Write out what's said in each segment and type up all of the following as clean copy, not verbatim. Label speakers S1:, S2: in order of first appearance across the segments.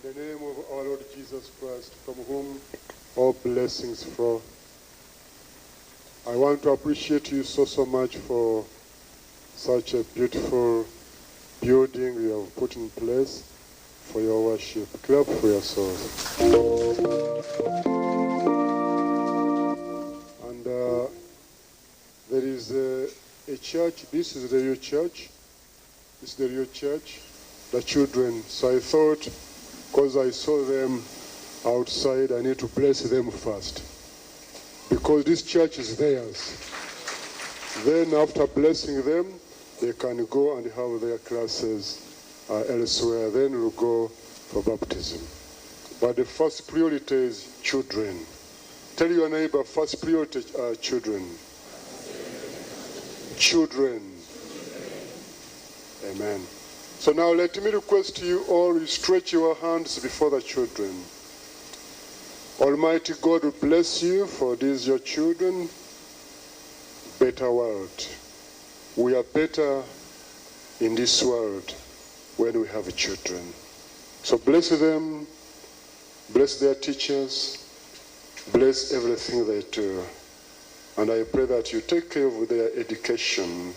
S1: In the name of our Lord Jesus Christ, from whom all blessings flow, I want to appreciate you so much for such a beautiful building you have put in place for your worship. Clap for yourselves. And there is a church. This is the real church. This is the real church. The children. So I thought, because I saw them outside, I need to bless them first, because this church is theirs. Then after blessing them, they can go and have their classes elsewhere. Then we'll go for baptism. But the first priority is children. Tell your neighbor, first priority are children. Children. Amen. So now let me request you all, you stretch your hands before the children. Almighty God will bless you for these your children. Better world. We are better in this world when we have children. So bless them, bless their teachers, bless everything they do. And I pray that you take care of their education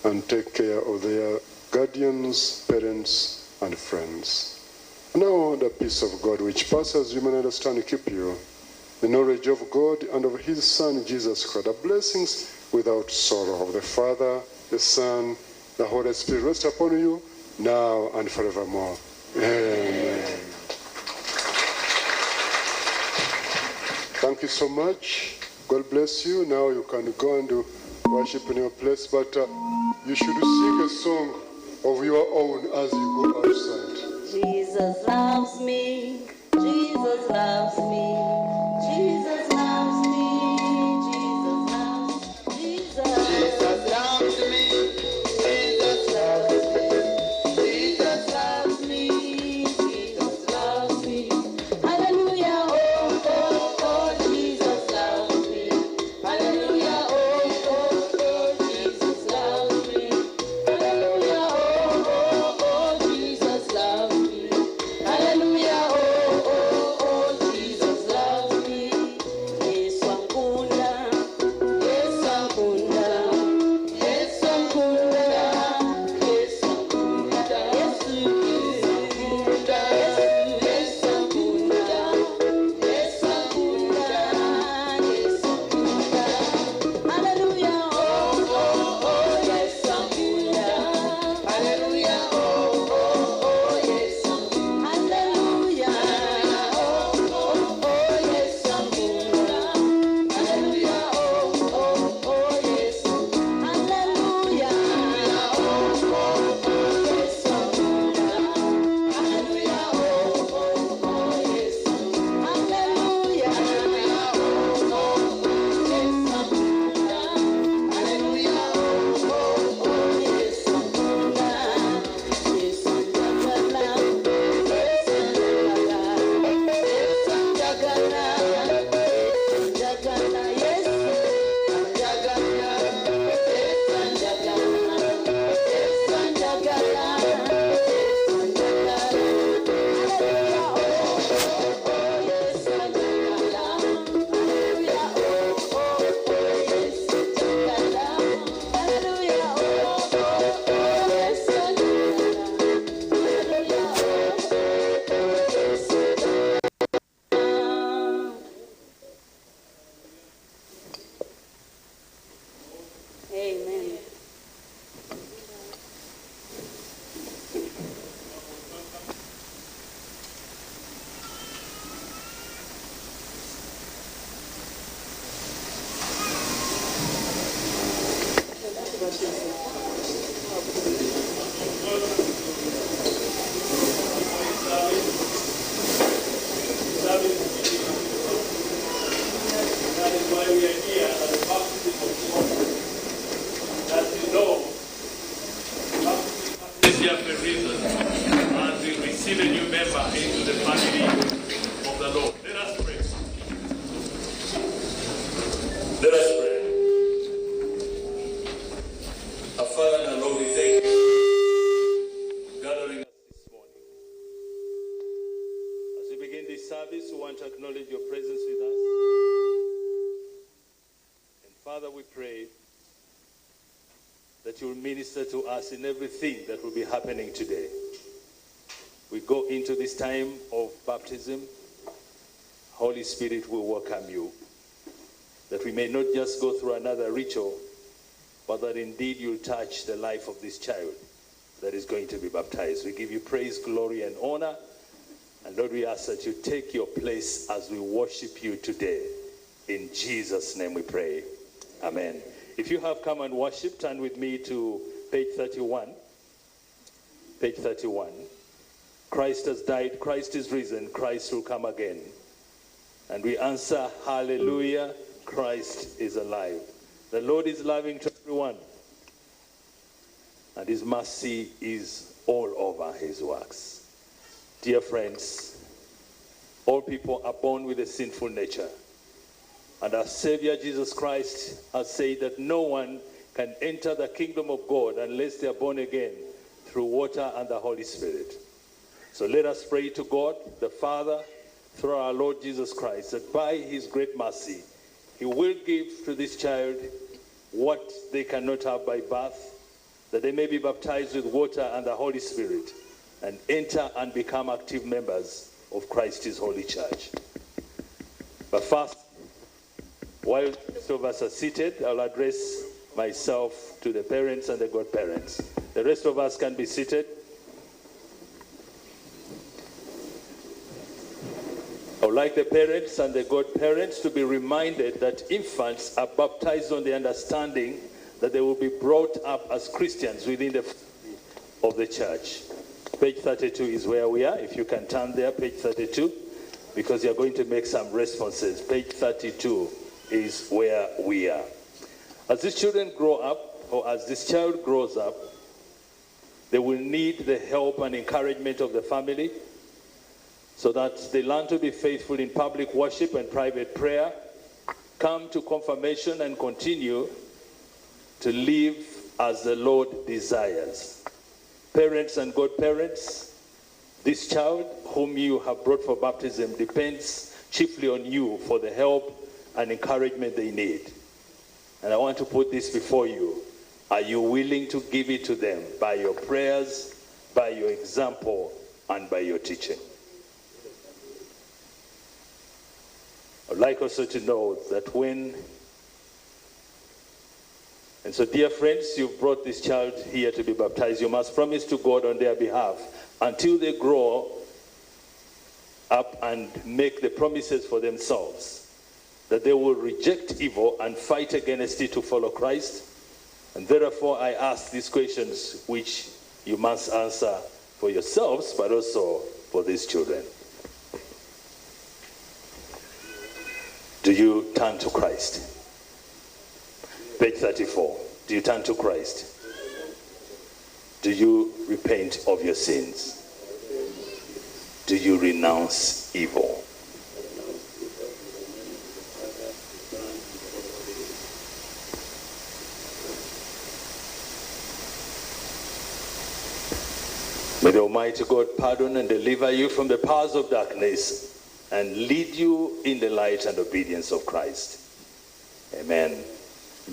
S1: and take care of their guardians, parents, and friends. Now the peace of God, which passes human understanding, keep you, the knowledge of God and of his Son, Jesus Christ, the blessings without sorrow of the Father, the Son, the Holy Spirit rest upon you, now and forevermore. Amen. Thank you so much. God bless you. Now you can go and do worship in your place, but you should sing a song of your own as you go outside.
S2: Jesus loves me, Jesus loves me, Jesus loves me, Jesus loves me, Jesus.
S3: Jesus loves me, Jesus loves me, Jesus
S2: loves me, Jesus loves me. Hallelujah, oh, oh, oh, Jesus loves me. Hallelujah, oh, oh, oh, Jesus loves me. Hallelujah, oh, oh, oh, Jesus loves me. Hallelujah, oh, oh, oh, Jesus loves me. Yesu ankunda, Yesu ankunda, Yesu ankunda, Yesu ankunda, Yesu ankunda, Yesu ankunda, Yesu ankunda, Yesu ankunda. Hallelujah, oh, oh, oh, Yesu ankunda. Hallelujah, oh, oh, oh, Yesu. Hallelujah, oh, oh, oh, Yesu ankunda. Hallelujah, oh, oh, oh, Yesu. Hallelujah, oh, oh, oh, Yesu ankunda. Hallelujah, oh, oh, oh, Yesu. Hallelujah, oh, oh, oh, Yesu ankunda. Hallelujah, oh, oh, oh, Yesu ankunda. Yesu anjagala, Yesu anjagala, Yesu anjagala, anjagala, Yesu anjagala, Yesu anjagala, Yesu anjagala, Yesu anjagala. Hallelujah, oh, oh, oh, Yesu anjagala. Hallelujah, oh, oh, oh, Yesu anjagala. Hallelujah, oh, oh, oh, Yesu anjagala. Hallelujah, oh, oh, oh, Yesu anjagala. Amen.
S4: That is why we are here at the baptism of water. That you know, baptism is here for a reason, as we receive a new member into the family of the Lord. Let us pray. Let us pray. Our Father and our Lord, we thank you for gathering us this morning. we begin this service, we want to acknowledge your presence with us. And Father, we pray that you will minister to us in everything that will be happening today. We go into this time of baptism. Holy Spirit will welcome you, that we may not just go through another ritual, but that indeed you'll touch the life of this child that is going to be baptized. We give you praise, glory, and honor. And Lord, we ask that you take your place as we worship you today. In Jesus' name we pray. Amen. If you have come and worship, turn with me to page 31. Page 31. Christ has died, Christ is risen, Christ will come again. And we answer, hallelujah, Christ is alive. The Lord is loving to everyone, and his mercy is all over his works. Dear friends, all people are born with a sinful nature. And our Savior Jesus Christ has said that no one can enter the kingdom of God unless they are born again through water and the Holy Spirit. So let us pray to God, the Father, through our Lord Jesus Christ, that by his great mercy, he will give to this child what they cannot have by birth, that they may be baptized with water and the Holy Spirit and enter and become active members of Christ's holy church. But first, while the rest of us are seated, I'll address myself to the parents and the godparents. The rest of us can be seated. I would like the parents and the godparents to be reminded that infants are baptized on the understanding that they will be brought up as Christians within the family of the church. Page 32 is where we are. If you can turn there, page 32, because you're going to make some responses. Page 32 is where we are. As these children grow up, or as this child grows up, they will need the help and encouragement of the family, so that they learn to be faithful in public worship and private prayer, come to confirmation and continue to live as the Lord desires. Parents and godparents, this child whom you have brought for baptism depends chiefly on you for the help and encouragement they need. And I want to put this before you. Are you willing to give it to them by your prayers, by your example, and by your teaching? I'd like also to know that when, and so dear friends, you've brought this child here to be baptized. You must promise to God on their behalf until they grow up and make the promises for themselves, that they will reject evil and fight against it to follow Christ. And therefore I ask these questions, which you must answer for yourselves, but also for these children. Do you turn to Christ? Page 34. Do you turn to Christ? Do you repent of your sins? Do you renounce evil? May the Almighty God pardon and deliver you from the powers of darkness and lead you in the light and obedience of Christ. Amen.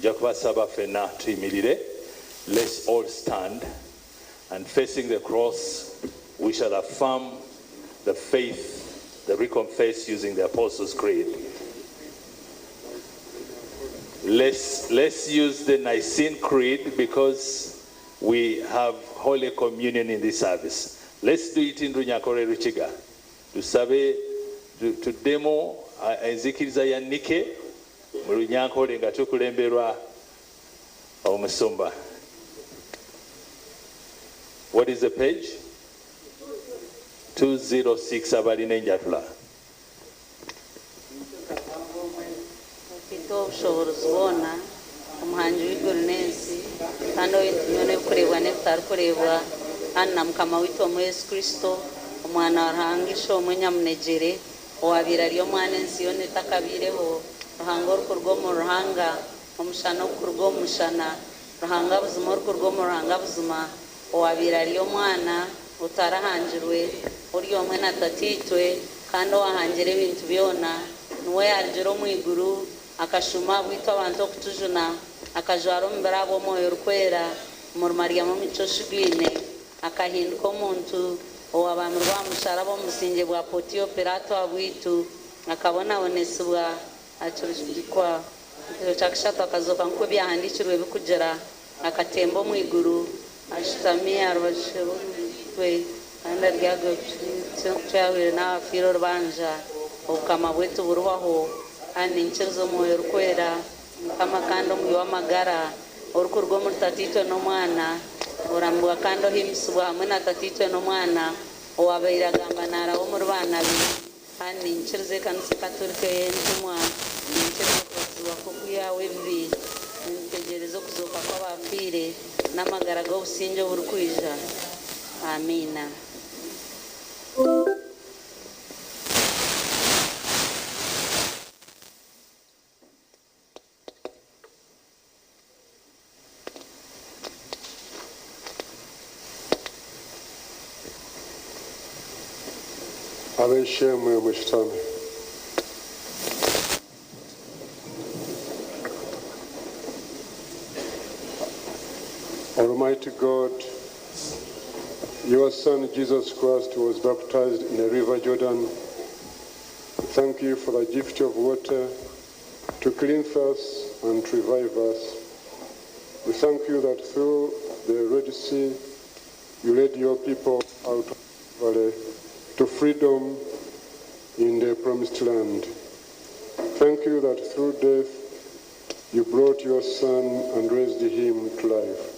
S4: Let's all stand, and facing the cross, we shall affirm the faith that we confess using the Apostles' Creed. Let's use the Nicene Creed because we have Holy Communion in this service. Let's do it in Runyankore Rukiga. Tusabe tuddemu enzikiriza ya Nike mu Runyankore nga tukulemberwa omusumba. What is the page? 206 abalina enjatula.
S2: Mfite obushobozi bwona omuhangi w'iguru n'ensi kandi ow'entumyo n'ebikureebwa n'ebitarikureebwa kandi na Mukama waitu omu Yesu Kristo omwana wa Ruhanga Ishe omwe nyamunegyere owabiire ari omwana ensi yoona etakabiireho Ruhanga orikuruga omu Ruhanga omushana okuruga omu mushana Ruhanga buzima orikuruga omu Ruhanga buzima owabiire ari omwana otarahangirwe ori omwe na tatiitwe Kandi owahangira ebintu byona niwe yarugira omu iguru akashuma bwitu abantu okutujuna akajwara omubiri abw'omwoyo orikwera omuri Mariamu omumico oshugwine akahinduka omuntu owabamirwe aha musharaba omu businge bwa Pontio Pilato abwitu akabonabonesibwa akirikwa ekiro kya kashatu akazoka nk'oku ebyahandiikirwe bikugira akatemba omu iguru ashutami aha rubaju rwe kandi aryagwe n'abafiire orubanja obukama bwetu burwaho kandi ninkiriza omwoyo orikwera Mukama kandi omuhi w'amagara orikuruga omuri tatiitwe n'omwana orambwa kandi ohimbisibwa hamwe na tatiitwe n'omwana owabaire agamba naaraba omuri baana be kandi ninkiriza ekanisa ekatolika ey'entumwa ninkiriza okubatizibwa kw'okwihaho ebibi nintegyereza okuzooka kw'abafiire n'amagara g'obusinge oburikwija. Amiina.
S1: Ab'eishe-emwe mushutame. Almighty God, your Son Jesus Christ was baptized in the river Jordan. Thank you for the gift of water to cleanse us and to revive us. We thank you that through the Red Sea you led your people out of the valley to freedom in the promised land. Thank you that through death you brought your Son and raised him to life.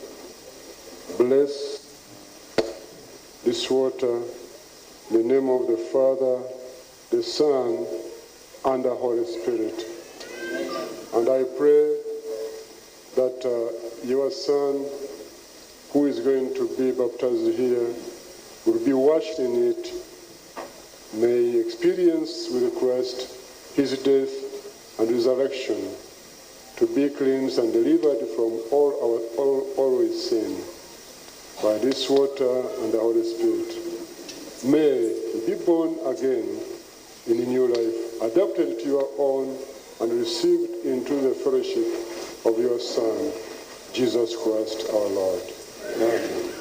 S1: Bless this water in the name of the Father, the Son, and the Holy Spirit. And I pray that your Son, who is going to be baptized here, will be washed in it, may experience with Christ his death and resurrection, to be cleansed and delivered from all his sin by this water and the Holy Spirit. May he be born again in a new life, adapted to your own and received into the fellowship of your Son, Jesus Christ our Lord. Amen.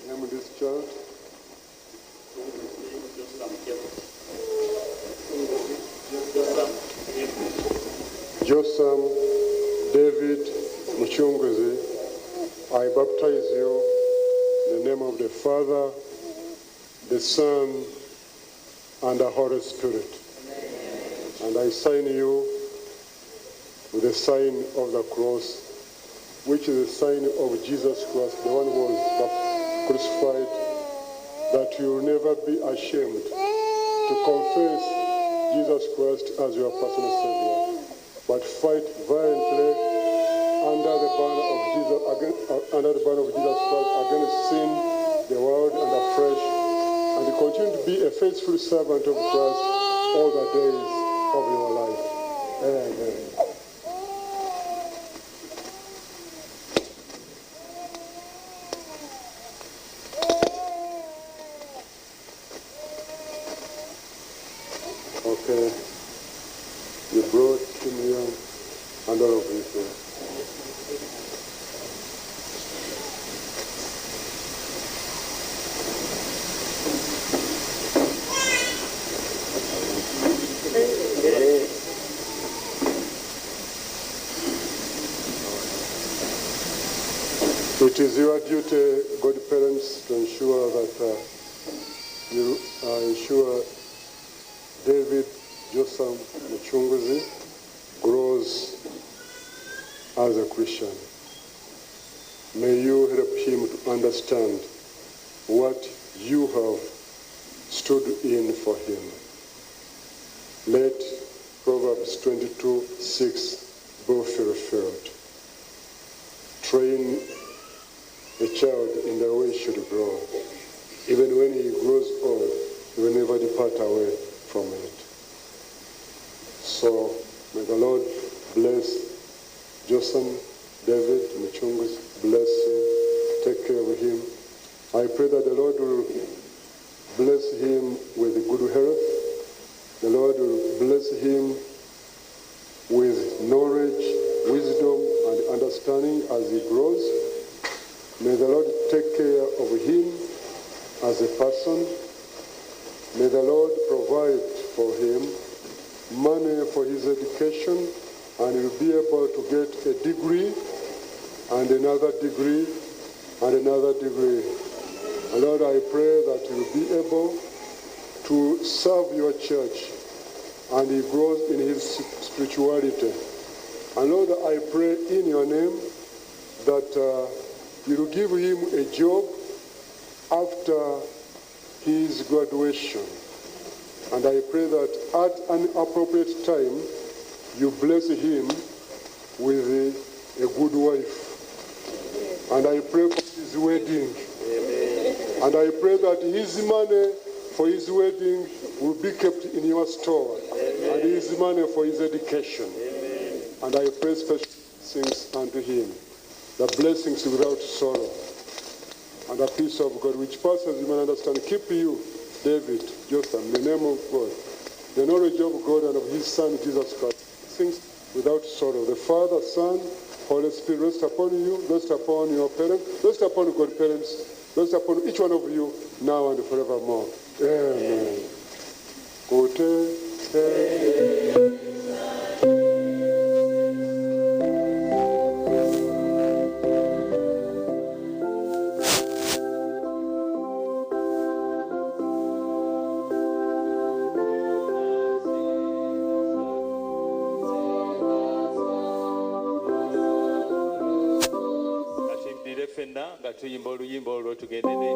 S1: Name of this child? Josam David Muchunguzi, I baptize you in the name of the Father, the Son, and the Holy Spirit. And I sign you with the sign of the cross, which is the sign of Jesus Christ, the one who was crucified, that you will never be ashamed to confess Jesus Christ as your personal Savior, but fight violently under the banner of Jesus, under the banner of Jesus Christ against sin, the world, and the flesh, and continue to be a faithful servant of Christ all the days of your life. Amen. Okay. You brought him here and all of you here. It is your duty, godparents, to ensure that you ensure David Josam Muchunguzi grows as a Christian. May you help him to understand what you have stood in for him. Let Proverbs 22:6 be fulfilled. Train a child in the way he should grow. Even when he grows old, he will never depart. depart away from it. So may the Lord bless Jotham, David, Mucunguzi, bless him, take care of him. I pray that the Lord will bless him with good health. The Lord will bless him with knowledge, wisdom, and understanding as he grows. May the Lord take care of him as a person. May the Lord provide for him money for his education, and he will be able to get a degree and another degree and another degree. And Lord, I pray that he will be able to serve your church and he grows in his spirituality. And Lord, I pray in your name that you will give him a job after his graduation. And I pray that at an appropriate time, you bless him with a good wife. And I pray for his wedding. Amen. And I pray that his money for his wedding will be kept in your store. Amen. And his money for his education. Amen. And I pray special things unto him, the blessings without sorrow, and the peace of God which passes human understanding. Keep you, David, Jotham, in the name of God, the knowledge of God and of his Son, Jesus Christ. Things without sorrow. The Father, Son, Holy Spirit rest upon you, rest upon your parents, rest upon godparents, rest upon each one of you, now and forevermore. Amen. Amen.
S4: Katuyimbire ffenna nga tuyimba oluyimba olwo tugende ne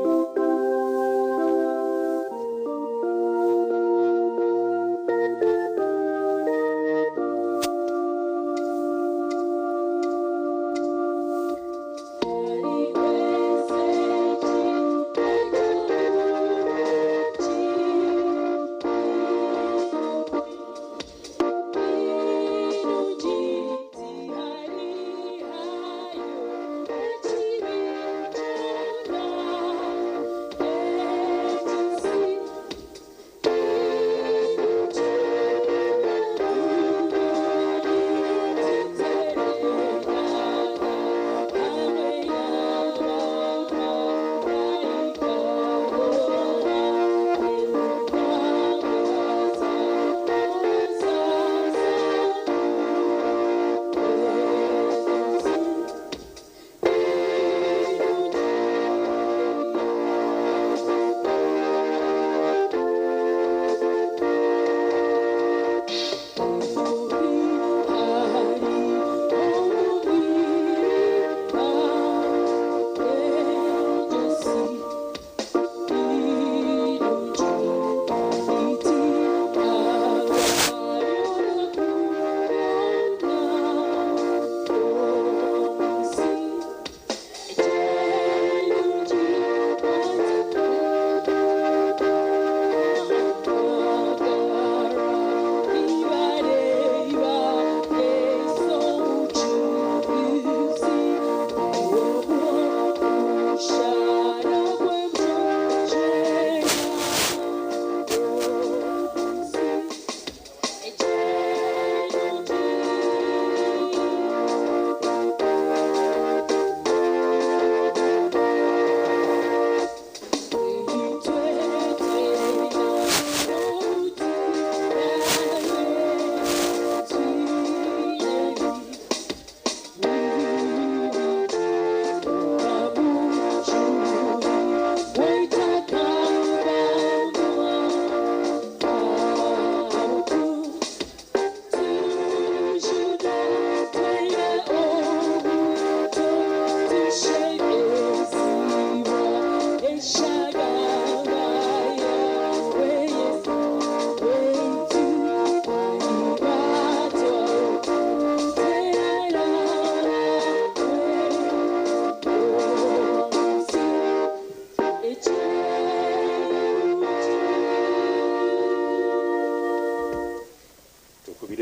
S5: Thank you.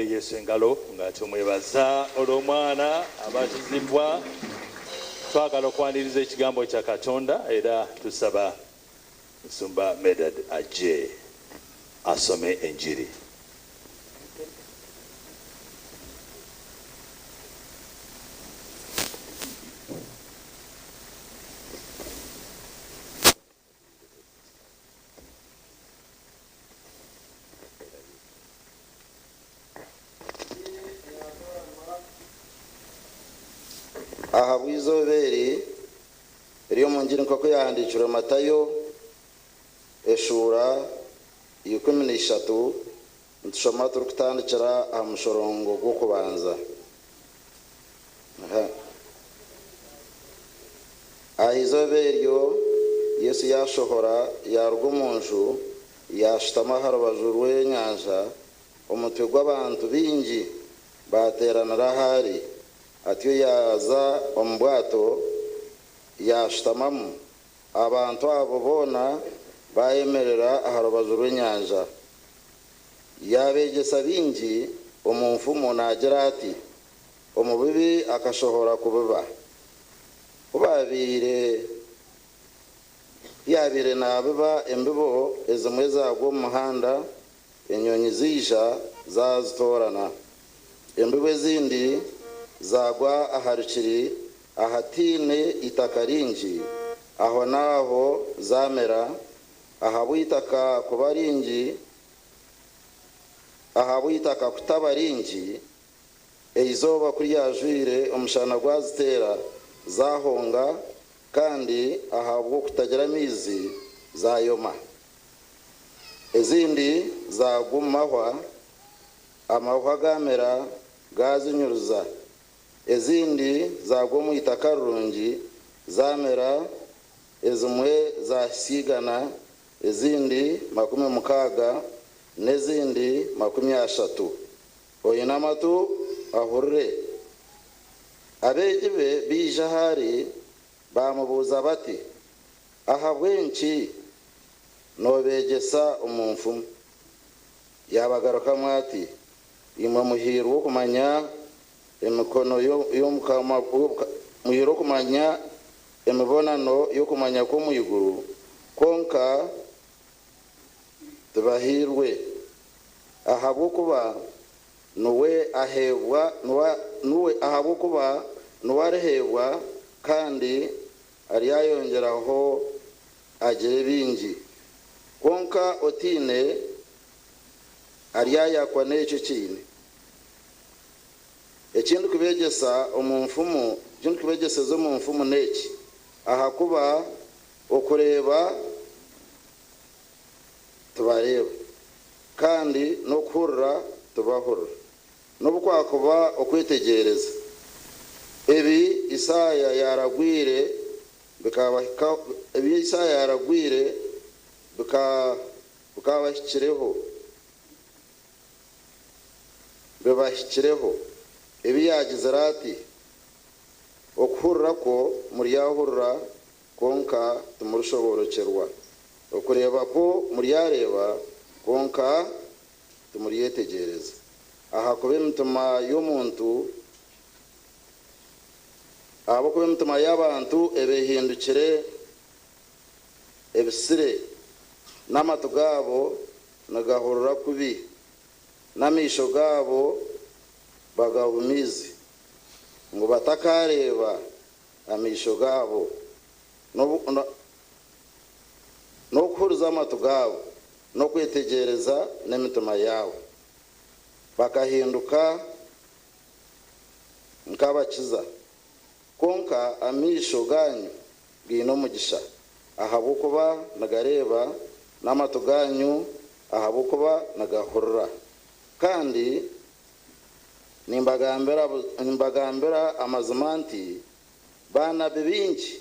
S5: Tukubire Yesu engalo nga tumwebaza olw'omwana abatizibwa. Twagala okwaniriza ekigambo kya Katonda era tusaba Musumba Medard ajje asome enjiri.
S6: Ahabw'izooba eri ery'omu ngiri nk'oku yahandiikirwe Matayo eshuura 13, nitushoma turikutandikira aha mushorongo gw'okubanza. Aha. Aha izooba eryo Yesu yaashohora yaaruga omu nju, yaashutama aha rubaju rw'enyanja, omutwe gw'abantu baingi baateeranira ahu ari. Atyo yaaza omu bwato, yaashutamamu, abantu abo boona baayemerera aha rubaju rw'enyanja. Yaabeegyesa bingi omu nfumu naagira ati, Omubibi akashohora kubiba. Ku baabaire ku yaabaire naabiba embibo, ezimwe zaagwa omu muhanda, enyonyi zaija zaazitoorana. Embibo ezindi zaagwa aha rukiri ahataine itaka ringi, ahonaaho zaamera, ahabw'eitaka kuba ringi, ahabw'eitaka kutaba ringi. Eizooba ku ryajwire, omushana gwaziteera, zaahonga, kandi ahabw'okutagira maizi zaayoma. Ezindi zaagwa omu mahwa, amahwa gaamera, gaazinyuruza. Ezindi zaagwa omu itaka rirungi, zaamera, ezimwe zaahitsya igana, ezindi 60, n'ezindi 30. Oine amatu ahurire. Abeegi be baija ahu ari, baamubuuza bati, Ahabw'enki noobeegyesa omu nfumu? Yaabagarukamu ati, Imwe muhairwe okumanya emikono y'Omukama, muhairwe okumanya emibonano y'okumanya kw'omu iguru, kwonka tibahairwe, ahabw'okuba niwe aheebwa, niwe, ahabw'okuba niwe ariheebwa, kandi aryayongyeraho agire bingi, kwonka otaine aryayakwa n'ekyo eki aine. Eki ndikubeegyesa omu nfumu, eki ndikubeegyeseza omu nfumu n'eki, ahakuba okureeba tibareeba, kandi n'okuhurira tibahurira, n'obu kwakuba okwetegyereza. Ebi Isaaya yaaragwire bikabahikaho, ebi Isaaya yaaragwire bikabahikireho, bibahikireho, ebi yaagizire ati, Okuhurira kwo muryahurira, kwonka timurishoboorokyerwa, okureeba kwo muryareeba, kwonka timuryetegyereza. Ahakuba emitima y'omuntu, ahabw'okuba emitima y'abantu eba ehindukire ebisire, n'amatu gaabo nigahurira kubi, n'amaisho gaabo bagahumiize, ngu batakaareeba amaisho gaabo, n'okuhuriza amatu gaabo, n'okwetegyereza n'emitima yaabo, bakahinduka nk'abakiza. Kwonka amaisho gaanyu gaine omugisha, ahabw'okuba nigareeba, n'amatu gaanyu, ahabw'okuba nigahurira. Kandi nimbagambira amazima nti, Baanabi baingi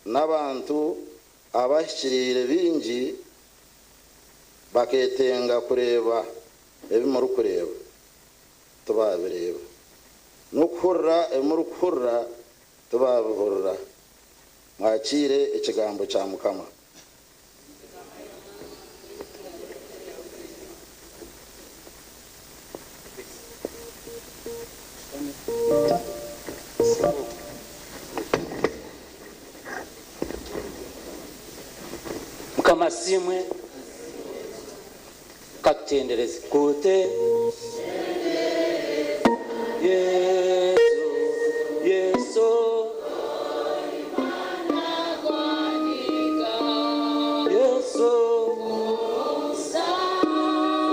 S6: n'abantu abahikiriire baingi bakeetenga kureeba ebi murikureeba, tibaabireeba, n'okuhurira ebi murikuhurira, tibaabihurira. Mwakiire ekigambo kya Mukama.
S7: Mukama asiimwe. Katutendereze kute Yesu, Yesu Yesu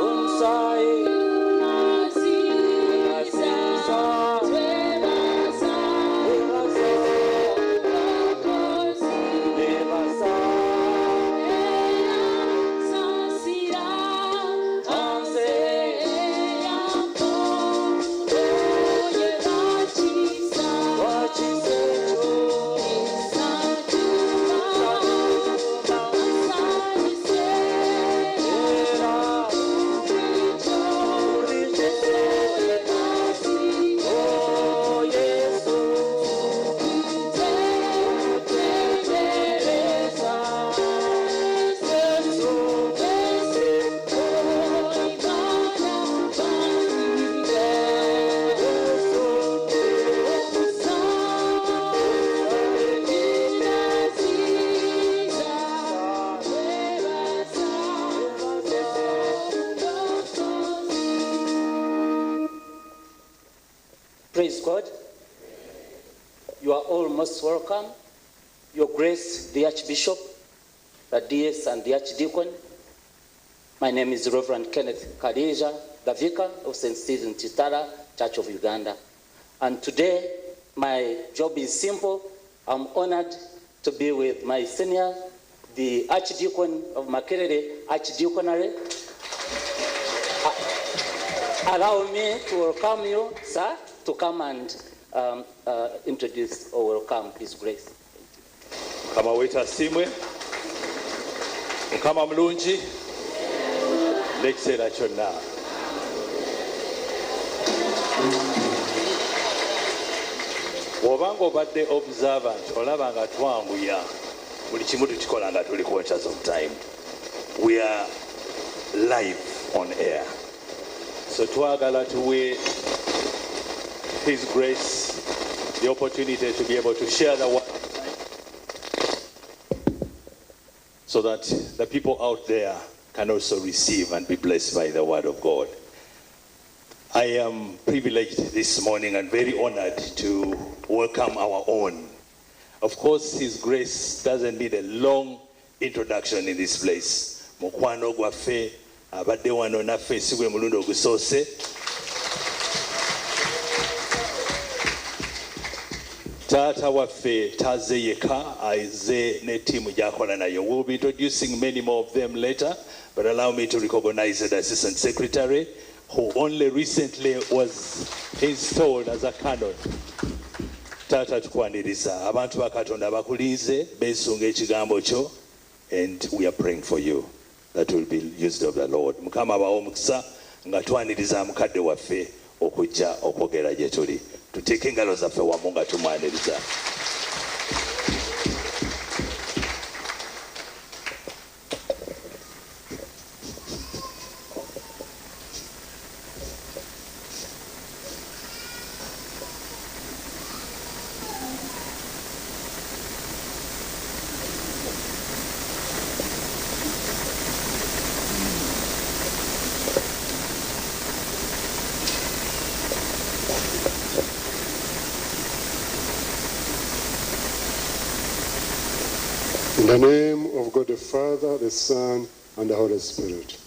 S7: Unsai Praise God. You are all most welcome. Your Grace, the Archbishop, the DS and the Archdeacon. My name is Reverend Kenneth Kadija, the Vicar of St. Stephen Kitara, Church of Uganda. And today, my job is simple. I'm honored to be with my senior, the Archdeacon of Makerere, Archdeaconry. Allow me to welcome you, sir, to come and introduce or welcome His Grace.
S5: Mukama waitu asiimwe. Mukama mulungi n'ekiseera kyonna. Bw'obanga obadde observant, olaba nga twanguya buli kimu tukikola nga tuli conscious of time. We are live on air. So twagala tuwe His Grace the opportunity to be able to share the word so that the people out there can also receive and be blessed by the word of God. I am privileged this morning and very honored to welcome our own. Of course, His Grace doesn't need a long introduction in this place. Mukwano gwaffe abadde wano naffe si gwe mulundi ogusoose. Taata waffe taze yekka, azze ne ttiimu gy'akola nayo. We'll be introducing many more of them later, but allow me to recognize the Assistant Secretary, who only recently was installed as a canon. Taata tukwaniriza, abantu ba Katonda bakulinze, beesunga ekigambo kyo, and we are praying for you that will be used of the Lord. Mukama abawe omukisa nga twaniriza mukadde waffe okujja okwogera gye tuli. Tuteeke engalo zaffe wamu nga tumwaniriza.
S1: In the name of God the Father, the Son, and the Holy Spirit.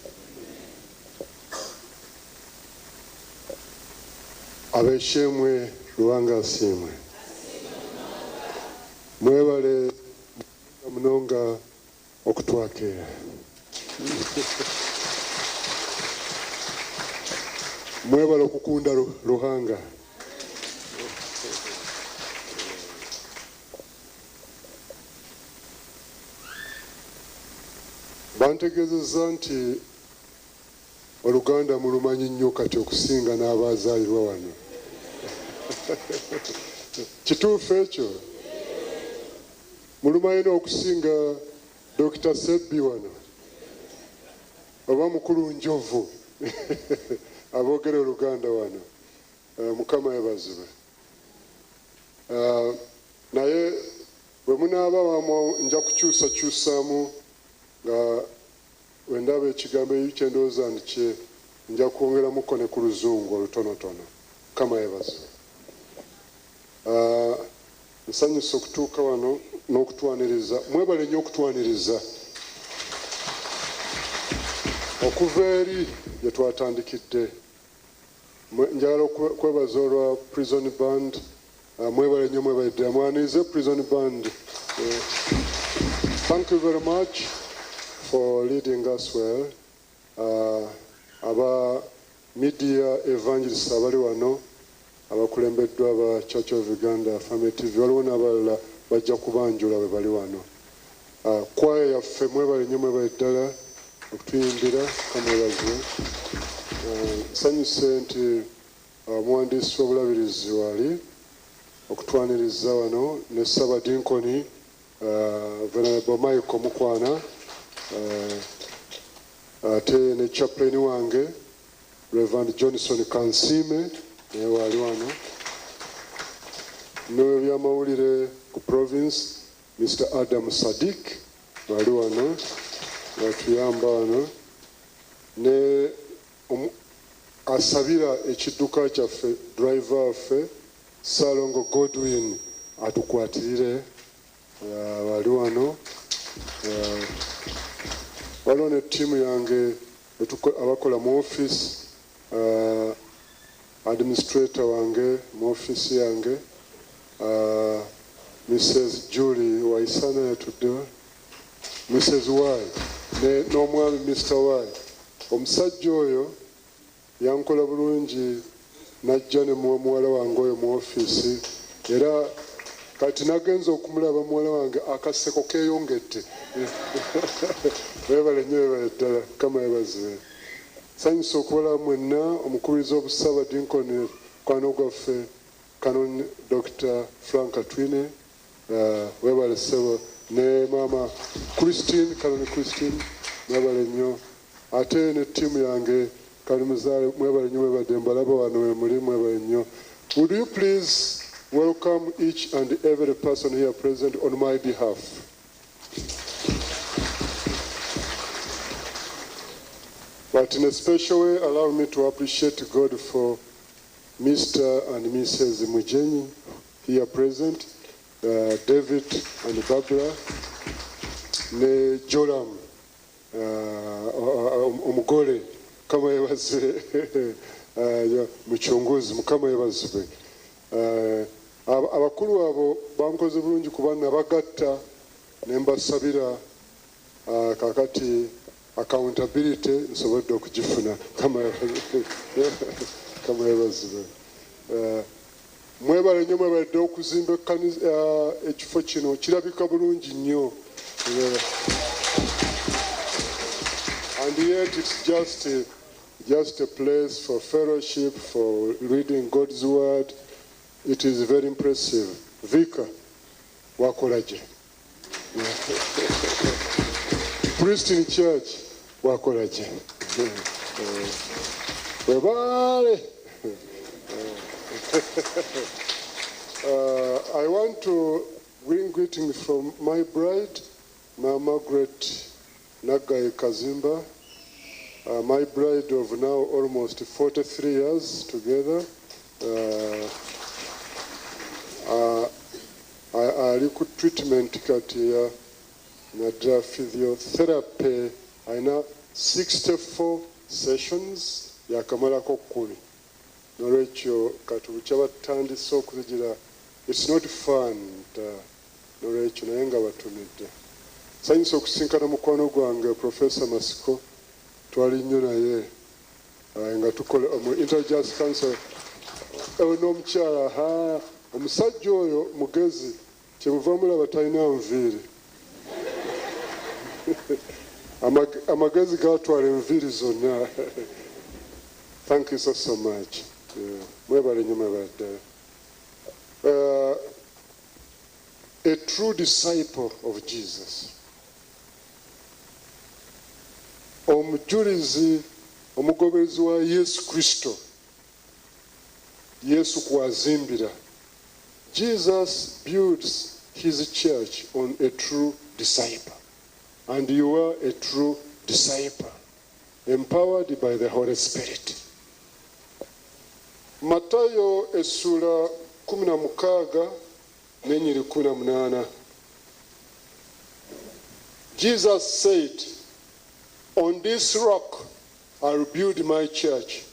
S1: Abeshemwe Ruhanga asiimwe. Mwebale munonga okutwakira. Mwebale okukunda Ruhanga. Bantegeezezza nti Oluganda mulumanyi nnyo kati okusinga n'abazaalirwa wano. Kituufu ekyo? Mulumanyi n'okusinga Dr. Sebbi wano oba Mukulu Njovu aboogera Oluganda wano. Mukama yeebazibwe. Naye bwe munaaba wamu nja kukyusakyusaamu Nga wendaba ekigambo ekyendowooza nti kye nja kwongeramuko ne ku luzungu olutonotono. Mukama yeebazibwe. Nsanyuse okutuuka wano n'okutwaniriza. Mwebale nnyo okutwaniriza. Okuva eri gye twatandikidde. Njagala okwebaza olwa Prison Band. Mwebale nnyo, mwebale ddala. Mwanirize Prison Band. Thank you very much for leading us well. Aba media evangelists abali wano abakulembeddwa aba Church of Uganda Family TV, waliwo n'abalala bajja kubanjula bwe bali wano. Kwaya yaffe, mwebale nnyo, mwebale ddala okutuyimbira. Kamwebaze. Nsanyuse nti omuwandiisi w'obulabirizi wali okutwaniriza wano ne Ssabadinkoni, Venerable Michael Mukwana, ate ne chaplain wange Reverend Johnson Kansiime naye waali wano, n'ebyamawulire ku province Mr Adam Sadik wali wano batuyamba wano, ne asabira ekidduka kyaffe, driver waffe Ssalongo Godwin atukwatirire, wali wano. Waliwo ne ttiimu yange abakola mu office, administrator wange mu office yange, Mrs Julie Waisana yatuddewa, Mrs Y n'omwami Mr Y. Omusajja oyo yankola bulungi najja ne muwala wange oyo mu ofiisi, era kati nagenza okumulaba muwala wange akaseko keeyongedde. Webale nnyo, webale ddala. Mukama yeebazibwe. Nsanyuse okubalaba mwenna. Omukubiriza obussaabadinkoni mukwano gwaffe Canon Dr Frank Twine, webale ssebo, ne maama Christine, Canon Christine, mwebale nnyo. Ate ne ttiimu yange kali muzaale, mwebale nnyo, mwebadde mbalaba wano we muli, mwebale nnyo. Would you please welcome each and every person here present on my behalf? But in a special way, allow me to appreciate God for Mr. and Mrs. Mujenyi here present, David and Barbara, ne Joram, omugole, Mukama yeebazibwe, muchunguzi, Mukama yeebazibwe. Abakulu abo bankoze bulungi kuba nabagatta ne mbasabira, kakati accountability nsobodde okugifuna. Mukama yeebazibwe. Mwebale nnyo, mwebalidde okuzimba ekifo kino, kirabika bulungi nnyo. And yet it's just a place for fellowship, for reading God's word. It is very impressive. Vicar, wakola gye. Priest in church, wakola gye. Webale. I want to bring greetings from my bride, Ma Margaret Nagai Kazimba, my bride of now almost 43 years together. Ali ku treatment kati ya naddala physiotherapy, alina 64 sessions, yakamalako 10. Nolwekyo kati bukya batandise okuzigira, it's not fun, nolwekyo naye nga batumidde. Nsanyuse okusinkana mukwano gwange Professor Masiko, twali nnyo naye nga tukola mu Intelligence Council, n'omukyala, ha, omusajja oyo mugezi, kyemuva mulaba talina nviiri. Amagezi gatwala enviiri zonna. Thank you so, so much. Mwebale nnyo, mwebale ddala. A true disciple of Jesus, omujulizi, omugoberezi wa Yesu Kristo, Yesu kwazimbira. Jesus builds his church on a true disciple. And you are a true disciple, empowered by the Holy Spirit. Matayo essula 16 n'enyiri 18. Jesus said, "On this rock I will build my church,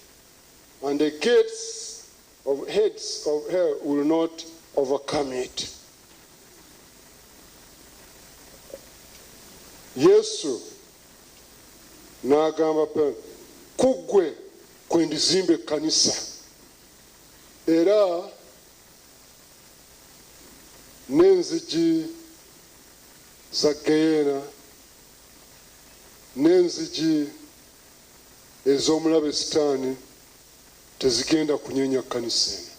S1: and the gates of heads of hell will not overcome it." Yesu n'agamba Peetero, ku ggwe kwe ndizimba ekkanisa, era n'enzigi za Geyeena n'enzigi ez'omulabe Sitaani tezigenda kunyenya kkanisa eno.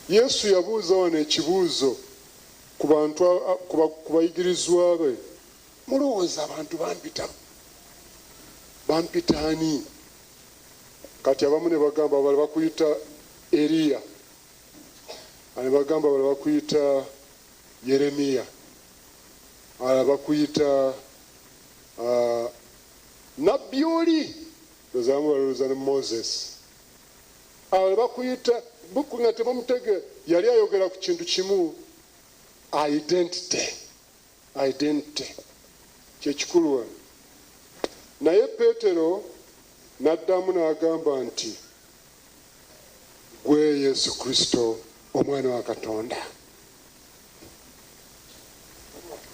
S1: Yesu yabuuza wano ekibuuzo ku bantu, ku bayigirizwa be, mulowooza abantu bampita ani? Kati abamu ne bagamba bali bakuyita Eriya, ne bagamba bali bakuyita Yeremiya, ala bakuyita nabbi oli, ndowooza balowooza ne Moses, ala bakuyita buku nga tebamutege. Yali ayogera ku kintu kimu, identity. Identity kyekikulu wano. Naye Peetero n'addamu n'agamba nti gwe Yesu Kristo omwana wa Katonda,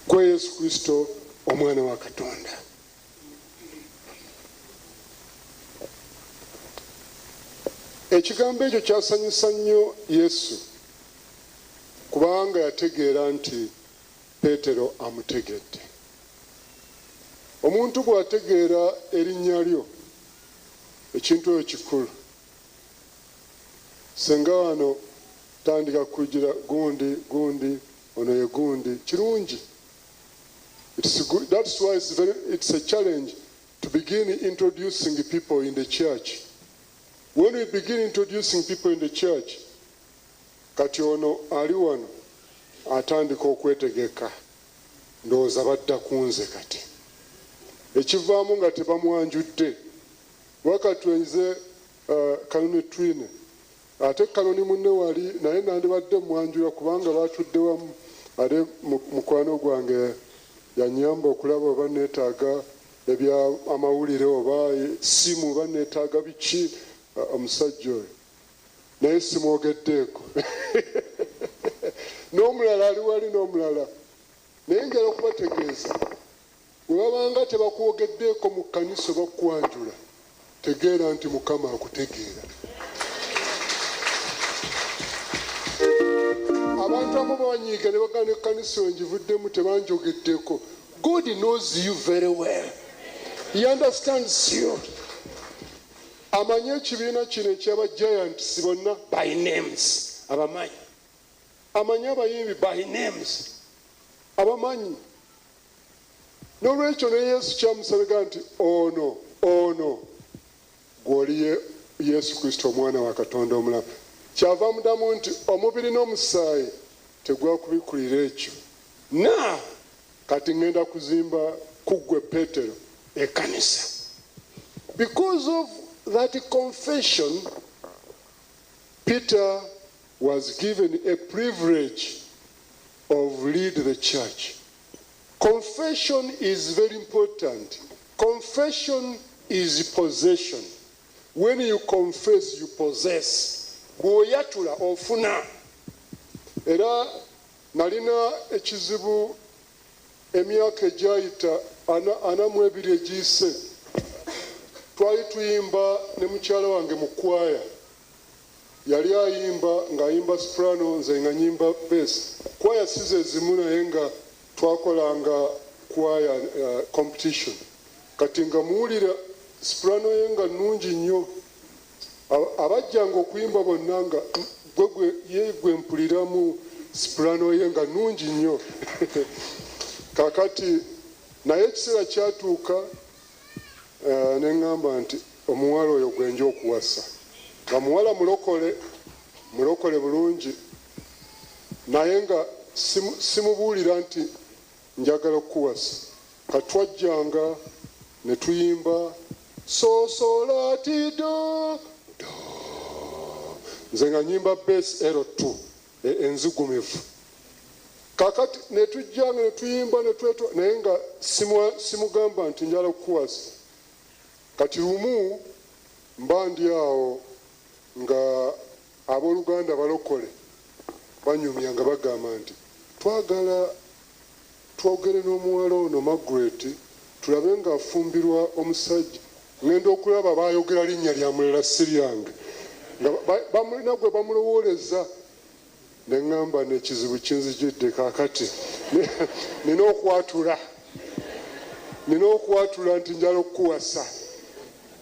S1: gwe Yesu Kristo omwana wa Katonda. Ekigambo ekyo kyasanyusa nnyo Yesu, kubanga yategeera nti Peetero amutegedde. Omuntu bw'ategeera erinnya lyo, ekintu ekyo kikulu. Senga wano tandika kugira gundi gundi, ono ye gundi, kirungi. It's good. That's why it's a challenge to begin introducing people in the church. When we begin introducing people in the church, kati ono ali wano atandika okwetegeka, ndowooza badda ku nze kati. Ekivaamu nga tebamwanjudde. Wakati nze Kanoni Twine, ate Kanoni munne wali naye nandibadde mwanjula kubanga batudde wamu, ate mukwano gwange yanyamba okulaba oba neetaaga ebya amawulire oba simu oba neetaaga biki, omusajja oyo naye simwogeddeeko. N'omulala ali wali n'omulala, naye njala okubategeeza, bwe babanga tebakwogeddeeko mu kkanisa bakwanjula, tegeera nti Mukama akutegeera. Abantu abamu banyiiga ne bagamba ekkanisa eyo ngivuddemu tebanjogeddeko. God knows you very well. He understands you. Amanyi ekibiina kino eky'aba giants bonna by names, abamanyi. Amanyi abayimbi by names, abamanyi. N'olwekyo ne Yesu kyamusabega nti ono ono gw'oli Yesu Kristo omwana wa Katonda omulamu. Kyava mudamu nti omubiri n'omusaayi tegwakubikulira ekyo. Na kati ŋŋenda kuzimba ku ggwe Peetero ekkanisa. Because of that confession, Peter was given a privilege of lead the church. Confession is very important. Confession is possession. When you confess, you possess. Bw'oyatula ofuna. Era nalina ekizibu emyaka egyayita 42 egiyise. Twali tuyimba ne mukyala wange mu kwaya. Yali ayimba ng'ayimba soprano, nze nga nyimba bass. Kwaya si ze zimu naye nga twakolanga kwaya competition. Kati nga muwulira soprano ye nga nnungi nnyo. Abajjanga okuyimba bonna nga ye gwe mpuliramu soprano ye nga nnungi nnyo. Kaakati naye ekiseera kyatuuka, ne ŋŋamba nti omuwala oyo gwe nja okuwasa. Nga muwala mulokole, mulokole bulungi, naye nga simubuulira nti njagala okukuwasa. Katwajjanga ne tuyimba so so la ti do do, nze nga nyimba bass L2 enzigumivu. Kakati ne tujjanga ne tuyimba ne twetwa, naye nga simugamba nti njagala okukuwasa. Kati lumu mba ndi awo nga abooluganda balokole banyumya nga bagamba nti twagala twogere n'omuwala ono Margaret tulabe ng'afumbirwa omusajja. Ngenda okulaba baayogera linnya lya mulala si lyange, nga bamulina gwe bamulowooleza. Ne ŋŋamba n'ekizibu kinzijidde kaakati nina okwatula nti njala okukuwasa.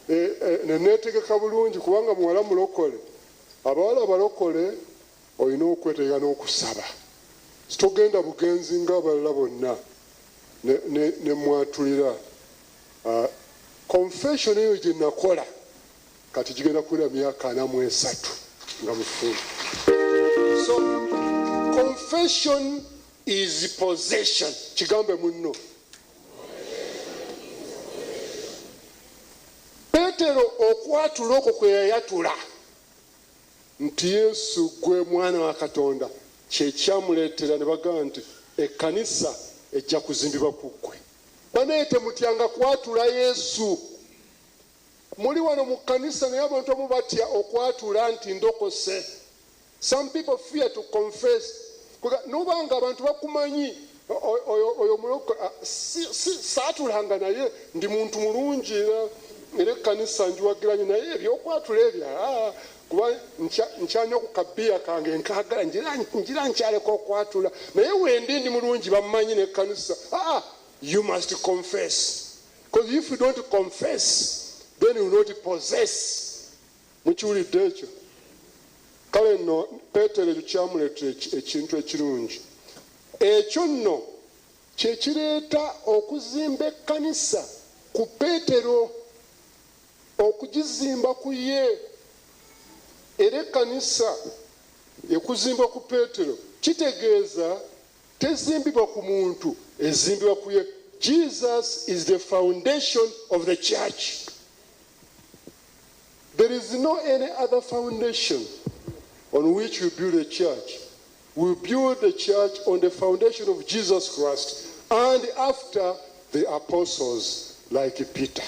S1: Ne neetegeka bulungi kubanga muwala mulokole. Abawala balokole olina okwetegeka n'okusaba, sitogenda bugenzi ng'abalala bonna. Ne mwatulira confession eyo gye nakola kati gigenda kuwera myaka 43 nga mufumbo. So confession is possession. Kigambe munno. Petero okwatula okwo kwe yayatula nti Yesu gwe mwana wa Katonda kye kyamuleetera ne bagamba nti ekkanisa ejja kuzimbibwa ku ggwe. Banaye temutyanga kwatula Yesu. Muli wano mu kkanisa naye abantu abamu batya okwatula nti ndokose. Some people fear to confess. Nobanga abantu bakumanyi oyo muloko saatulanga naye ndi muntu mulungi era ekkanisa njiwagiranye naye ebyokwatula ebyo kuba nkyanya ku kabiya kange nkaagala ngira nkyaleka okwatula naye wendi ndi mulungi bammanyi n'ekkanisa. You must confess, because if you don't confess then you will not possess. Mukiwulidde ekyo? Kale nno Peetero ekyo kyamuleetera ekintu ekirungi. Ekyo nno kye kireeta okuzimba ekkanisa ku Peetero, okugizimba ku ye. Era ekkanisa ekuzimba ku Peetero kitegeeza tezimbibwa ku muntu, ezimbibwa ku ye. Jesus is the foundation of the church. There is no any other foundation on which we build a church. We build the church on the foundation of Jesus Christ and after the apostles like Peter.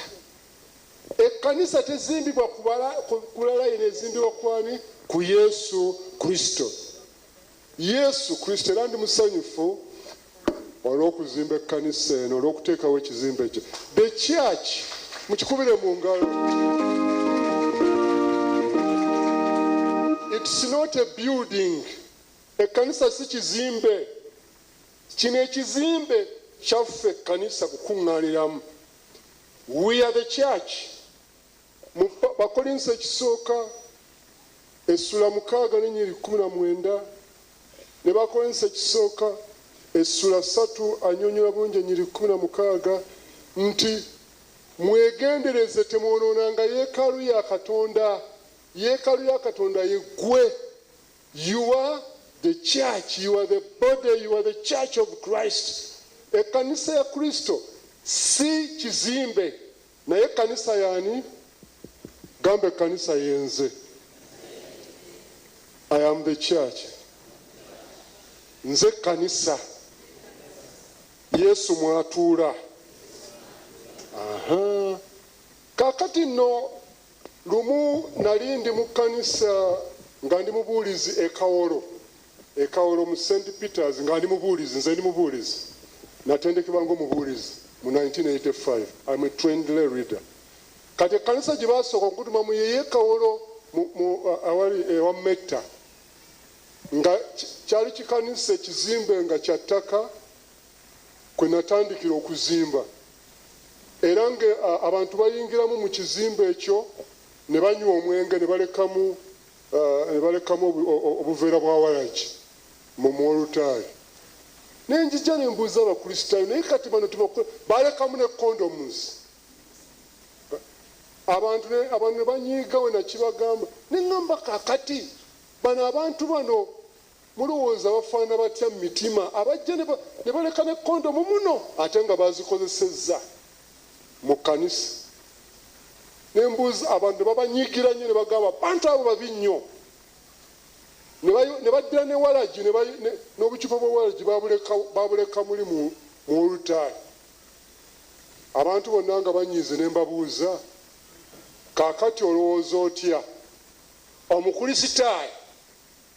S1: Ekkanisa tezimbibwa kulala, ino ezimbibwa kwani? Ku Yesu Kristo. Yesu Kristo. Era ndi musanyufu olw'okuzimba ekkanisa eno, olw'okuteekawo ekizimbe ekyo. The church, mukikubire mu ngalo. It's not a building. Ekkanisa si kizimbe. Kino ekizimbe kyaffe ekkanisa kukuŋŋaaniramu. We are the church. Mu Bakolinso ekisooka essula 6 n'ennyiriri 19, ne Bakolinso ekisooka essula 3 annyonnyola bulungi ennyiriri 16 nti mwegendereze temwonoonanga yeekaalu ya Katonda. Yeekaalu ya Katonda ye ggwe. You are the church, you are the body, you are the church of Christ. Ekkanisa ya Kristo si kizimbe, naye ekkanisa yaani? Gamba ekkanisa yenze. I am the church. Nze ekkanisa. Yesu mwatuula. Aha. Kaakati nno lumu nali ndi mu kkanisa nga ndi mubuulizi e Kawolo. E Kawolo mu St. Peters nga ndi mubuulizi, nze ndi mubuulizi. Natendekebwa ng'omubuulizi mu 1985. I'm a trained lay reader. Kati ekkanisa gye baasooka okutuma mu yeye Kawolo awali ewa Metta. Nga kyali kikanisa ekizimbe nga kya ttaka kwe natandikira okuzimba. Era nga abantu bayingiramu mu kizimbe ekyo ne banywa omwenge ne balekamu obuveera bwa walagi mu mwolutaali. Ne njija ne mbuuza Abakristaayo, naye kati bano balekamu ne condoms. Abantu ne banyiiga we nakibagamba. Ne ŋŋamba kaakati bano abantu bano Mulowooza bafaana batya mu mitima abajja ne baleka ne kondomu muno ate nga bazikozesezza mu kkanisa. Nembuuza abantu babanyiigira nnyo ne bagamba bantu abo babi nnyo. Ne baddira ne walagi n'obucupa bwa walagi babuleka muli mu olutaali. Abantu bonna nga banyiize ne mbabuuza, kaakati olowooza otya Omukristaayo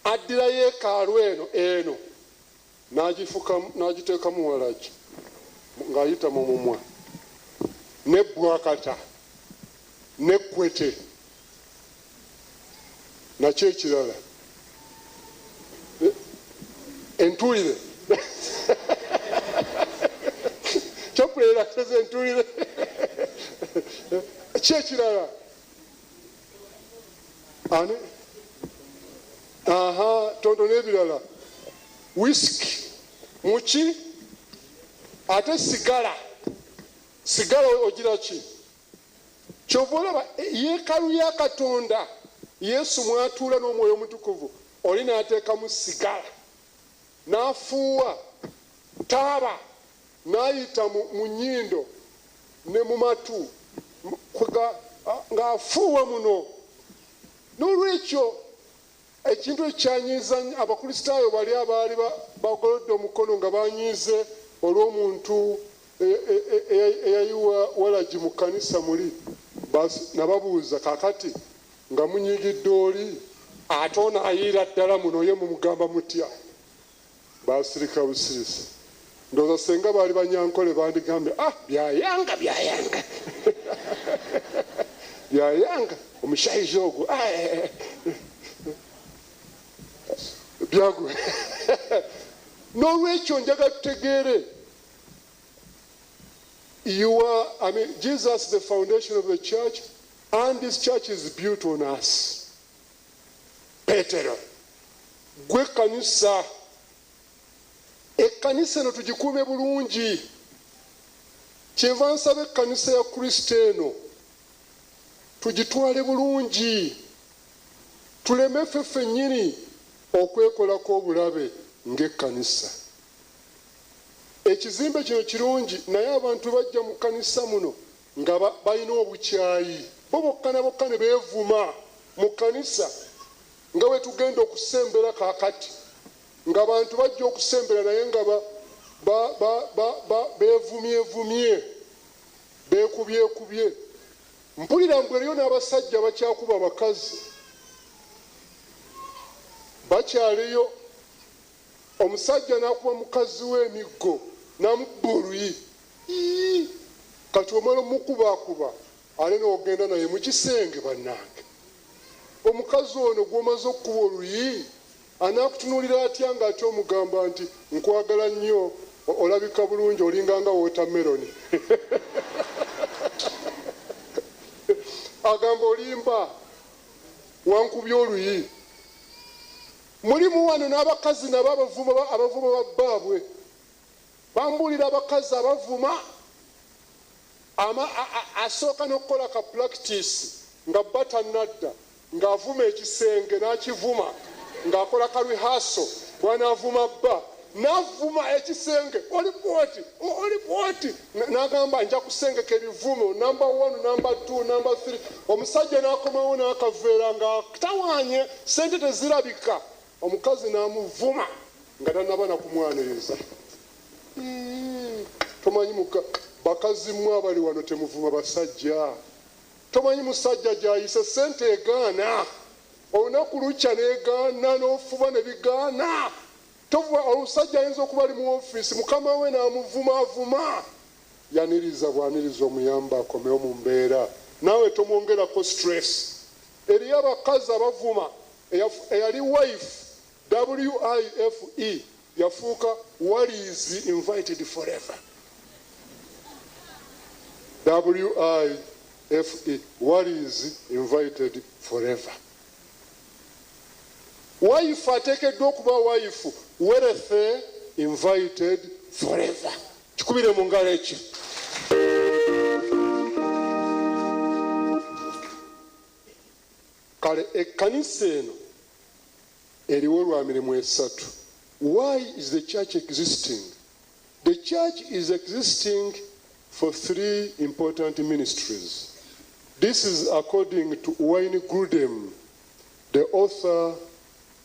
S1: addira yeekaalu eno n'agiteekamu walagi ng'ayita mu mumwa nebbwakata nekwete nakyo ekirala entulire kyopulera teze entulire kyekirala ane aha tonto n'ebirala whisky muki ate sigala sigala ogira ki. Kyova olaba yeekaalu ya Katonda Yesu mwatuula n'Omwoyo Omutukuvu oli n'ateekamu sigala n'afuuwa taaba n'ayita mu nnyindo ne mu matu ng'afuuwa muno. N'olwekyo ekintu ekyanyiiza Abakristaayo bali abaali bagolodde omukono nga banyiize olw'omuntu eyayiwa walagi mu kkanisa muli, nababuuza kaakati nga munyigidde oli ate ono ayiira ddala muno ye mumugamba mutya? Basirika busirisi. Ndowooza senga baali Banyankole bandigambye byayanga byayanga byayanga omushaija ogwo byagwe. N'olwekyo njagala tutegeere, you are, I mean, Jesus is the foundation of the church, and this church is built on us. Petero, gwe kanisa, ekkanisa eno tugikuume bulungi. Kyenva nsaba ekkanisa ya Kristo eno tugitwale bulungi, tuleme ffe ffennyini okwekolako obulabe ng'ekkanisa. Ekizimbe kino kirungi, naye abantu bajja mu kkanisa muno nga balina obukyayi, bo bokka na bokka ne beevuma mu kkanisa. Nga bwe tugenda okusembera kaakati, ng'abantu bajja okusembera naye nga beevumyevumye, beekubyekubye. Mpulira mbu eriyo n'abasajja bakyakuba abakazi, bakyaliyo. Omusajja n'akuba mukazi we emiggo n'amukuba oluyi, kati omala omukubaakuba ate n'ogenda naye mu kisenge. Bannange, omukazi ono gw'omaze okukuba oluyi anaakutunuulira atya ng'ate omugamba nti nkwagala nnyo, olabika bulungi, olinganga wootameroni? Agamba olimba, wankubye oluyi. Mulimu wano n'abakazi nabo abavuma babbaabwe. Bambuulira abakazi abavuma, asooka n'okukola ka practice nga bba tannadda, ng'avuma ekisenge n'akivuma, ng'akola ka rehearsal bw'anaavuma bba, n'avuma ekisenge oli bwoti oli bwoti, n'agamba nja kusengeka ebivumo namba 1 namba 2 namba 3. Omusajja n'akomawo n'akaveera ng'atawaanye, sente tezirabika. Omukazi n'amuvuma nga tannaba na kumwaniriza. Tomanyi bakazi mmwe abali wano temuvuma basajja. Tomanyi musajja gy'ayise, sente egaana, olunaku lukya n'egaana, n'ofuba ne bigaana. Tovuba, omusajja ayinza okuba ali mu ofiisi, mukama we n'amuvumaavuma. Yaniriza bw'aniriza omuyamba akomewo mu mbeera, naawe tomwongerako stress. Eriyo abakazi abavuma. Eyali wife WIFE yafuuka what is invited forever. WIFE, what is invited forever. Wife ateekeddwa okuba wife, wealth invited forever. Kikubire mu ngalo ekyo. Kale ekkanisa eno Eriwo lwa mirimu esatu. Why is the church existing? The church is existing for three important ministries. This is according to Wayne Grudem, the author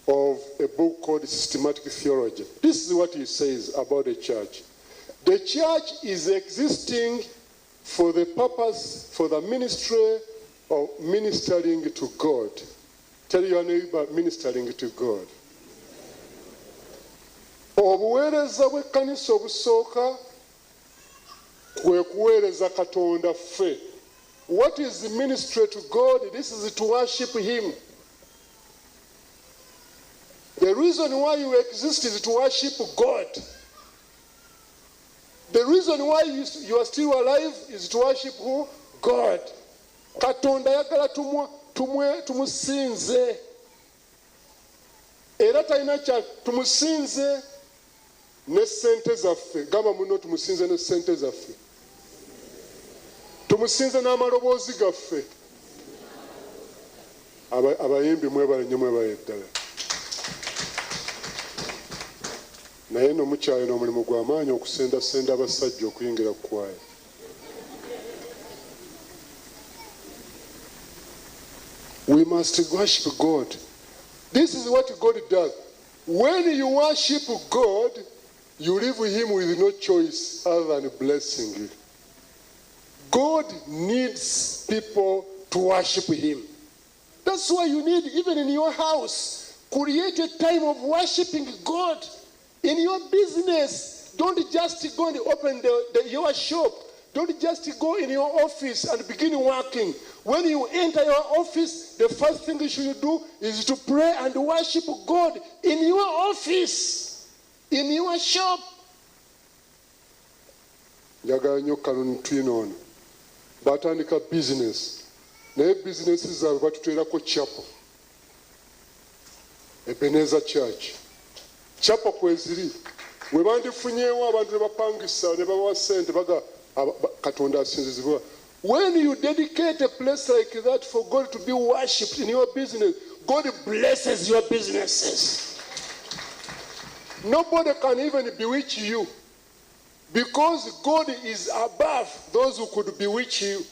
S1: of a book called Systematic Theology. This is what he says about the church. The church is existing for the purpose, for the ministry of ministering to God. Tell your neighbor, ministering to God. Obuweereza bw'ekkanisa obusooka kwe kuweereza Katonda ffe. What is the ministry to God? This is to worship him. The reason why you exist is to worship God. The reason why you are still alive is to worship who? God. Katonda ayagala tumusinze. Era talina kya tumusinze ne ssente zaffe. Gamba munno tumusinze ne ssente zaffe. Tumusinze n'amaloboozi gaffe. Abayimbi mwebale nnyo, mwebale ddala. Naye nno mukyalina omulimu gw'amaanyi okusendasenda abasajja okuyingira ku kwaya. We must worship God. This is what God does. When you worship God, you leave him with no choice other than blessing you. God needs people to worship him. That's why you need, even in your house, create a time of worshiping God. In your business, don't just go and open your shop. Don't just go in your office and begin working. When you enter your office, the first thing you should do is to pray and worship God in your office, in your shop. Njagala nnyo Canon Twine ono. Batandika business. Naye business zaabwe batuteerako chapel. Ebenezer Church. Chapel kweziri. We bandifunyeewo abantu ne bapangisa ne babawa ssente baga Katonda asinzizibwa. When you dedicate a place like that for God to be worshipped in your business, God blesses your businesses. Nobody can even bewitch you, because God is above those who could bewitch you.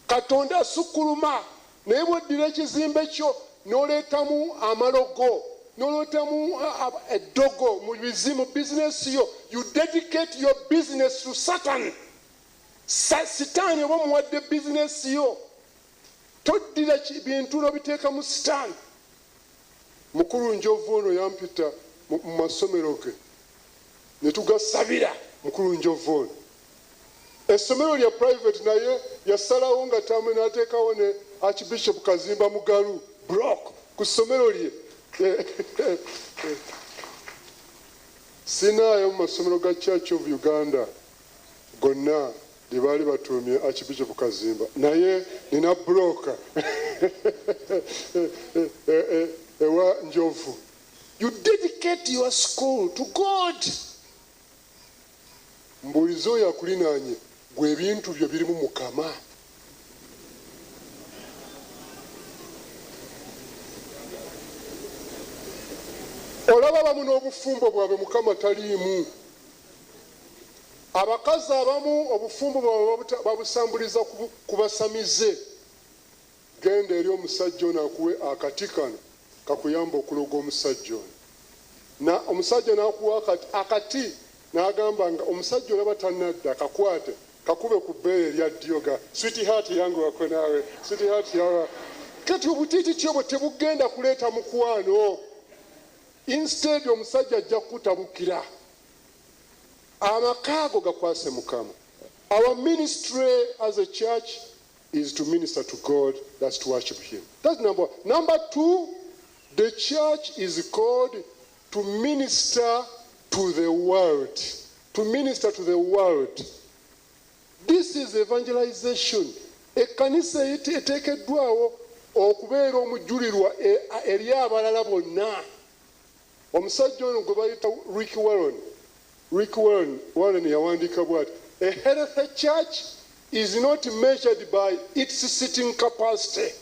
S1: Katonda asukkuluma, naye bw'oddira ekizimbe kyo n'oleetamu amalogo, n'oleetamu eddogo mu bizimu business yo, you dedicate your business to Satan. Sitaani oba omuwadde business yo, toddira bintu n'obiteekamu Sitaani. Mukulu Njovu ono yampita mu masomero ge ne tugasabira. Mukulu Njovu ono essomero lya private, naye yasalawo nga tamu n'ateekawo ne Archbishop Kazimba Mugalu block ku ssomero lye. Sinaayo mu masomero ga Church of Uganda gonna lye baali batuumye Archbishop Kazimba, naye nina broka ewa Njovu. You dedicate your school to God. Mbuuliza oyo akulinaanye, gwe ebintu byo birimu Mukama. Olaba abamu n'obufumbo bwabwe Mukama taliimu. Abakazi abamu obufumbo bwabwe babusambuliza ku basamize. Genda eri omusajja ono akuwe akati kano kakuyamba okuloga omusajja ono. Na omusajja n'akuwa akati n'agamba nga omusajja olaba tannadda, kakwate kakube ku bbeere erya ddyo ga sweetheart yange wako naawe, sweetheart yange. Kati obutiititi obwo tebugenda kuleeta mukwano. Instead omusajja ajja kukutabukira. Amaka ago gakwase Mukama. Our ministry as a church is to minister to God, that's to worship him. That's number one. Number two, the church is called to minister to the world. To minister to the world. This is evangelization. Ekkanisa eteekeddwawo okubeera omujulirwa eri abalala bonna. Omusajja ono gwe bayita Rick Warren. Rick Warren yawandiika bw'ati: a healthy church is not measured by its sitting capacity.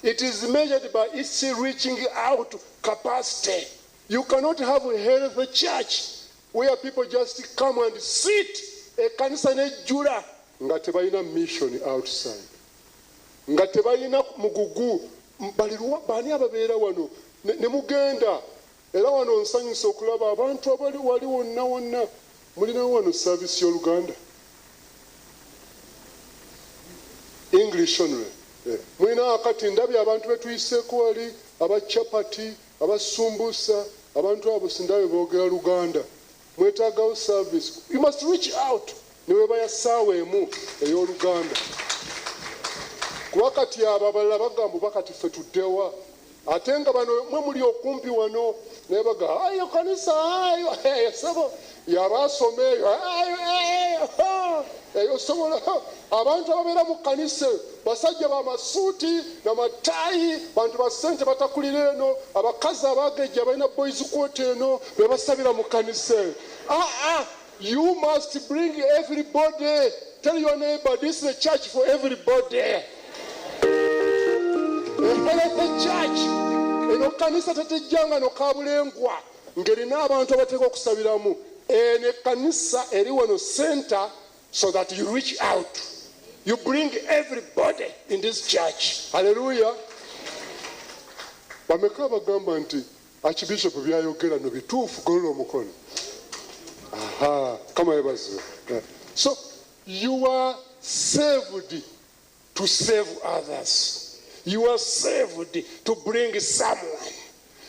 S1: It is measured by its reaching out capacity. You cannot have a healthy church where people just come and sit. Ekanisa nejjula nga tebalina mission outside, nga tebalina mugugu. Balirwa bani ababeera wano ne mugenda. Era wano nsanyusa okulaba abantu abali wali wonna wonna. Mulina wano service y'Oluganda, English only. Mulina akati ndabye abantu betuyiseeko wali, aba chapati, abasumbusa, abantu abo sindabe boogera Luganda. Mwetaagawo service. You must reach out ne weba ya ssaawa emu ey'Oluganda, kuba kati abo abalala bagamba bakati ffe tuddewa, ate nga bano mwe muli okumpi wano, naye baga ayo kanisa ayo sebo yaba asoma eyo ayo eyo sobola. Abantu ababeera mu kanisa basajja bamasuuti namatayi, bantu ba ssente batakulira eno, abakazi abagejja balina boys quarter eno be basabira mu kanisa eyo. Ah, you must bring everybody. Tell your neighbor, this is a church for everybody. A healthy church. Eno kanisa tetejjanga nokabulengwa ng'erina abantu abateeka okusabiramu. Eno ekkanisa eri wano center so that you reach out. You bring everybody in this church. Hallelujah. Bameka bagamba nti Archbishop byayogera no bituufu? Golola omukono. Aha, kama yebaziwe. So you are saved to save others. You are saved to bring someone.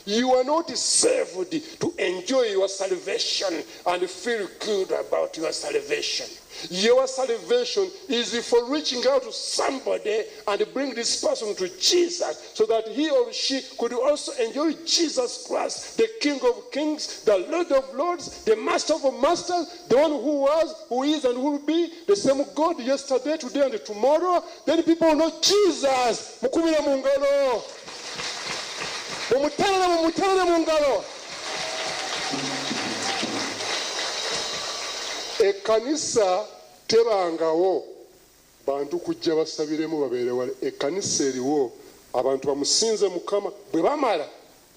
S1: You are not saved to enjoy your salvation and feel good about your salvation. Your salvation is for reaching out to somebody and bring this person to Jesus so that he or she could also enjoy Jesus Christ, the King of Kings, the Lord of Lords, the Master of Masters, the one who was, who is, and who will be, the same God yesterday, today, and tomorrow. Then people will know Jesus. Mukubire mu ngalo. Mumuterere, mumuterere mu ngalo. Ekkanisa tebangawo bantu kujja basabiremu babeere wale. Ekkanisa eriwo abantu bamusinze Mukama, bwe bamala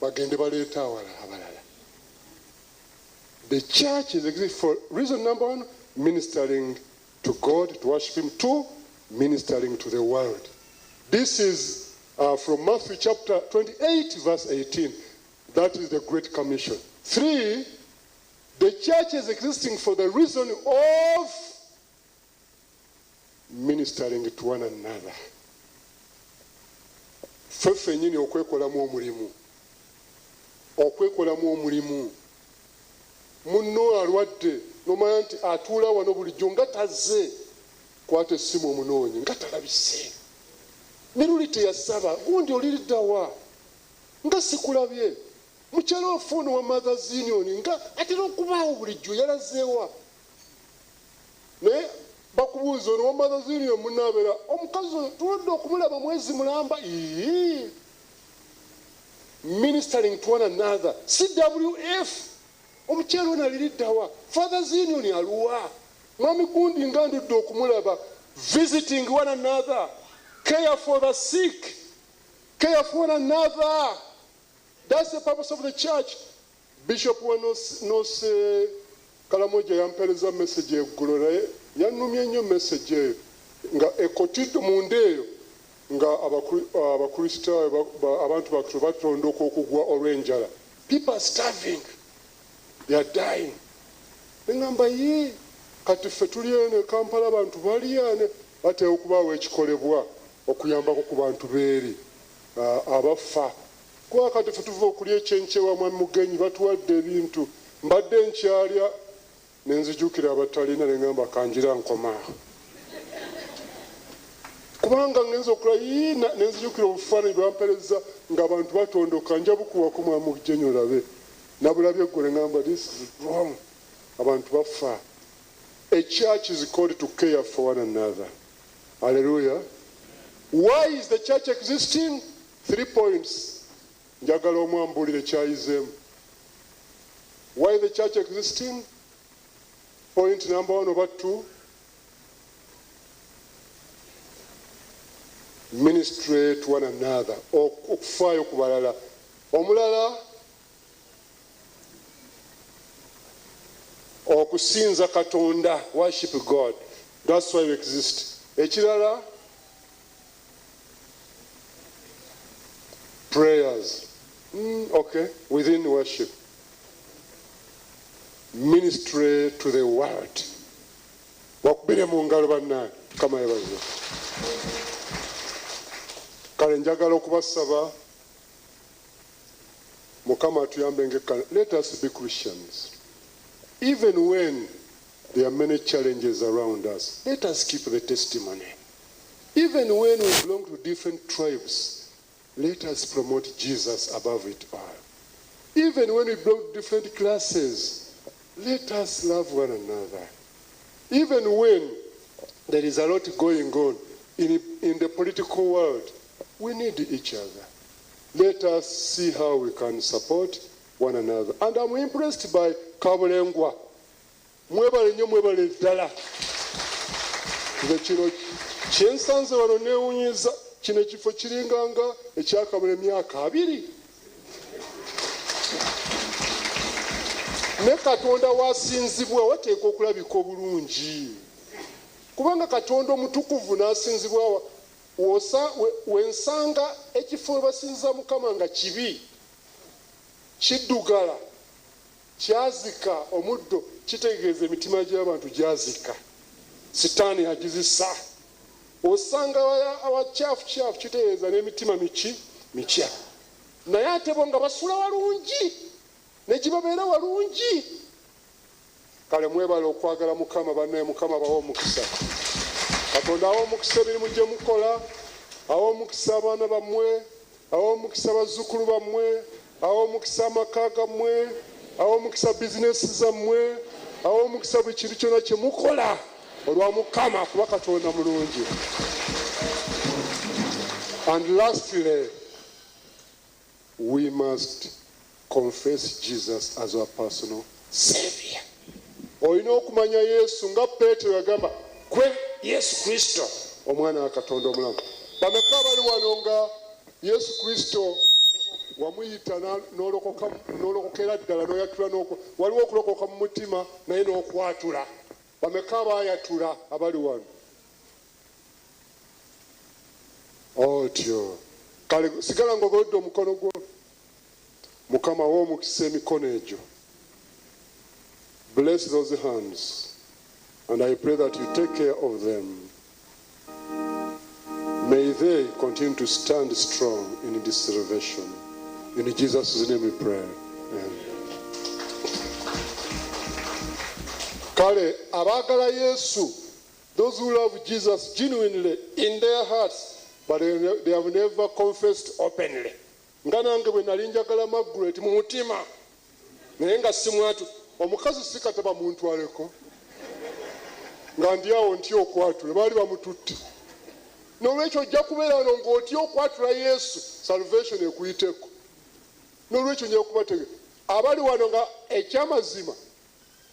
S1: bagende baleeta awalala abalala. The church is exist for reason number one, ministering to God, to worship him. Two, ministering to the world. This is from Matthew chapter 28 verse 18. That is the Great Commission. Three, the church is existing for the reason of ministering to one another. Ffe ffennyini okwekolamu omulimu, okwekolamu omulimu. Munno alwadde, nomanya nti atuula wano bulijjo nga tazze, kwata essimu omunoonye nga talabise, ne luli teyasaba gundi oliriddawa nga sikulabye. Mukyala waffe ono wa Mothers Union nga atera okubaawo bulijjo yalazeewa? Naye bakubuuza ono wa Mothers Union munaabeera omukazi oyo tulwadde okumulaba mwezi mulamba. Ii. Ministering to one another. CWF omukyala ono aliriddawa? Fathers Union aluwa? Mwami gundi nga ndudde okumulaba. Visiting one another, care for the sick, care for one another. That's the purpose of the church. Bishop wa North Karamoja yampeereza message eggulo, naye yannumye nnyo message eyo nga ekotidde munda eyo nga Abakristaayo, abantu bakristo batondoka okugwa olw'enjala. People are starving, they are dying. Neŋŋamba ye kati ffe tuli eno e Kampala, abantu balya ne bateeka okubaawo ekikolebwa okuyambako ku bantu beeri abafa, kuba kati ffe tuva okulya ekyenkyewa. Mwami Mugenyi batuwadde ebintu, mbadde nkyalya ne nzijukira abatalina, ne ŋŋamba kanjira nkomaawo, kubanga ngenza okula yiina ne nzijukira obufaananyi bwampereza ng'abantu batondoka. Nja bukuwako mwami Mugenyi olabe. Nabulabye eggulo ne ŋŋamba this is wrong, abantu bafa. A church is called to care for one another. Hallelujah. Why is the church existing? Three points. Njagala omwambulire kyayizeemu. Why the church existing? Point number one over two. Ministry to one another, okufaayo ku balala. Omulala, okusinza Katonda, worship God. That's why we exist. Ekirala, prayers. Okay, within worship. Ministry to the world. Wakubire mu ngalo bannange, Mukama yeebazibwe. Kale njagala okubasaba, Mukama atuyambe ng'ekkanisa. Let us be Christians. Even when there are many challenges around us, let us keep the testimony. Even when we belong to different tribes, let us promote Jesus above it all. Even when we belong to different classes, let us love one another. Even when there is a lot going on in the political world, we need each other. Let us see how we can support one another. And I'm impressed by Kabulengwa. Mwebale nnyo, mwebale ddala. Nze kino kyensanze wano neewuunyiza, kino ekifo kiringanga ekyakamala emyaka 2. Ne Katonda wasinzibwa wateekwa okulabika obulungi, kubanga Katonda omutukuvu n'asinzibwa. Wensanga ekifo we basinza Mukama nga kibi, kiddugala, kyazika omuddo, kitegeeza emitima gy'abantu gyazika, Sitaani agizisa. Osanga awakyafu kyafu, kitegeeza n'emitima miki mikya. Naye ate bo nga basula walungi, ne gibabeera walungi. Kale mwebale okwagala Mukama bannaye. Mukama bawe omukisa. Katonda awa omukisa emirimu gye mukola, awa omukisa abaana bammwe, awa omukisa bazzukulu bammwe, awa omukisa amaka gammwe, awa omukisa bizinesi zammwe, awa omukisa buli kintu kyonna kye mukola olwa Mukama, kuba Katonda mulungi. And lastly, we must confess Jesus as our personal savior. Olina okumanya Yesu nga Peetero yagamba, gwe Yesu Kristo omwana wa Katonda omulamu. Bameka abali wano nga Yesu Kristo wamuyita n'olokokera ddala, n'oyatula? Waliwo okulokoka mu mutima naye n'okwatula. Bameka abayatula abali wano otyo? Kale sigala ng'ogolodde omukono gwo. Mukama w'omukisa emikono egyo. Bless those hands, and I pray that you take care of them. May they continue to stand strong in this salvation. In Jesus' name we pray. Amen. Kale abaagala Yesu, those who love Jesus genuinely in their hearts, but they have never confessed openly, nga nange bwe nali njagala Margaret mu mutima naye nga simwatu. Omukazi si kataba muntwaleko nga ndi awo ntya okwatula, baali bamututte. Nolwekyo ojja kubeera wano ng'otya okwatula Yesu, salvation ekuyiteko. Nolwekyo nja kubatege abali wano nga ekyamazima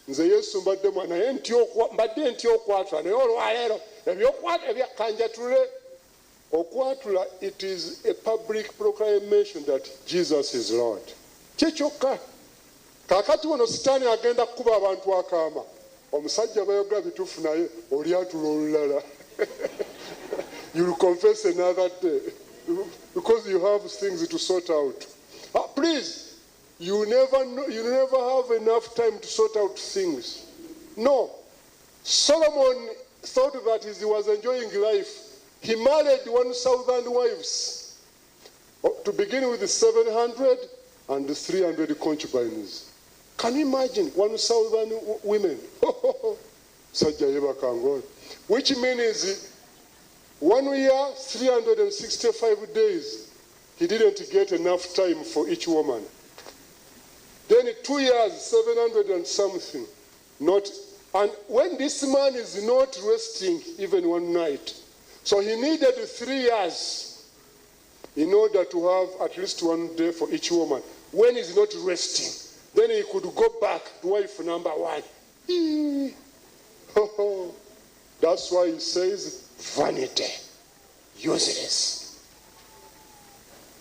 S1: nze Yesu mbadde naye mbadde ntya okwatula, naye olwaleero kanjatule. Okwatula, it is a public proclamation that Jesus is Lord, kyekyokka. Kaakati wano Sitaani agenda kukuba abantu akaama, omusajja bayogera bituufu, naye olyatula olulala. You'll confess another day because you have things to sort out. Please, you never know, you never have enough time to sort out things. No. Solomon thought that he was enjoying life. He married 1,000 wives. Oh, to begin with, 700 and 300 concubines. Can you imagine 1,000 women? Sajja yebaka. Which means 1 year, 365 days, he didn't get enough time for each woman. Then 2 years, 700 and something. Not, and when this man is not resting even one night, so he needed 3 years in order to have at least one day for each woman. When he's not resting, then he could go back to wife number one. That's why he says vanity. Useless.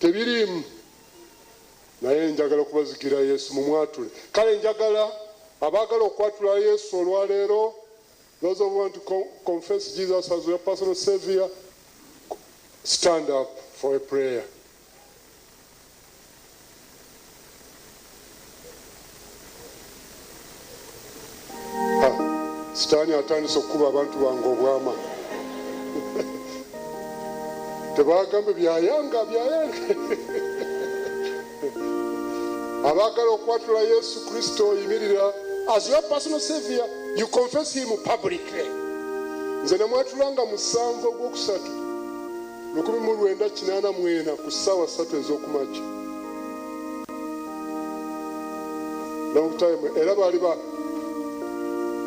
S1: Tebiriimu. Naye njagala okubazigira Yesu mumwatule. Kale njagala abaagala okwatula Yesu olwaleero, those who want to confess Jesus as your personal savior, stand up for a prayer. Sitaani atandise okukuba abantu bange obwama. Tebagambe byayanga byayanga. Abaagala okwatula Yesu Kristo, yimirira as your personal savior. You confess him publicly. Nze namwatulanga 7 ogwokusatu 1984 ku ssaawa 3 ez'okumakya. Long time. Era baali ba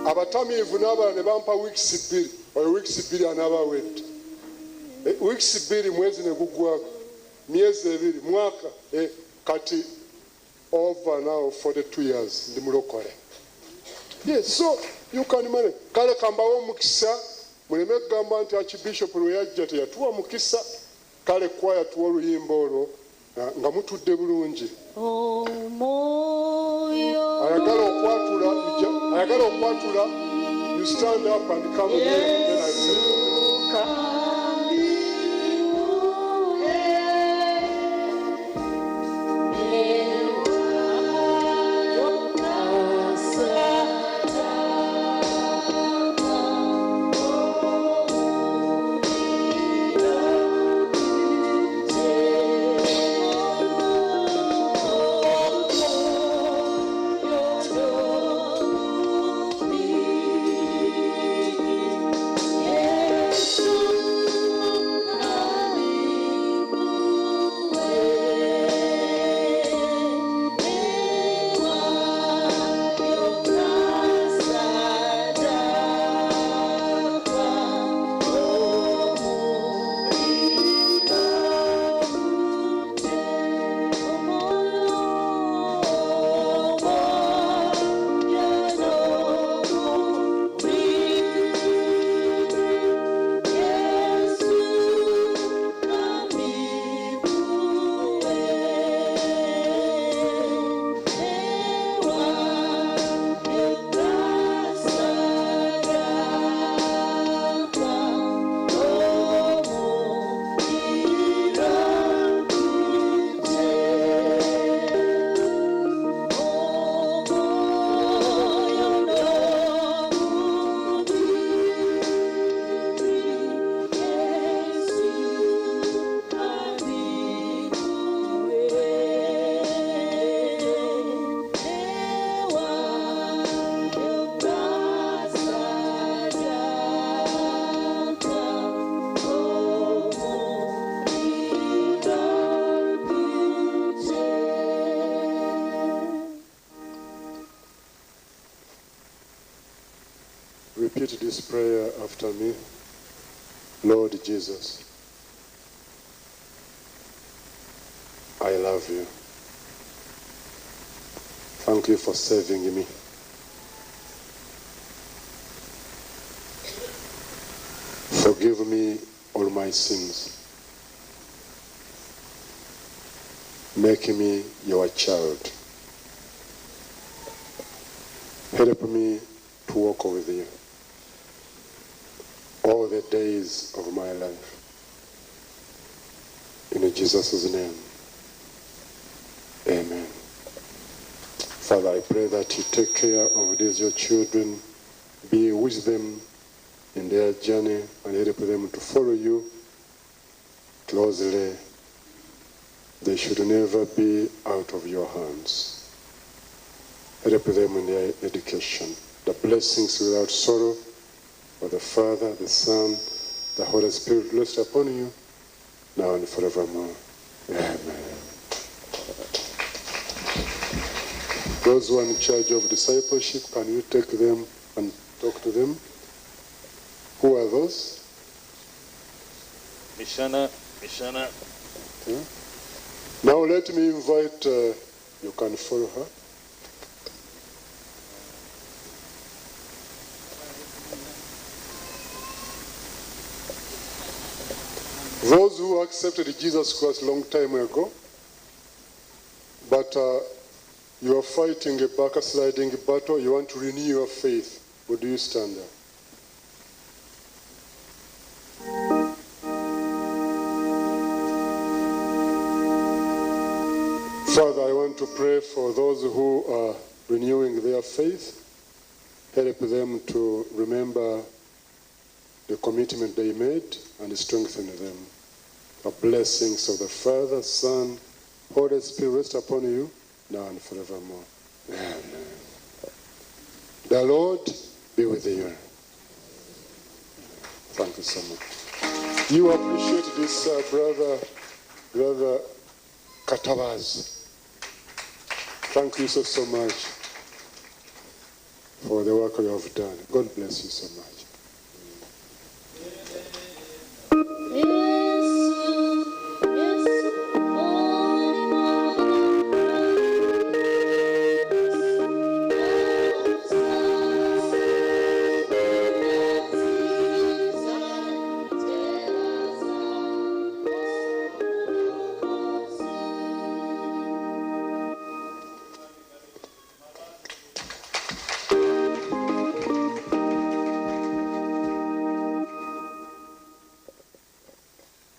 S1: abatamiivu n'abalala ne bampa weeks 2. Oyo weeks 2 anaaba awedde. Weeks 2 mwezi ne guggwako, myezi 2 mwaka. Kati over now 42 years ndi mulokole. Yes, so you can manage. Kale kambawo omukisa, muleme kugamba nti Archbishop lwe yajja teyatuwa mukisa. Kale kwaya tuwa oluyimba olwo nga mutudde bulungi. Ayagala okwatula, ayagala okwatula, you stand up and come here, then I say. Repeat this prayer after me. Lord Jesus, I love you. Thank you for saving me. Forgive me all my sins. Make me your child. Help me to walk with you all the days of my life. In Jesus' name, amen. Father, I pray that you take care of these your children, be with them in their journey, and help them to follow you closely. They should never be out of your hands. Help them in their education. The blessings without sorrow of the Father, the Son, the Holy Spirit rest upon you, now and forevermore. Amen. Those who are in charge of discipleship, can you take them and talk to them? Who are those?
S5: Mishana, Mishana.
S1: Okay. Now let me invite, you can follow her. Those who accepted Jesus Christ long time ago, but you are fighting a backsliding battle, you want to renew your faith, would you stand up? Father, I want to pray for those who are renewing their faith. Help them to remember the commitment they made and strengthen them. The blessings of the Father, Son, Holy Spirit rest upon you now and forevermore. Amen. The Lord be with you. Thank you so much. You appreciate this brother Katabaz. Thank you so much for the work you have done. God bless you so much.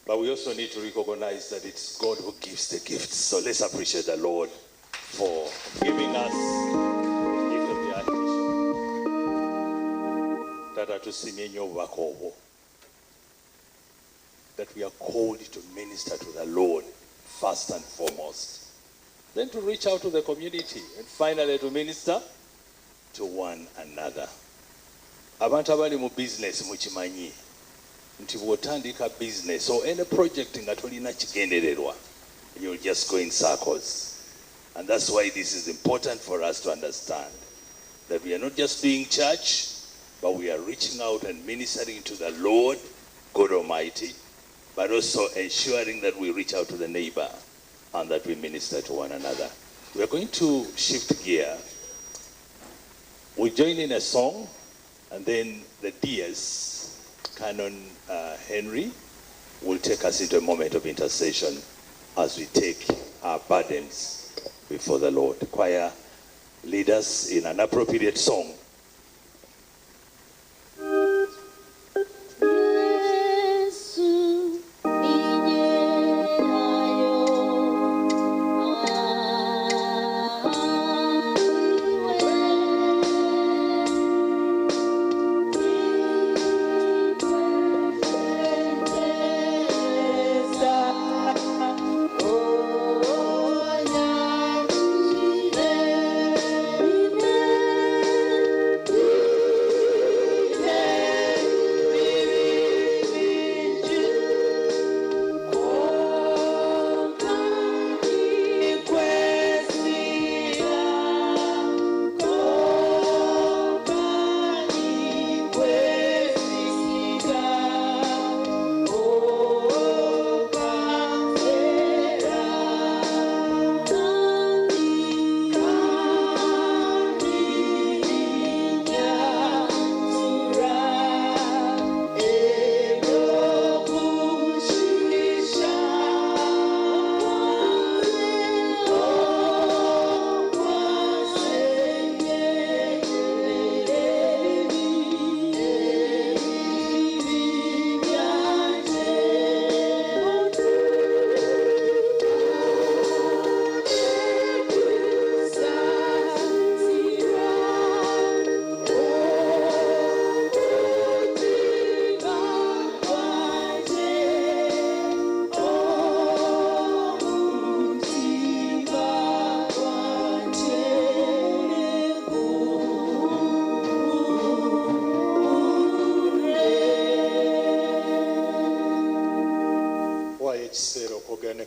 S5: But we also need to recognize that it's God who gives the gifts. So let's appreciate the Lord for giving us the gift of the Archbishop. Tata tusiimye nnyo obubaka obwo. That we are called to minister to the Lord first and foremost. Then to reach out to the community. And finally to minister to one another. Abantu abali mu business mukimanyi nti bw'otandika business or any project nga tolina kigendererwa, you'll just go in circles. And that's why this is important for us to understand that we are not just doing church, but we are reaching out and ministering to the Lord, God Almighty, but also ensuring that we reach out to the neighbor and that we minister to one another. We are going to shift gear. We join in a song, and then the DS, Canon Henry, will take us into a moment of intercession as we take our burdens before the Lord. Choir, lead us in an appropriate song.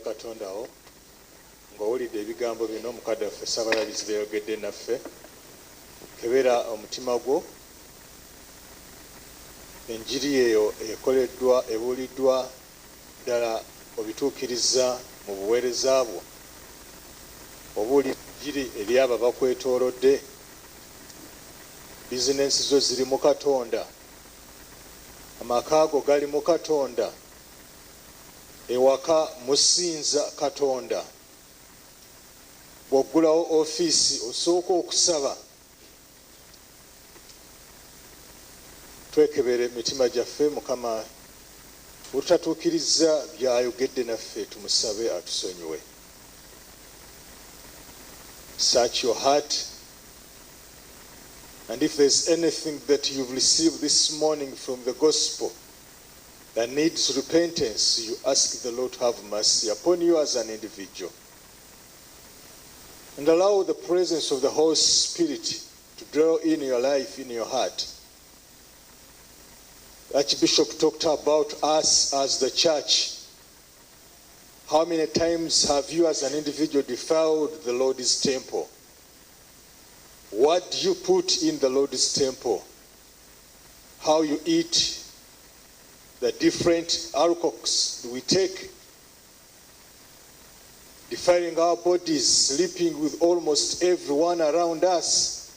S8: Katonda ng'owulidde ebigambo bino mukadde waffe Ssaabalabizi byeyogedde naffe, kebera omutima gwo, enjiri eyo ekoleddwa ebuuliddwa ddala obituukiriza mu buweereza bwo, obuulira enjiri eri abo abakwetoolodde, bizinensi zo ziri mu Katonda, amaka go gali mu Katonda, Ewaka musinza Katonda? Bw'oggulawo ofiisi osooka okusaba? Twekebere emitima gyaffe. Mukama bwetutatuukiriza byayogedde naffe, tumusabe atusonyiwe. Search your heart, and if there's anything that you've received this morning from the gospel that needs repentance, you ask the Lord to have mercy upon you as an individual and allow the presence of the Holy Spirit to dwell in your life, in your heart. Archbishop talked about us as the church. How many times have you as an individual defiled the Lord's temple? What do you put in the Lord's temple? How you eat, the different alcohols we take, defiling our bodies, sleeping with almost everyone around us.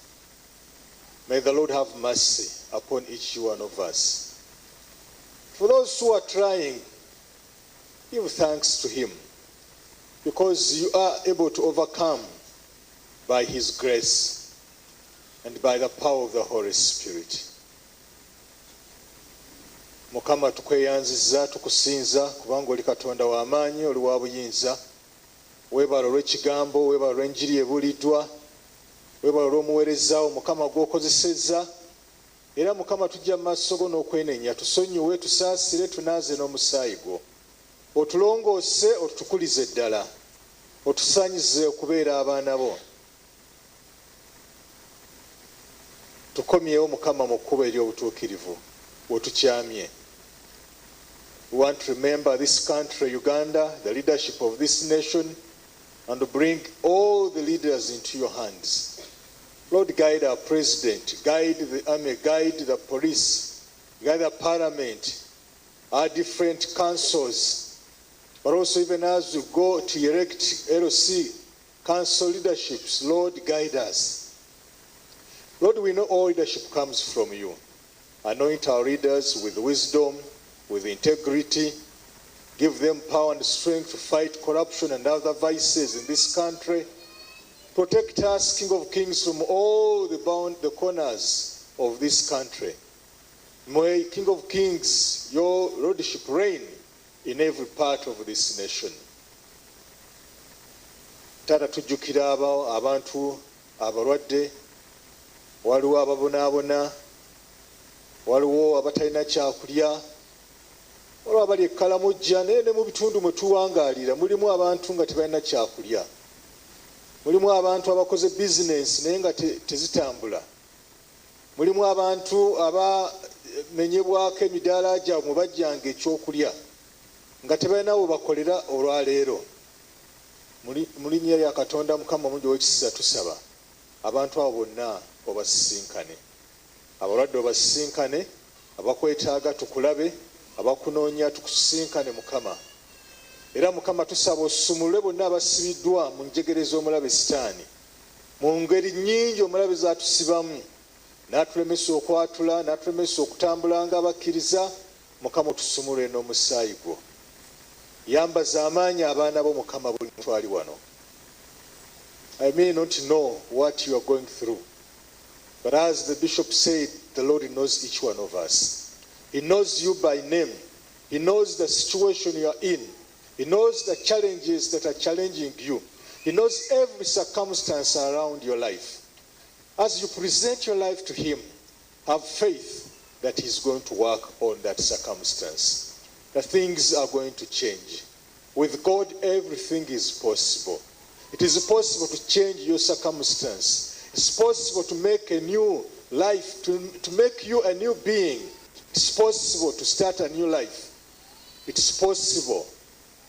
S8: May the Lord have mercy upon each one of us. For those who are trying, give thanks to Him, because you are able to overcome by His grace and by the power of the Holy Spirit. Mukama, tukweyanziza, tukusinza kubanga oli Katonda w'amaanyi, oli wa buyinza. Weebala olw'ekigambo, weebala olw'enjiri ebuuliddwa, weebala olw'omuweereza wo, Mukama, gw'okozesezza. Era Mukama, tujja mu maaso go n'okwenenya. Tusonyiwe, tusaasire, tunaaze n'omusaayi gwo, otulongoose, otutukulize ddala, otusaanyize okubeera abaana bo. Tukomyewo, Mukama, mu kkubo ery'obutuukirivu wetukyamye. We want to remember this country, Uganda, the leadership of this nation, and to bring all the leaders into your hands. Lord, guide our president, guide the army, guide the police, guide the parliament, our different councils, but also even as we go to erect LC council leaderships, Lord, guide us. Lord, we know all leadership comes from you. Anoint our leaders with wisdom, with integrity. Give them power and strength to fight corruption and other vices in this country. Protect us, King of Kings, from all the corners of this country. May, King of Kings, your lordship reign in every part of this nation. Taata, tujjukira abantu abalwadde, waliwo ababonaabona, waliwo abatalina kyakulya, waliwo abali e Karamoja, naye ne mu bitundu mwe tuwangaalira mulimu abantu nga tebalina kyakulya, mulimu abantu abakoze bizinensi naye nga tezitambula, mulimu abantu abamenyebwako emidaala gyabwe mwe bajjanga ekyokulya nga tebalina we bakolera olwaleero. Mu linnya lya Katonda, Mukama omulungi ow'ekisa, tusaba abantu abo bonna obasisinkane, abalwadde obasisinkane, abakwetaaga tukulabe, abakunoonya tukusisinkane, Mukama. Era Mukama, tusaba osumulule bonna abasibiddwa mu njegere z'omulabe Sitaani, mu ngeri nnyingi omulabe z'atusibamu n'atulemesa okwatula, n'atulemesa okutambula nga abakkiriza. Mukama, otusumulule n'omusaayi gwo. Yambaza amaanyi abaana bo, Mukama, buli muntu ali wano. I may not know what you are going through, but as the bishop said, the Lord knows each one of us. He knows you by name. He knows the situation you are in. He knows the challenges that are challenging you. He knows every circumstance around your life. As you present your life to Him, have faith that He's going to work on that circumstance, that things are going to change. With God, everything is possible. It is possible to change your circumstance. It's possible to make a new life, to make you a new being. It's possible to start a new life. It's possible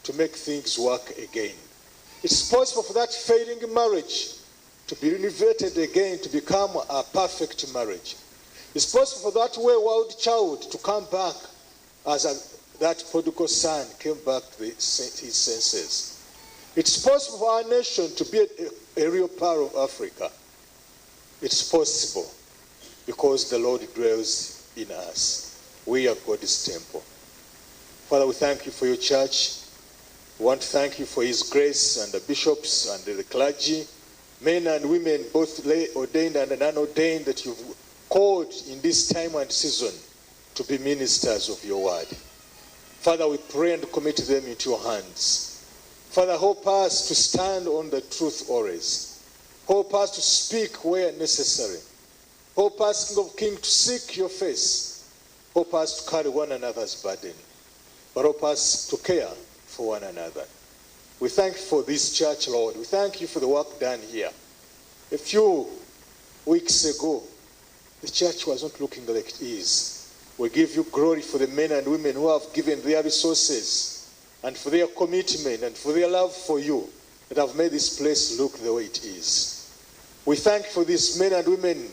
S8: to make things work again. It's possible for that failing marriage to be renovated again, to become a perfect marriage. It's possible for that wayward child to come back as that prodigal son came back to his senses. It's possible for our nation to be a real part of Africa. It's possible because the Lord dwells in us. We are God's temple. Father, we thank you for your church. We want to thank you for his grace and the bishops and the clergy, men and women, both lay ordained and unordained, that you've called in this time and season to be ministers of your word. Father, we pray and commit them into your hands. Father, help us to stand on the truth always. Help us to speak where necessary. Help us, King of Kings, to seek your face. Help us to carry one another's burden. But help us to care for one another. We thank you for this church, Lord. We thank you for the work done here. A few weeks ago, the church was not looking like it is. We give you glory for the men and women who have given their resources and for their commitment and for their love for you that have made this place look the way it is. We thank you for these men and women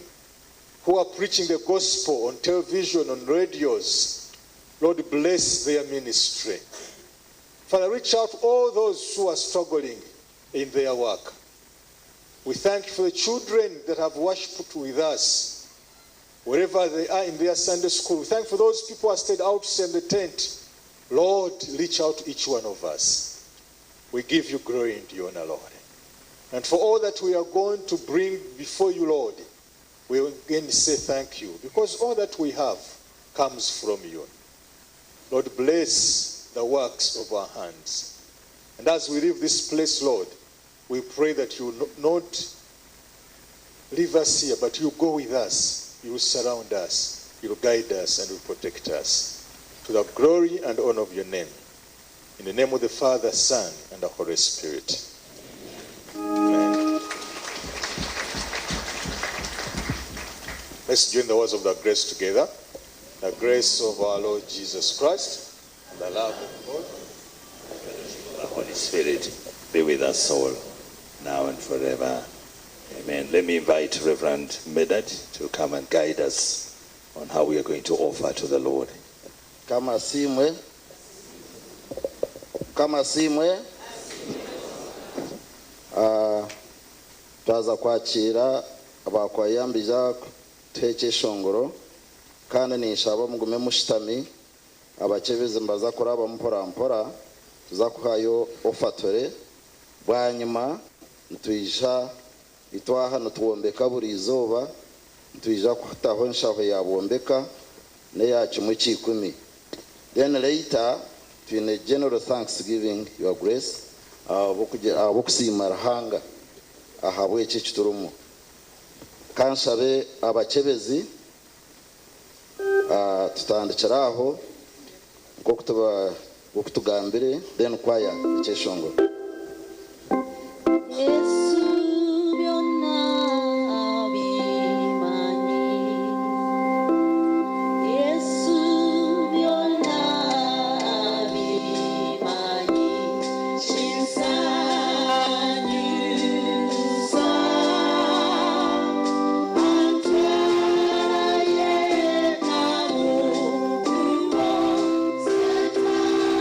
S8: who are preaching the gospel on television, on radios. Lord, bless their ministry. Father, reach out to all those who are struggling in their work. We thank you for the children that have worshipped with us, wherever they are in their Sunday school. We thank you for those people who have stayed outside the tent. Lord, reach out to each one of us. We give you glory and honor, Lord. And for all that we are going to bring before you, Lord, we again say thank you, because all that we have comes from you. Lord, bless the works of our hands. And as we leave this place, Lord, we pray that you not leave us here, but you go with us, you will surround us, you will guide us, and will protect us. To the glory and honor of your name. In the name of the Father, Son, and the Holy Spirit. Amen. Let's join the words of the grace together. The grace of our Lord Jesus Christ, and the love of God,
S5: and the fellowship of the Holy Spirit be with us all, now and forever. Amen. Let me invite Reverend Medad to come and guide us on how we are going to offer to the Lord.
S6: Kama simwe. Kama simwe. Twaza kwakira abakwayambija kuteeka eshongoro kandi ninshaba mugume mushitami abakebezi mbaza kuraba mpora mpora tuza kuhayo ofatore bwanyuma nitwija itwaha nituwombeka buri izooba nitwija kutaho enshaho yabombeka neya kimwe kyikumi. Then later twine general thanksgiving your grace abokusiima Ruhanga ahabw'eki ekiturumu. Kanshabe abakebezi tutandikira aho nk'oku tugambire then kwaya ekyeshongoro.
S2: Yesu byonna abimanyi, Yesu byonna abimanyi, kinsanyusa antwala yenna mu kkubo Setaani.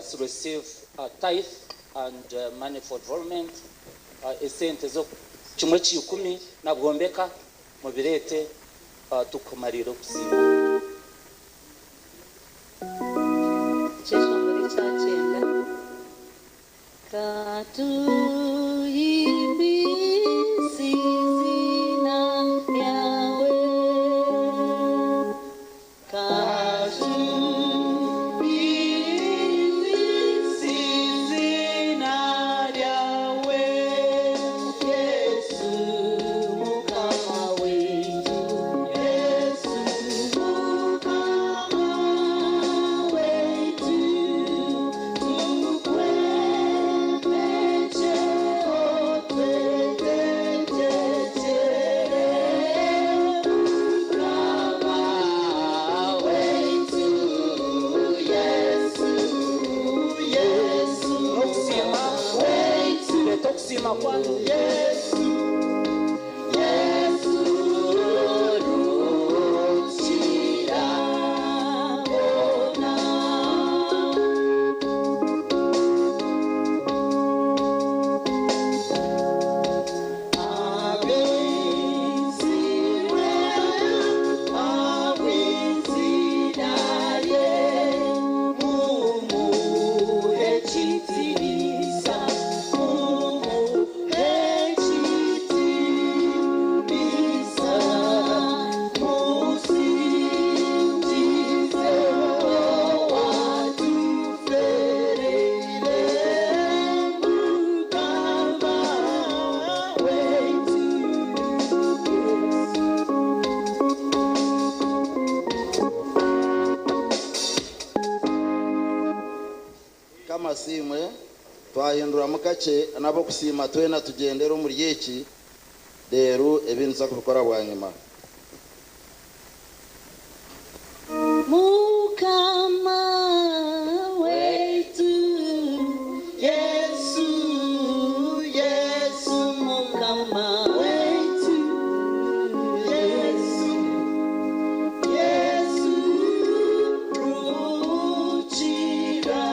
S7: us receive a tithe and money for development. Esente zo kimwe kikumi nabwombeka mubirete tukumarira okusiima.
S2: Kyeshongoro ekyakyenda. Katuyimbise izina ryawe,
S3: Katuyimbise izina ryawe, Yesu Mukama waitu, Yesu Mukama waitu, tukwemeje otwetetetere, Mukama waitu, Yesu, Yesu
S7: N'okusiima
S3: waitu,
S7: leeta okusiima kwanyu.
S3: Yesu, Yesu rukira bona.
S6: Kamasiimwe twahinduramu kakye n'abokusiima twena tugendere omuri eki reero ebindi tuza kubikora bwanyima.
S2: Mukama waitu,
S3: Yesu, Yesu
S2: Mukama
S3: waitu, Yesu, Yesu rukira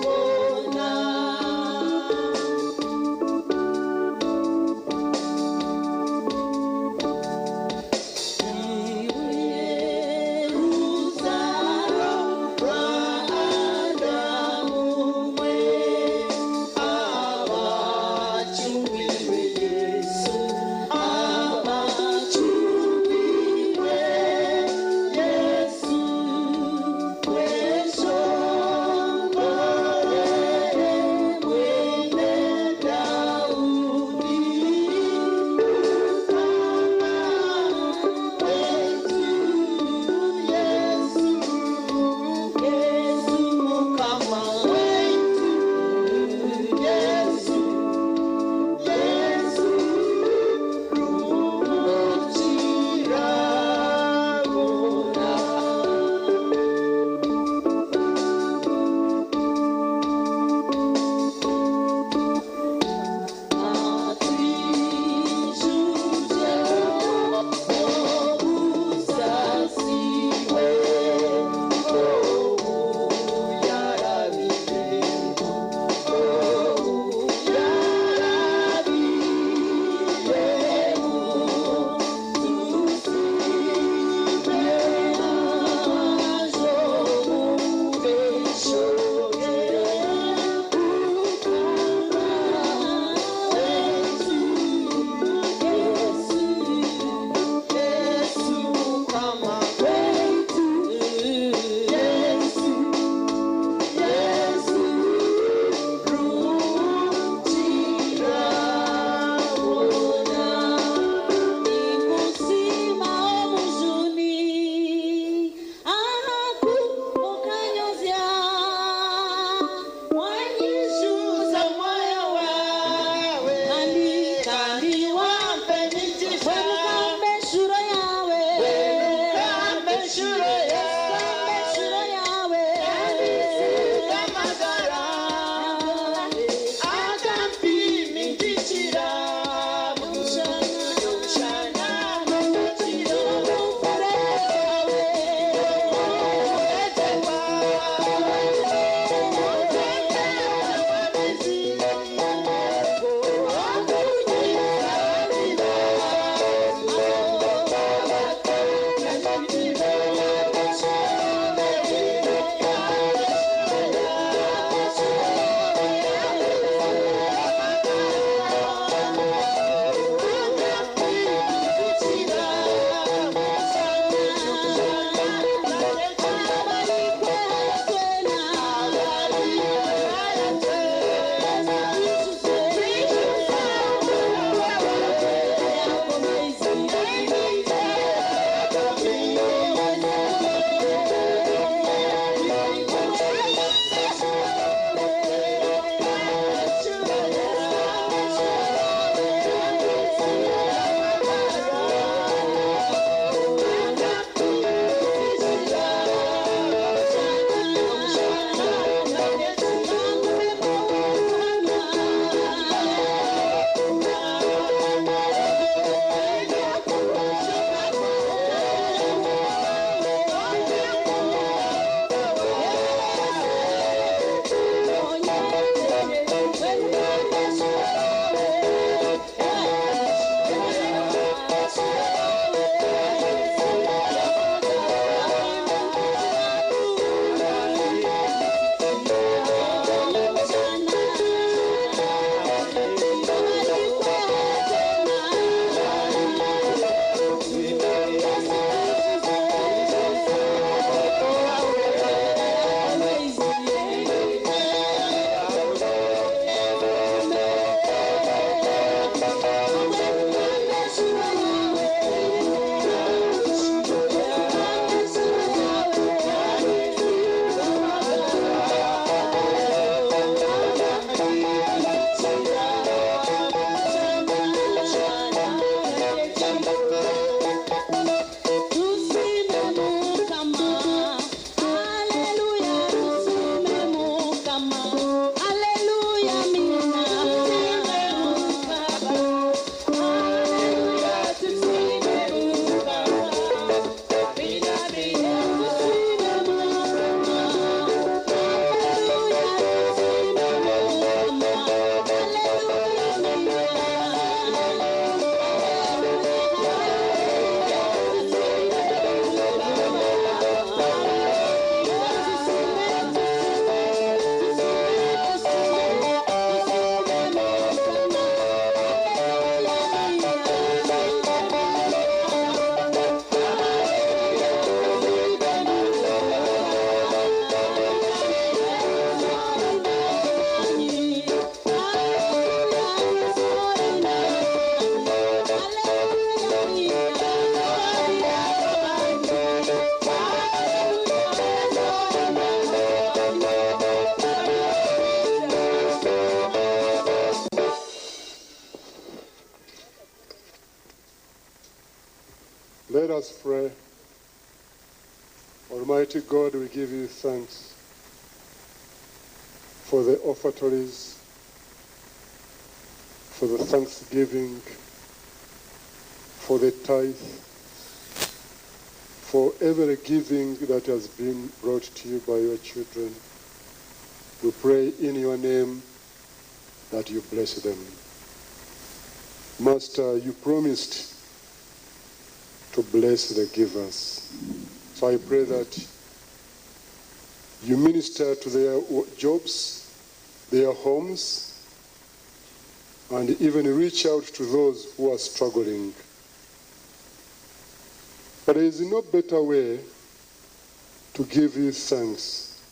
S3: bona.
S1: Let us pray. Almighty God, we give you thanks for the offertories, for the thanksgiving, for the tithe, for every giving that has been brought to you by your children. We pray in your name that you bless them. Master, you promised to bless the givers. So I pray that you minister to their jobs, their homes, and even reach out to those who are struggling. But there is no better way to give you thanks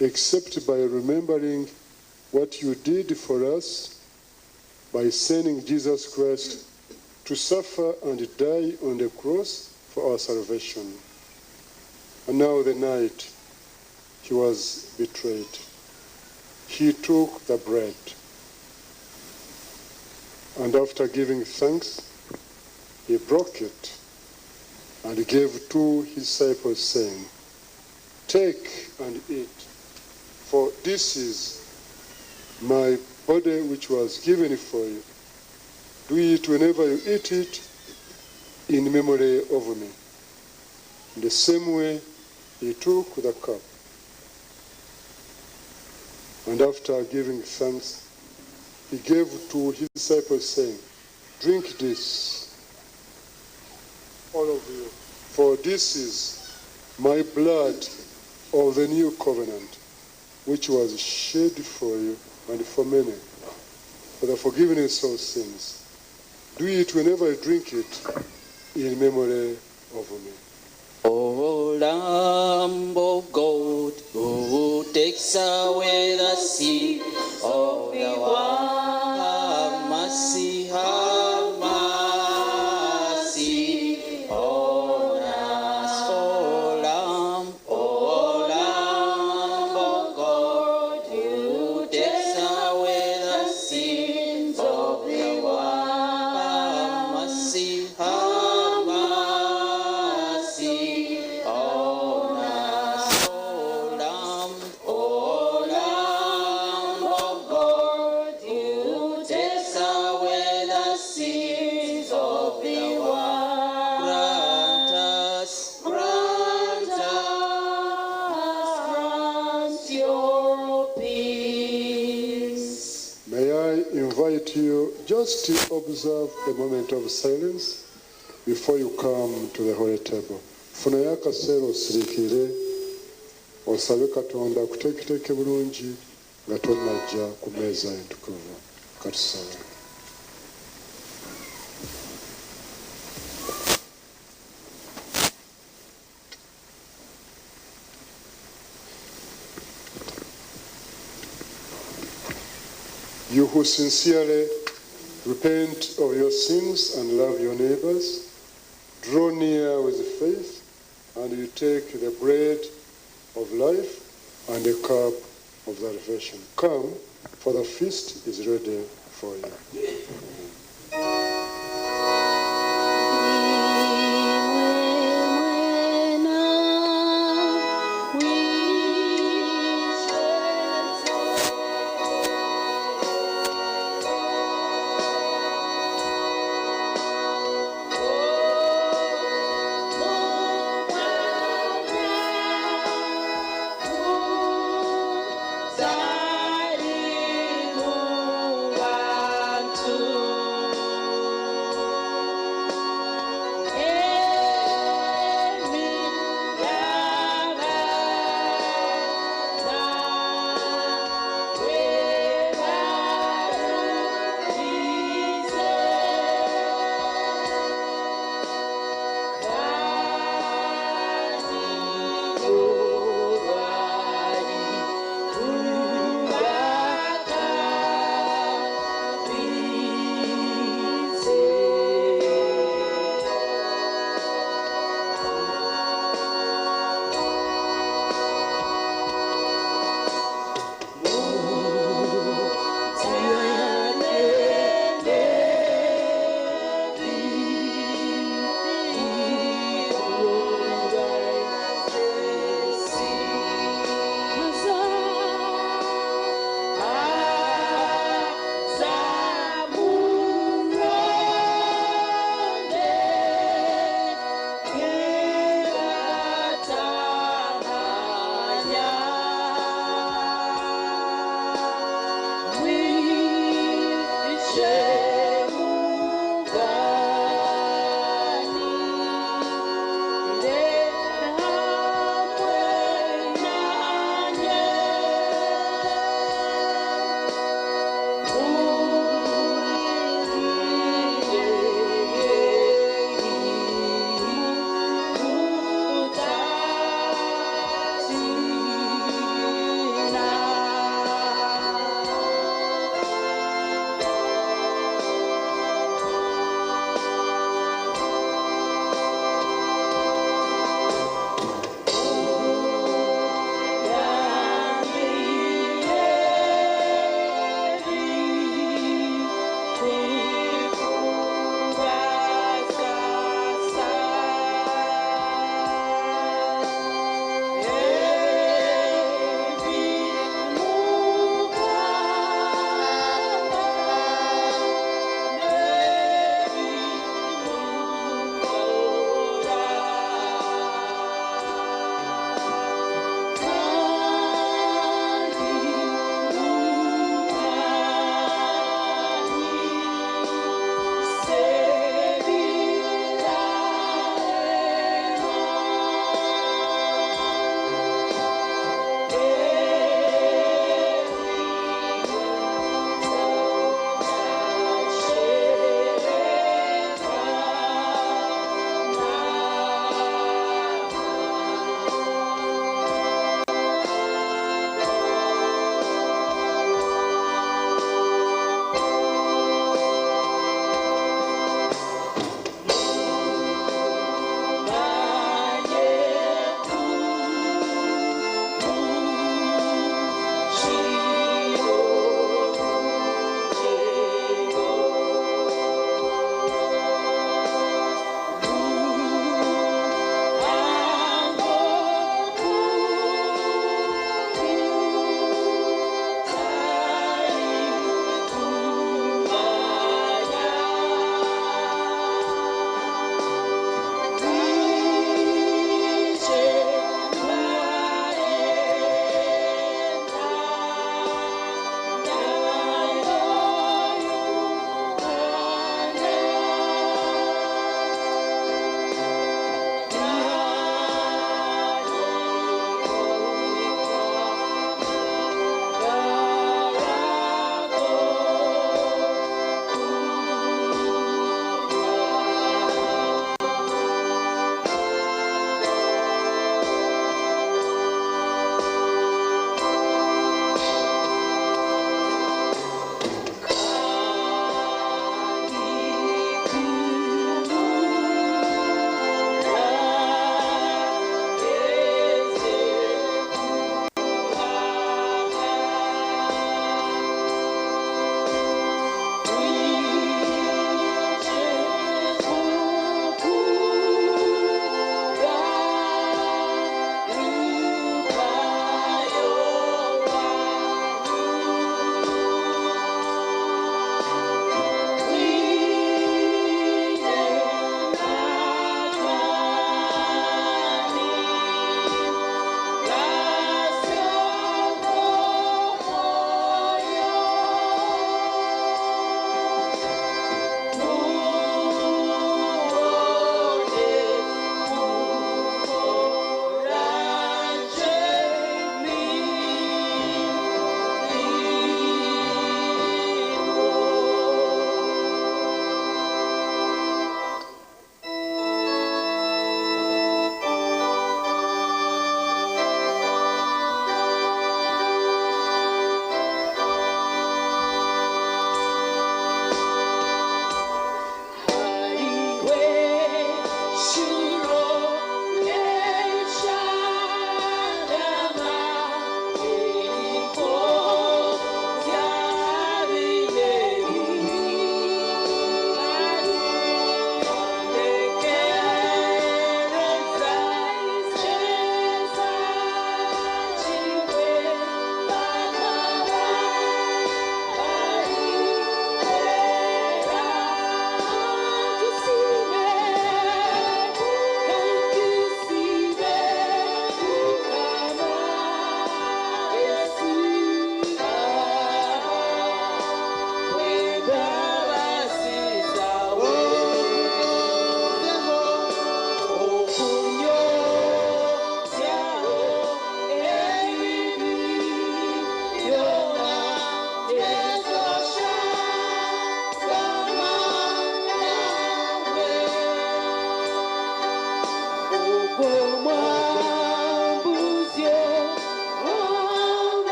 S1: except by remembering what you did for us by sending Jesus Christ to suffer and die on the cross for our salvation. And now the night he was betrayed, he took the bread, and after giving thanks, he broke it and gave to his disciples, saying, "Take and eat, for this is my body which was given for you. Do it whenever you eat it in memory of me." In the same way, he took the cup, and after giving thanks, he gave to his disciples, saying, "Drink this, all of you, for this is my blood of the new covenant, which was shed for you and for many, for the forgiveness of sins. Do it whenever you drink it in memory of me."
S3: O Lamb of God, who takes away the sin of the world, have mercy, have mercy on us. O Lamb of God, who takes away the sins of the world, have mercy, have mercy on us. O Lamb of God, who takes away the sins of the world, grant us, grant us, grant your peace.
S1: May I invite you just to observe a moment of silence before you come to the holy table. Funayo akaseera osiriikirire, osabe Katonda akuteeketeeke bulungi nga tonnajja ku mmeeza entukuvu. Katusabe. You who sincerely repent of your sins and love your neighbors, draw near with faith, and you take the bread of life and the cup of salvation. Come, for the feast is ready for you.
S3: Zari mu bantu.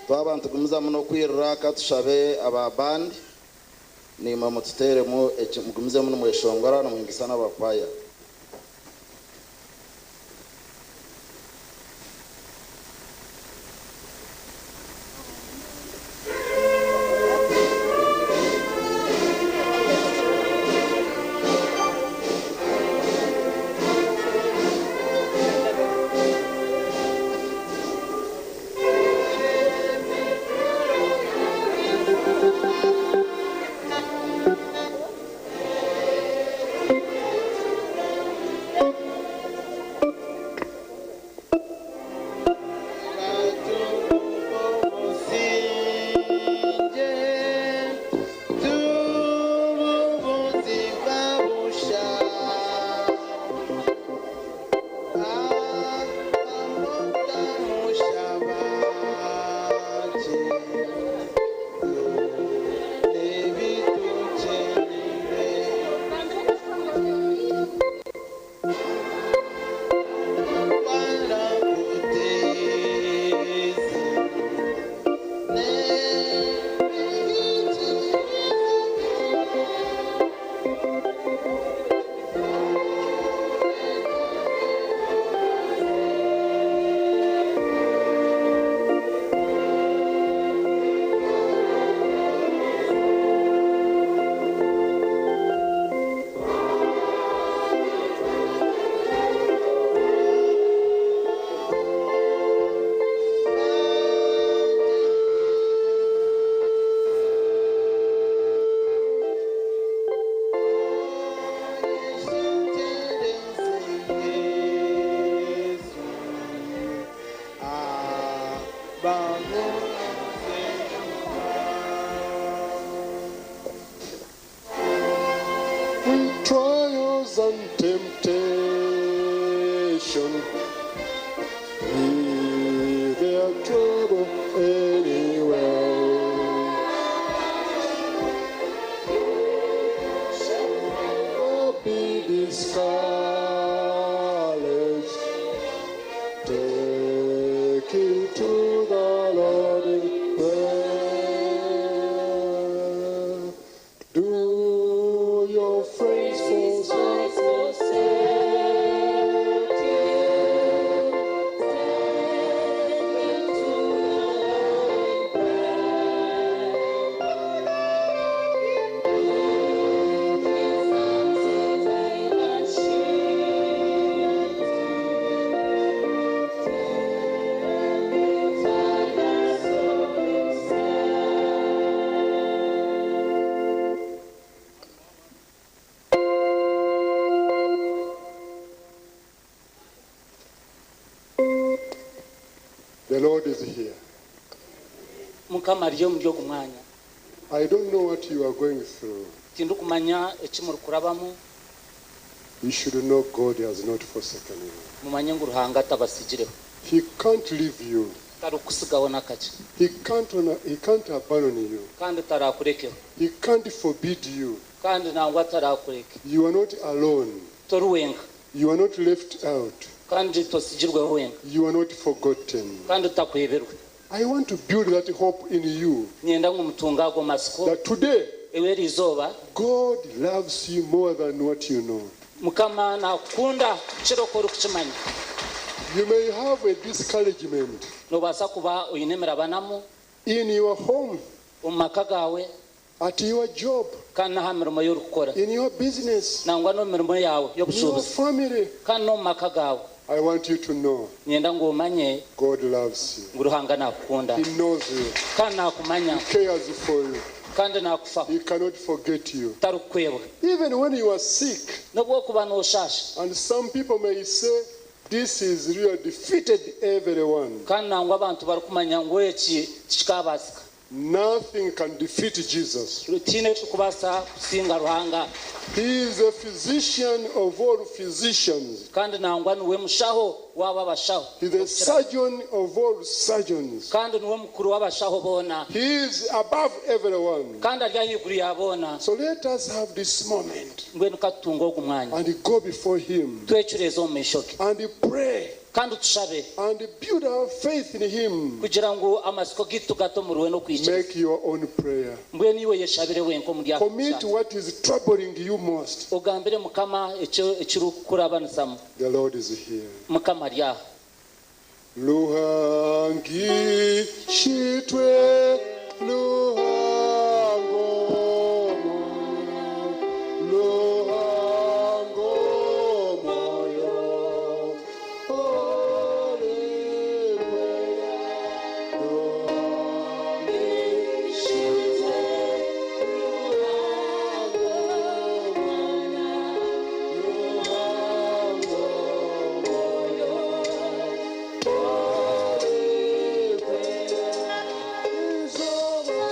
S6: Twaba ntugumizamu n'okwirira katushabe aba band nimwe mututeremu mugumizemu nimweshongora nimuhingisa n'abakwaya.
S1: With trials and temptation, be there trouble anywhere. Shall never be discouraged. Take it to the Lord in prayer. Do your friends forsake you? The Lord is here.
S7: Mukama ari omuri ogu mwanya.
S1: I don't know what you are going through.
S7: Tindikumanya eki murikurabamu.
S1: You should know God has not forsaken you.
S7: Mumanye ngu Ruhanga atabasigireho.
S1: He can't leave you.
S7: Tarikusigaho n'akakye.
S1: He can't abandon you.
S7: Kandi tarakurekeho.
S1: He can't forbid you.
S7: Kandi nangwa tarakureke.
S1: You are not alone.
S7: Tori wenka.
S1: You are not left out.
S7: Kandi tosigirweho wenka.
S1: You are not forgotten.
S7: Kandi otakweberwe.
S1: I want to build that hope in you
S7: Nyenda ngu mutunge ago masiko
S1: that today
S7: ewe eri izooba
S1: God loves you more than what you know.
S7: Mukama nakukunda kukira oku orikukimanya.
S1: You may have a discouragement
S7: Nobaasa kuba oine emirabanamu
S1: in your home,
S7: omu maka gaawe,
S1: at your job,
S7: kandi n'aha mirimo y'orikukora,
S1: in your business,
S7: nangwa n'omu mirimo yawe
S1: in your
S7: y'obushuubuzi,
S1: family.
S7: Kandi n'omu maka gaawe.
S1: I want you to know
S7: Nyenda ngu omanye
S1: God loves you.
S7: Ngu Ruhanga nakukunda.
S1: He knows you.
S7: Kandi nakumanya.
S1: He cares for you.
S7: Kandi nakufaho.
S1: He cannot forget you.
S7: Tarikukwebwa.
S1: Even when you are sick,
S7: N'obu okuba nooshasha,
S1: and some people may say, "This is real defeated everyone."
S7: kandi nangwa abantu barikumanya ngu eki tikikabaasika.
S1: Nothing can defeat Jesus.
S7: Tiine ekirikubaasa kusinga Ruhanga.
S1: He is a physician of all physicians.
S7: Kandi nangwa niwe mushaho waba abashaho.
S1: He's the surgeon of all surgeons.
S7: Kandi niwe mukuru w'abashaho boona.
S1: He is above everyone.
S7: Kandi ari ahaiguru ya boona.
S1: So let us have this moment
S7: Mbwenu katutunga ogu mwanya
S1: and go before him
S7: twecureeze omu maisho ge
S1: and pray
S7: kandi tushabe
S1: and build our faith in him.
S7: Kugira ngu amasiko gitu gatomurwe n'okwikiriza.
S1: Make your own prayer.
S7: Mbwenu iwe yeshabire wenka omuri ako.
S1: Commit what is troubling you most.
S7: Ogambire Mukama ekyo ekirikukurabanisamu.
S1: The Lord is here.
S7: Mukama ari aha.
S1: Luhangishitwe luhango luhango moyo olikwera luhangishitwe luhango mwana luhango moyo olikwera izoba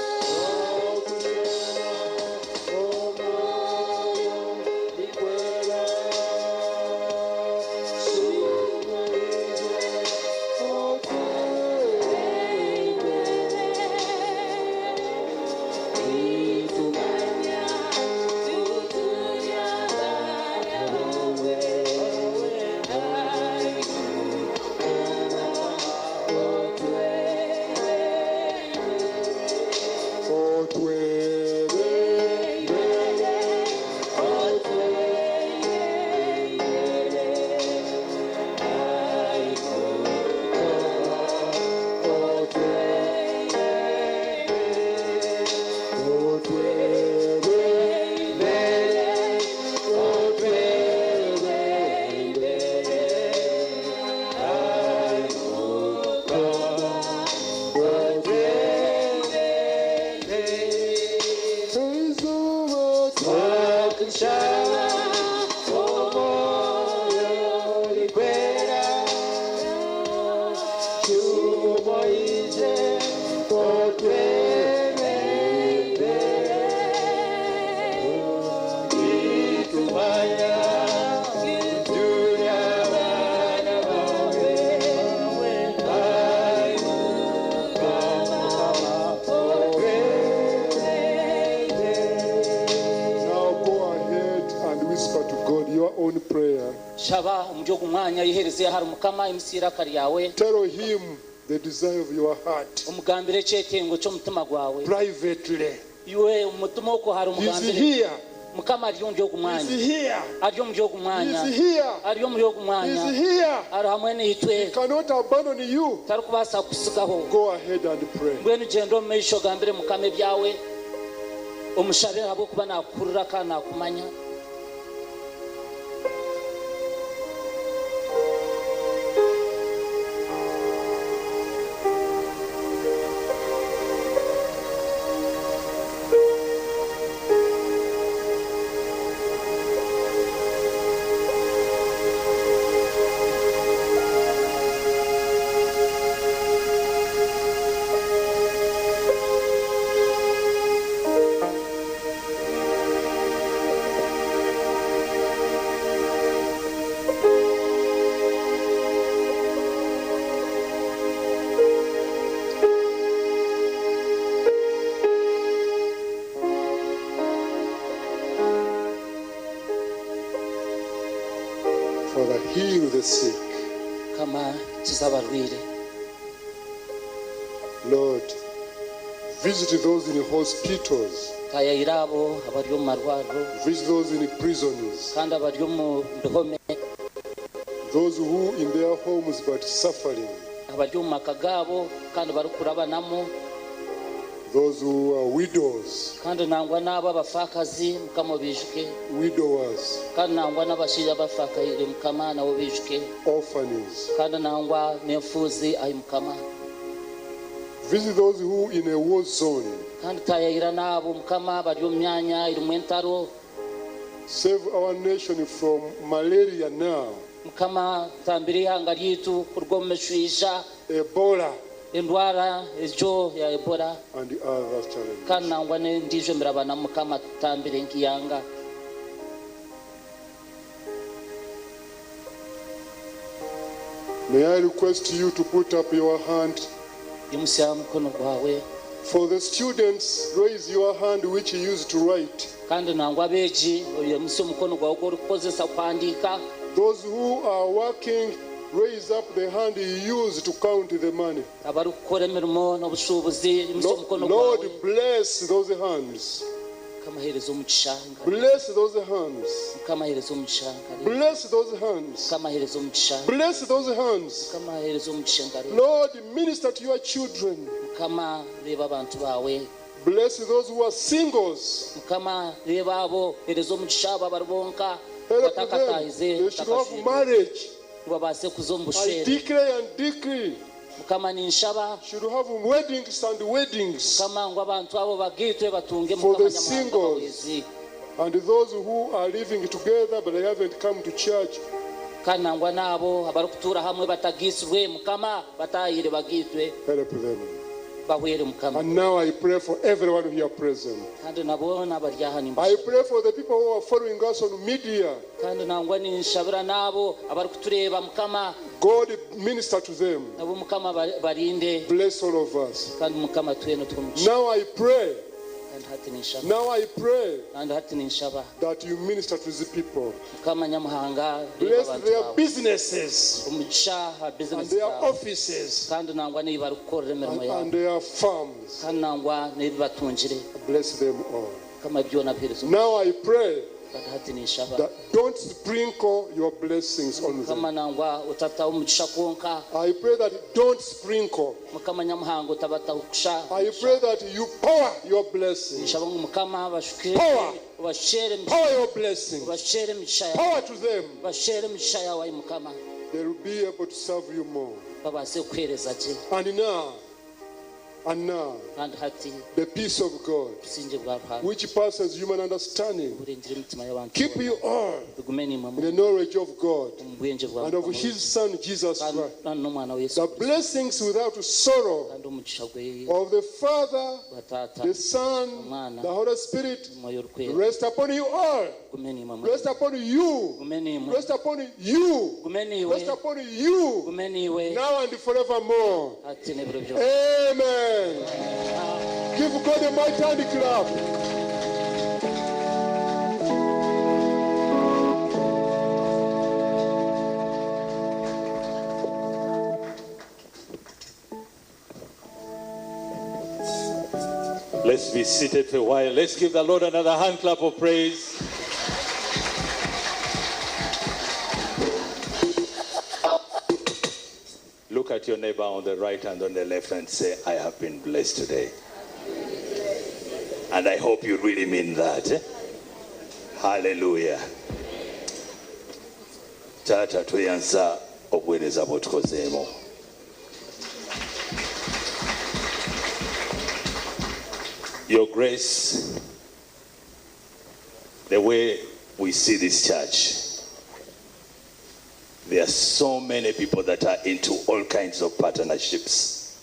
S1: omwoyo likwera sumaize Now go ahead and whisper to God your own prayer.
S7: Shaba omuri ogu mwanya yihereze ahari Mukama imusa iraka ryawe.
S1: Tell him the desire of your heart
S7: Omugambire ekyetengo ky'omutima gwawe
S1: privately.
S7: Iwe omutima okwo hari
S1: He's
S7: omugambire.
S1: here.
S7: Mukama ari omuri ogu mwanya.
S1: He's here.
S7: Ari omuri ogu mwanya.
S1: He's here.
S7: Ari omuri ogu mwanya.
S1: He's here.
S7: Ari hamwe naitwe.
S1: He cannot abandon you.
S7: Tarikubaasa kusigaho.
S1: Go ahead and pray.
S7: Mbwenu gyenda omu maisho ogambire Mukama ebyawe omushabe ahabw'okuba nakuhurira kandi nakumanya.
S1: sick.
S7: Mukama kiza abarwaire.
S1: Lord, visit those in hospitals.
S7: Tayayira abo abari omu marwariro.
S1: Visit those in prisons.
S7: Kandi abari omu bihome.
S1: Those who in their homes but suffering.
S7: Abari omu maka gaabo kandi barikurabanamo.
S1: Those who are widows.
S7: Kandi nangwa n'abo abafakazi Mukama obijuke.
S1: Widowers.
S7: Kandi nangwa n'abashaija abafakaire Mukama nabo bijuke.
S1: Orphans.
S7: Kandi nangwa n'enfuuzi ayi Mukama.
S1: Visit those who in a war zone.
S7: Kandi tayayira n'abo Mukama bari omu myanya erimu entaro.
S1: Save our nation from malaria now.
S7: Mukama tambira ihanga ryitu kuruga omu mishwiija.
S1: Ebola.
S7: Endwara ejo ya Ebola.
S1: And the other challenges.
S7: Kandi nangwa n'endiijo emirabana Mukama tutambire nk'ihanga.
S1: May I request you to put up your hand.
S7: Imusia mukono gwawe.
S1: For the students, raise your hand which you use to write.
S7: Kandi nangwa abeegi oyimusia omukono gwawe ogw'orikukozesa kuhandiika.
S1: Those who are working, raise up the hand you use to count the money.
S7: Abarikukora emirimo n'obushuubuzi, imusia omukono gwawe.
S1: Lord, bless those hands.
S7: Mukama aheereze omugisha.
S1: Bless those hands.
S7: Mukama aheereze omugisha.
S1: Bless those hands.
S7: Mukama aheereze omugisha.
S1: Bless those hands.
S7: Mukama aheereze omugisha.
S1: Lord, minister to your children.
S7: Mukama reeba abantu baawe.
S1: Bless those who are singles.
S7: Mukama reeba abo heereza omugisha abo abari bonka.
S1: Help them. They should have marriage.
S7: Babaase kuza omu
S1: I
S7: bushwere.
S1: declare and decree.
S7: Mukama ninshaba.
S1: Should have weddings and weddings.
S7: Mukama ngu abantu abo bagaitwe batunge
S1: For the
S7: Mukama
S1: singles
S7: nyamahanga
S1: and those who are living together but they haven't come to church.
S7: Kandi nangwa n'abo abarikutuura hamwe batagiisirwe Mukama batahire bagaitwe.
S1: Help them.
S7: Bahwere Mukama.
S1: And now I pray for everyone here present.
S7: Kandi nabo n'abari aha
S1: I pray for the people who are following us on media.
S7: Kandi nangwa ninshabira n'abo abarikutureeba Mukama.
S1: God minister to them.
S7: Nabo Mukama barinde.
S1: Bless all of us.
S7: Kandi Mukama twena tw'omugisha.
S1: Now I pray.
S7: Kandi hati ninshaba.
S1: Now I pray
S7: Kandi hati ninshaba.
S1: that you minister to the people.
S7: Mukama nyamuhanga reeba
S1: Bless
S7: abantu
S1: their
S7: bawe.
S1: businesses
S7: Omugisha aha
S1: and
S7: business
S1: their
S7: zaabo.
S1: offices
S7: Kandi nangwa n'ebi barikukorera emirimo
S1: and
S7: yaabo.
S1: their farms.
S7: Kandi nangwa n'ebi batungire.
S1: Bless them all.
S7: Mukama byona biheereze omugisha.
S1: Now I pray
S7: Kandi hati ninshaba.
S1: that don't sprinkle your blessings on them.
S7: Mukama nangwa otataho omugisha kwonka.
S1: I pray that don't sprinkle.
S7: Mukama nyamuhanga otabataho kusha.
S1: I pray that you pour your blessings.
S7: Nshaba ngu Mukama abashukire.
S1: Power.
S7: Obashukyere emigisha.
S1: Pour your blessings.
S7: Obashukyere emigisha yawe.
S1: Power to them.
S7: Obashukyere emigisha yawe ayi Mukama.
S1: They will be able to serve you more.
S7: Babaase kukuheereza gye.
S1: And now,
S7: Kandi hati
S1: the peace of God,
S7: obusinge bwa Ruhanga
S1: which passes human understanding,
S7: burengera emitima y'abantu
S1: keep
S7: boona.
S1: you all
S7: Bigume nimwe
S1: in the knowledge of God
S7: omu bwengye bwa
S1: and of
S7: Mukama
S1: His Son Jesus
S7: kandi
S1: Christ.
S7: kandi n'omwana wa Yesu
S1: The
S7: Kristo.
S1: blessings without sorrow
S7: Kandi omugisha gwe
S1: of the Father,
S7: gwa Taata,
S1: the Son,
S7: Omwana,
S1: the Holy Spirit
S7: Omwoyo Orikwera
S1: rest upon you all.
S7: gume nimwe
S1: Rest upon you.
S7: gume nimwe
S1: Rest upon you.
S7: gume niwe
S1: Rest upon you.
S7: gume niwe
S1: Now and forevermore.
S7: hati n'ebiro byona.
S1: Amen. Give God a mighty hand clap.
S5: Let's be seated for a while. Let's give the Lord another hand clap of praise. Look at your neighbor on the right and on the left and say, I have been blessed today. And I hope you really mean that. Eh? Hallelujah. Tata tweyanza obuweereza bw'otukozeemu. Your grace, the way we see this church, there are so many people that are into all kinds of partnerships.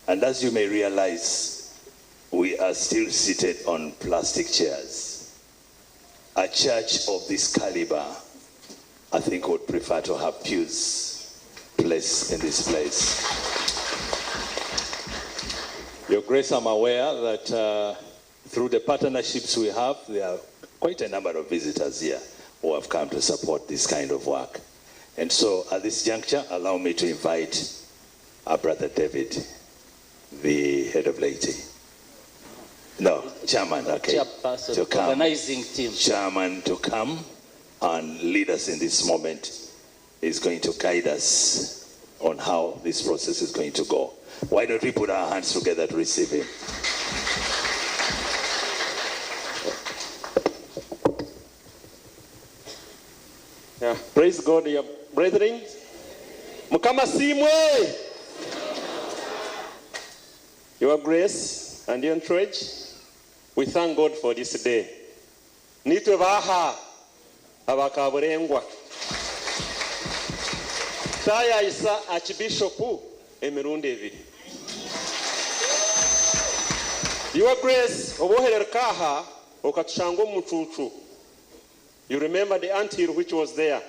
S5: And as you may realize, we are still seated on plastic chairs. A church of this caliber, I think, would prefer to have pews placed in this place. Your Grace, I'm aware that through the partnerships we have, there are quite a number of visitors here who have come to support this kind of work. And so at this juncture, allow me to invite our brother David, the head of laity. No, chairman, okay.
S7: Chairperson,
S5: To come.
S7: Organizing team.
S5: Chairman to come and lead us in this moment. He's going to guide us on how this process is going to go. Why don't we put our hands together to receive him?
S9: Yeah. Praise God, your brethren. Mukama simwe. Your grace and your entourage, we thank God for this day. Nitwe baha abakaburengwa. Tayayisa Archbishop emirundi ebiri. Your grace, obohererkaha okatushanga omucucu. You remember the anthill which was there.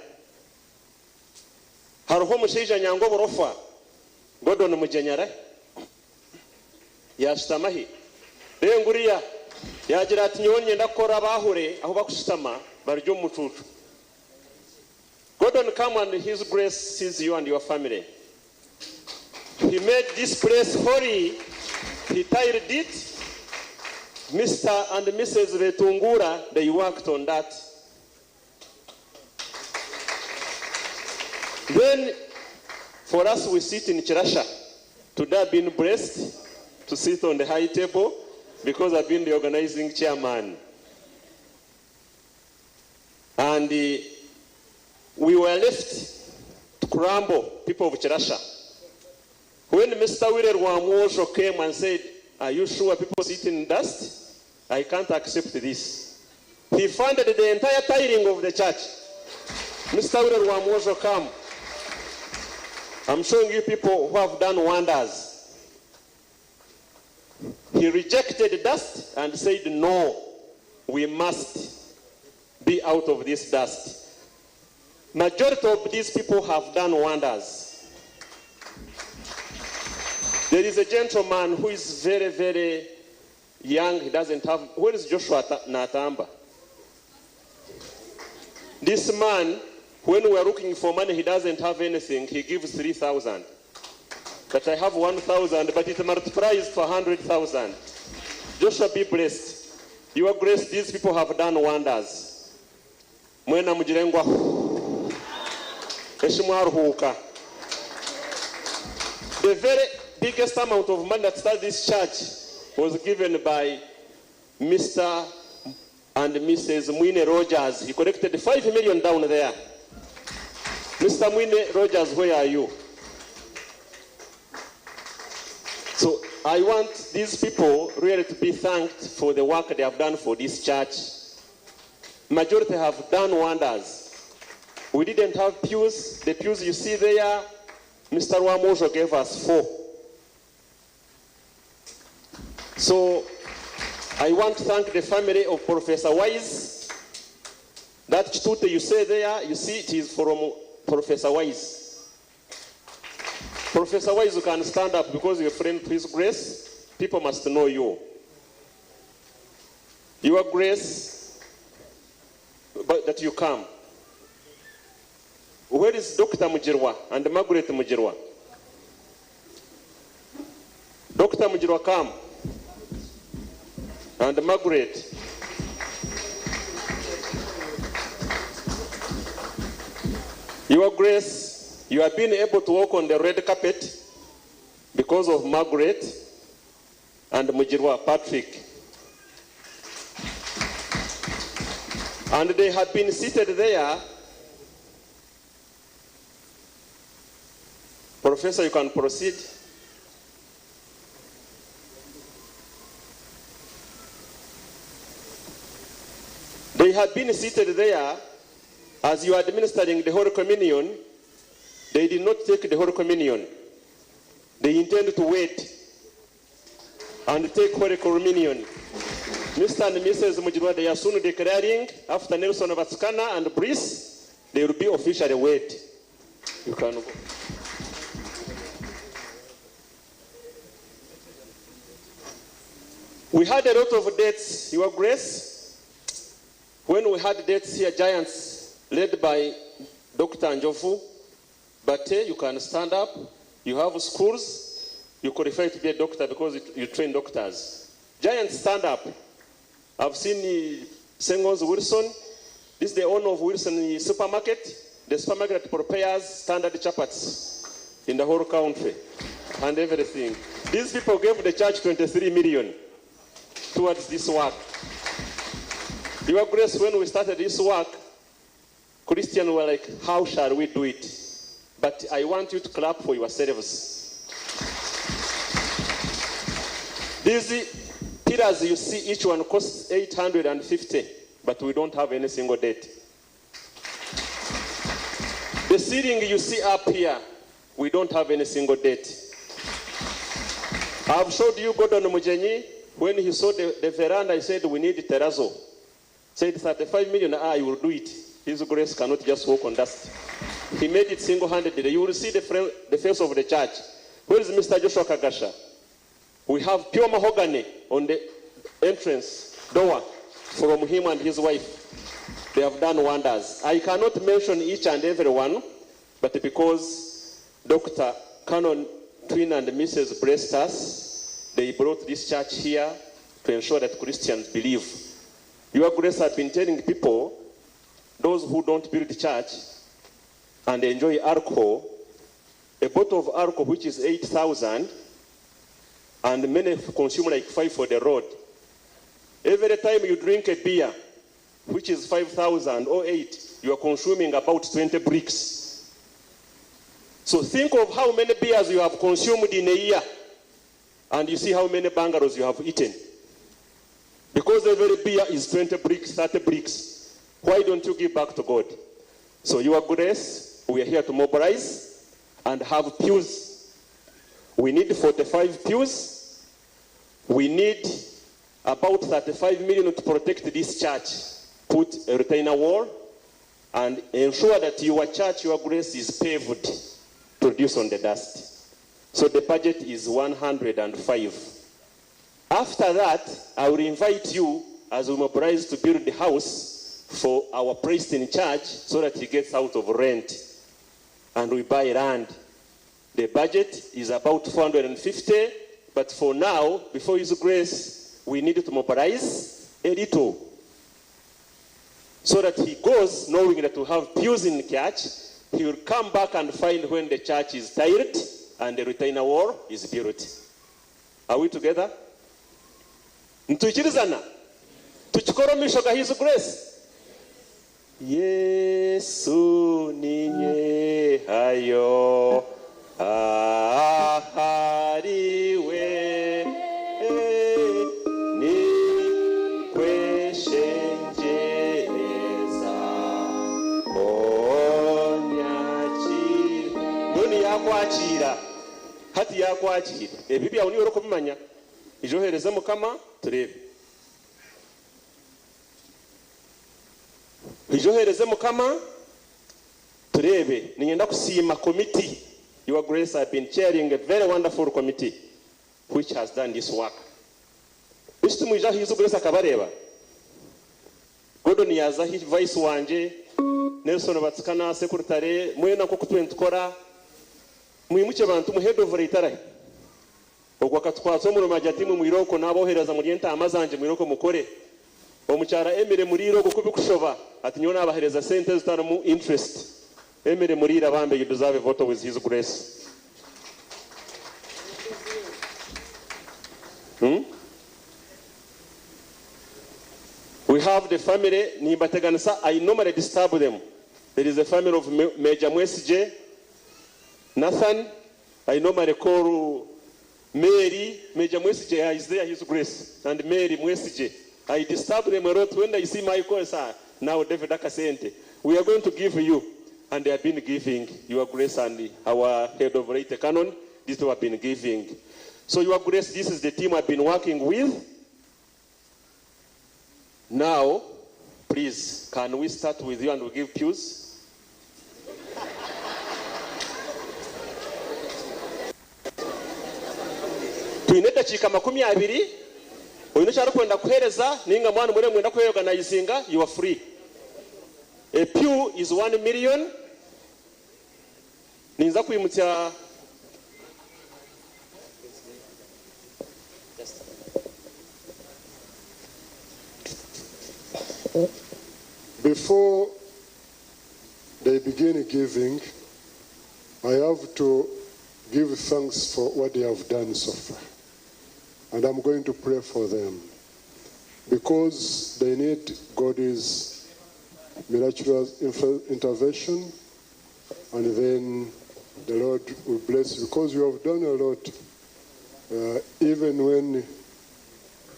S9: Hariho omushaija nyanga oburofa Gordon Mujenyare yashutamahi renguriya yagira ati nyowe nyenda kukora abahure aho bakushutama bari omu mucucu. Gordon, come and his grace sees you and your family. He made this place holy. He tiled it. Mr. and Mrs. Betungura, they worked on that. Then, for us, we sit in Chirasha. Today I've been blessed to sit on the high table because I've been the organizing chairman. And we were left to crumble, people of Chirasha. When Mr. Wile Rwamwojo came and said, are you sure people sit in dust? I can't accept this. He funded the entire tiling of the church. Mr. Wile Rwamwojo, come. I'm showing you people who have done wonders. He rejected dust and said, no, we must be out of this dust. Majority of these people have done wonders. There is a gentleman who is very, very young. He doesn't have... Where is Joshua Natamba? This man, when we are looking for money, he doesn't have anything. He gives 3,000. But I have 1,000, but it multiplies to 100,000. Joshua, be blessed. Your grace, these people have done wonders. Mwena mujirengwa. Eshimwaruhuka. The very biggest amount of money that started this church was given by Mr. and Mrs. Mwine Rogers. He collected 5 million down there. Mr. Mwine Rogers, where are you? So I want these people really to be thanked for the work they have done for this church. Majority have done wonders. We didn't have pews. The pews you see there, Mr. Rwamojo gave us 4. So I want to thank the family of Professor Wise. That chitute you say there, you see it is from Professor Wise. Professor Wise, you can stand up because you're a friend to His Grace. People must know you. Your grace, but that you come. Where is Dr. Mujirwa and Margaret Mujirwa? Dr. Mujirwa, come. And Margaret. Your Grace, you have been able to walk on the red carpet because of Margaret and Mujirwa Patrick. And they have been seated there. Professor, you can proceed. They have been seated there as you are administering the Holy Communion. They did not take the Holy Communion. They intend to wait and take Holy Communion. Mr. and Mrs. Mujirwa, they are soon declaring, after Nelson Vatskana and Brice, they will be officially wed. You can go. We had a lot of deaths, Your Grace. When we had deaths here, giants led by Dr. Njofu, But you can stand up, you have schools, you qualify to be a doctor because you train doctors. Giants stand up. I've seen Sengons Wilson. This is the owner of Wilson Supermarket, the supermarket that prepares standard chapats in the whole country and everything. These people gave the church 23 million towards this work. Your Grace, when we started this work, Christians were like, how shall we do it? But I want you to clap for yourselves. These pillars you see, each one costs 850, but we don't have any single debt. The ceiling you see up here, we don't have any single debt. I've showed you Gordon Mujenyi. When he saw the veranda, he said, we need terrazzo. Said 35 million, I will do it. His Grace cannot just walk on dust. He made it single-handedly. You will see the face of the church. Where is Mr. Joshua Kagasha? We have pure mahogany on the entrance door from him and his wife. They have done wonders. I cannot mention each and every one, but because Dr. Canon Twin and Mrs. blessed us, they brought this church here to ensure that Christians believe. Your Grace has been telling people, those who don't build the church and enjoy alcohol, a bottle of alcohol which is 8,000, and many consume like 5 for the road. Every time you drink a beer, which is 5,000 or 8, you are consuming about 20 bricks. So think of how many beers you have consumed in a year, and you see how many bungalows you have eaten. Because every beer is 20 bricks, 30 bricks. Why don't you give back to God? So Your Grace, we are here to mobilize and have pews. We need 45 pews. We need about 35 million to protect this church. Put a retainer wall and ensure that your church, Your Grace, is paved to reduce on the dust. So the budget is 105. After that, I will invite you as we mobilize to build the house for our priest in charge so that he gets out of rent and we buy land. The budget is about 450, but for now, before His Grace, we need to mobilize a little so that he goes knowing that we have pews in the church. He will come back and find when the church is tiled and the retainer wall is built. Are we together? Ntuikirizana? Tukikora ga His Grace. Yesu ninye hayo ahariwe ni kweshenjereza onyakira noni yakwakira hati yakwakira ebi byawe niwe orikubimanya ijohereze Mukama turebe ijohereze Mukama turebe. Ninyenda kusiima committee. Your Grace, I've been chairing a very wonderful committee which has done this work. Isi His Grace akabareba. Gordon yaza vice wanje, Nelson Batsikana secretary, mwena nko kutwentukora. Mwimuke bantu mu head of retare. Ogwa katwatso mu majati mu mwiroko nabohereza muri entama zanje mwiroko mukore. Omukyara Emire Muriro kubikushoba ati nyona abahereza sente zitano mu interest. Emire Murira bambe, you deserve a vote with His Grace. We have the family Nimbateganisa. I normally disturb them. There is a family of Major Mwesije, Nathan. I normally call Mary. Major Mwesije is there, His Grace, and Mary Mwesije. I disturb them a lot when I see my call, now David Akasente. We are going to give you, and they have been giving, Your Grace and our head of Rate Canon, these two have been giving. So Your Grace, this is the team I've been working with. Now, please, can we start with you and we give pews? Tuine dakika 20. Oyino kyarikwenda kuhereza ninga mwana mure mwenda kweyorganizinga, you are free. A pew is 1 million. Ninza kwimutsya
S1: Before they begin giving, I have to give thanks for what they have done so far. And I'm going to pray for them because they need God's miraculous intervention, and then the Lord will bless you because you have done a lot. Even when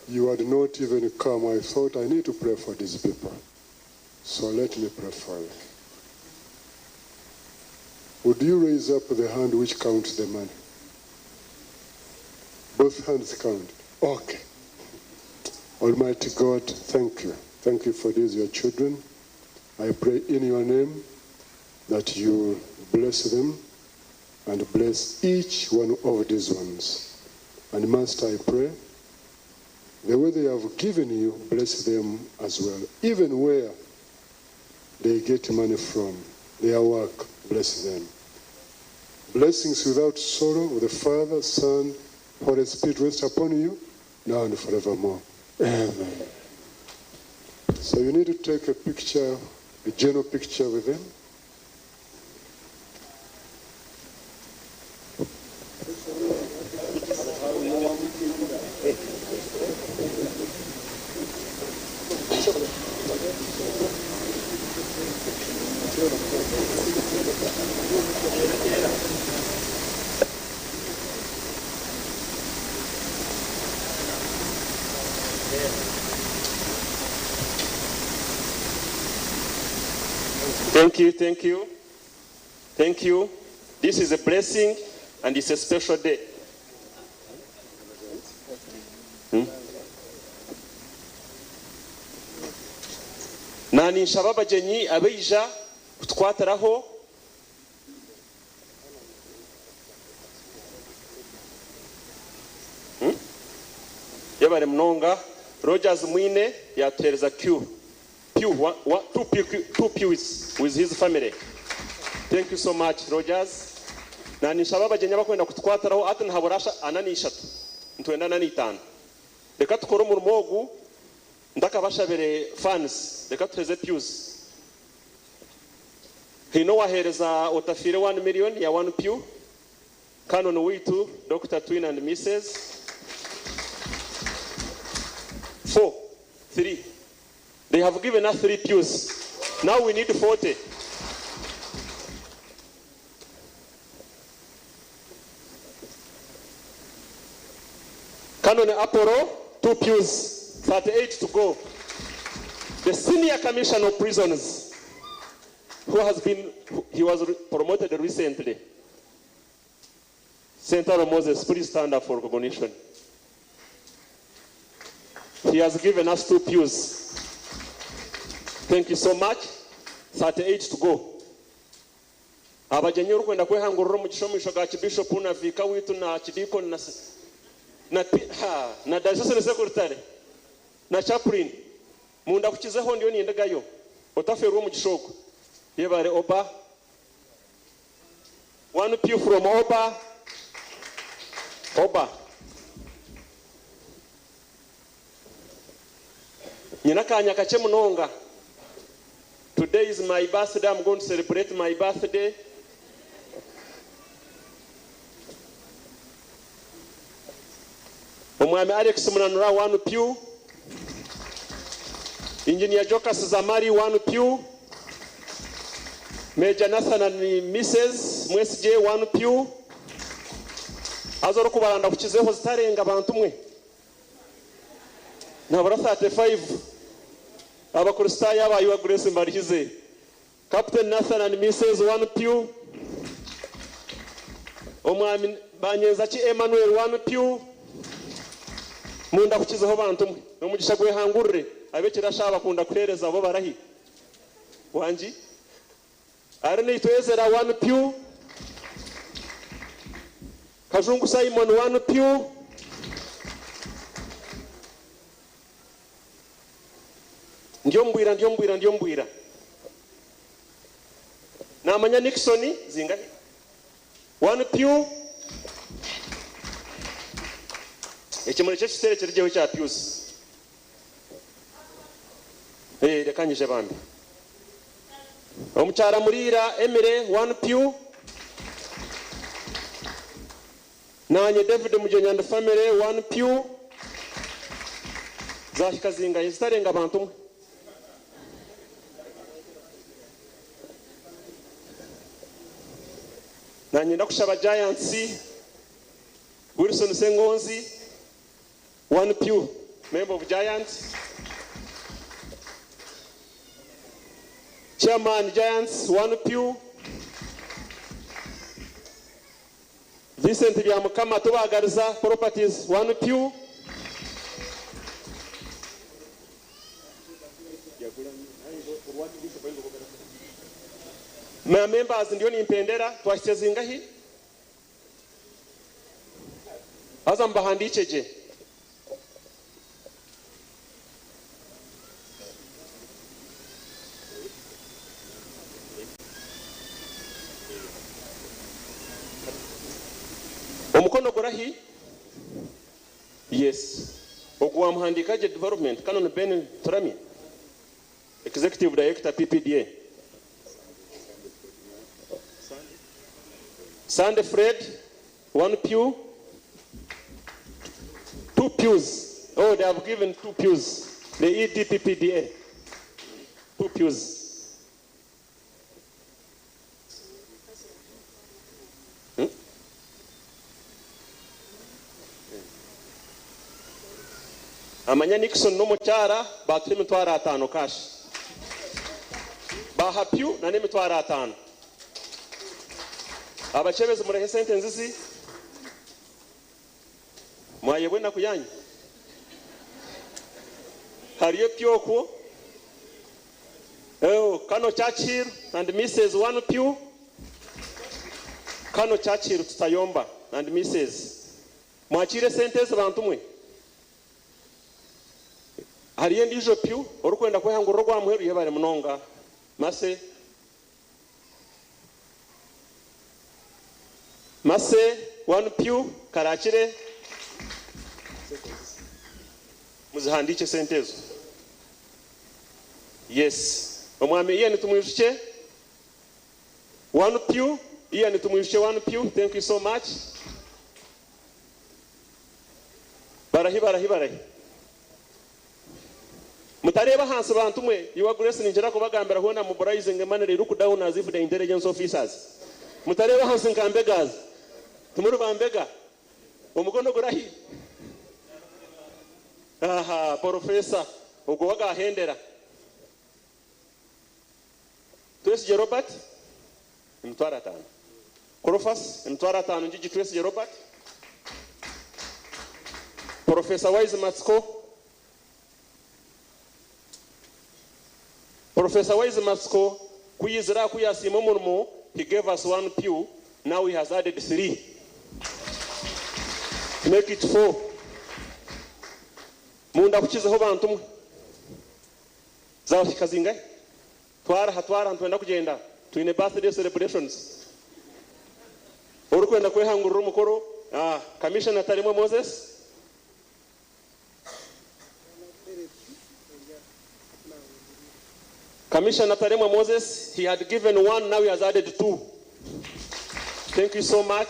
S1: you had not even come, I thought I need to pray for these people. So let me pray for you. Would you raise up the hand which counts the money? Both hands count. Okay. Almighty God, thank you. Thank you for these, your children. I pray in your name that you bless them and bless each one of these ones. And Master, I pray, the way they have given you, bless them as well. Even where they get money from, their work, bless them. Blessings without sorrow of the Father, Son, Holy Spirit rest upon you, now and forevermore. Amen. So you need to take a picture, a general picture with them.
S9: Thank you, thank you. Thank you. This is a blessing and it's a special day. Nani nshaba abagenyi abeija kutwataraho Yabare munonga Rogers Mwine yatuhereza Q. Pew, two pews with his family. Thank you so much, Rogers. Nani nshaba abagenyi abakwenda kutwataraho ati nhaburasha anani ishatu ntwenda anani itano. Reka tukore umurimo ogu ndakabashabire fans reka tuheze pews. Hino wahereza otafire 1 million ya 1 pew. Canon witu Dr. Twin and Mrs. 4 3. They have given us 3 pews. Now we need 40. Canon Apollo, 2 pews, 38 to go. The senior commissioner of prisons, who has been, he was promoted recently. Senator Moses, please stand up for recognition. He has given us 2 pews. Thank you so much. 38 to go. Abagenyi urukwenda kwehangurura omugisha omumaisho ga Archbishop na Vika witu na Archdeacon na Diocesan Secretary na Chaplain. Munda kukizeho ndiyo niyendegayo. Otaferwa omugisha ogwo. Yebare Oba. 1 pew from Oba. Oba. Nyina kanya kache munonga. Today is my birthday. I'm going to celebrate my birthday. Omwami Alex Munanura 1 pew. Engineer Jokas Zamari 1 pew. Major Nathan and Mrs. Mwesije 1 pew. Azoro kubaranda kukizeho zitarenga abantu mwe. Nabura 35. Abakristayo abayiwa Grace mbarihize. Captain Nathan and Mrs. 1 pew. Omwami Banyenza ki Emmanuel 1 pew. Munda kukizeho bantu mwe. Nomugisha gwehangurire abekira shaba kunda kuhereza abo barahi. Wanji Arne Itwezera 1 pew. Kajungu Simon 1 pew. Ndyombwira ndyombwira ndyombwira. Namanya Nixon zingahi? 1 pew. Ekimuli ky'ekiseera kirijeho kya pews. Reka nyije bambi. Omukyala Muriira Emire 1 pew. Nanye David Mugenyi and family 1 pew. Zashika zingaye zitarenga abantu mwe. Nanye ndakushaba Giants Wilson Sengonzi 1 pew, member of Giants. Chairman Giants 1 pew. Vincent Byamukama Tubagariza Properties 1 pew. My members ndiyo nimpendera twashyize zingahi aza mbahandicheje. Omukono gurahi. Yes, ogwa muhandikaje development Canon Ben Turami, Executive Director PPDA. Sunday Fred 1 pew, 2 pews. Oh, they have given 2 pews. The EDPPDA, 2 pews. Amanya Nixon n'omukyara baturi emitwaro 5 cash. Baha pew na n'emitwaro 5. Abachebezi murehe sente nzizi. Mwayebwe na kuyanyu. Hariyo pew okwo. Oh, Kano Churchill and Mrs. 1 pew. Kano Churchill tutayomba and Mrs. Mwachire sente z'abantu mwe. Hariyo ndijo pew orukwenda kwehangura rwa muheru yebare munonga. Mase Mase 1 pew karakire muzihandiche sentezo. Yes, omwami iye nitumwishuche 1 pew, iye nitumwishuche 1 pew. Thank you so much. Barahi barahi barahi. Mutareba hansi bantu mwe, your grace ninjira kubagambira hona mobilizing money they look down as if the intelligence officers. Mutareba hansi nkambegazi. Tumuru bambega. Omukono gurahi. Aha, professor ogwo wagahendera. Twesije Robert emitwaro 5. Crofas emitwaro 5 njiji Twesije Robert. Professor Wise Matsko. Professor Wise Matsko kuyizira kuyasima omurimo, he gave us 1 pew, now he has added 3. Make it 4. Munda kuchizeho bantu mwe. Zawashika zingahe? Twara twara ntwenda kugenda. Twine birthday celebrations. Orukwenda kwehangurira omukoro, Commissioner Tarimwe Moses. Commissioner Tarimwe Moses, he had given 1, now he has added 2. Thank you so much.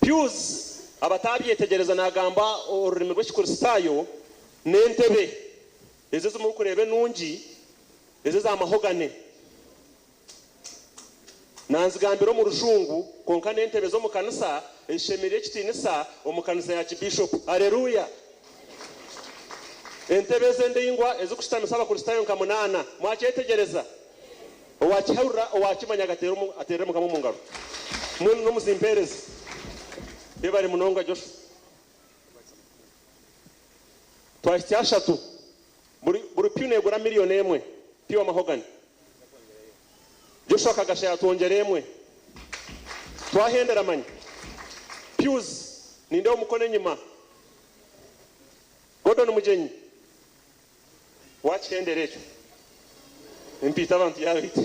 S9: Pews, abatabyetegereza nagamba orurimi rw'Ekikristayo n'entebe. Ezo zimukurebe nungi, ezo zamahogane. Nanzigambira omu rujungu, konka n'entebe zo mu kanisa, eshemerire ekitinisa omu kanisa ya Bishop. Hallelujah. Entebe z'endingwa ezikushitamisa Abakristayo nka 8 mwakyetegereza. Owakihurira owakimanya aterera mukama mu ngaro. Mwenu n'omuzimpereza. Yebare munonga Joshua. Twahitya 3. Buri pew negura miliyoni 1 pew mahogany. Joshua Kagasha yatwongera 1. Twahendera manya. Pews ninde omukono enyima. Gordon Mugenyi. Wakihendera ekyo. Empiita abantu yabite.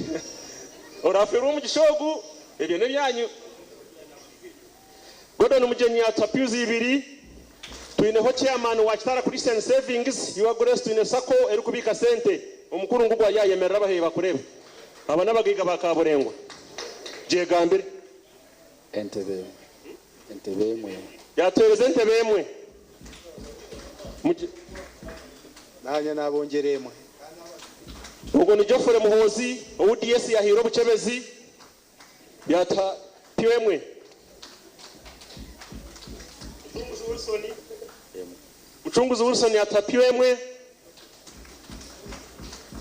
S9: Oraferwa omugisha ogu ebyo n'ebyanyu. Gordon Mugenyi atuha pews ibiri. Twineho chairman wa Kitara Christian Savings, Your Grace, twine sako erikubika sente. Omukuru ngugu yayemerera abaheyi bakureba. Aba n'abagiga ba Kaburengwa. Gyegambire.
S10: Entebe. Entebe emwe.
S9: Yatuhereza entebe emwe.
S8: Nanye nabongera emwe.
S9: Ubwo ni Geoffrey Muhozi, ODS yahira obuchebezi. Yata piwe emwe. Muchunguzi Wilson yatapiwe emwe.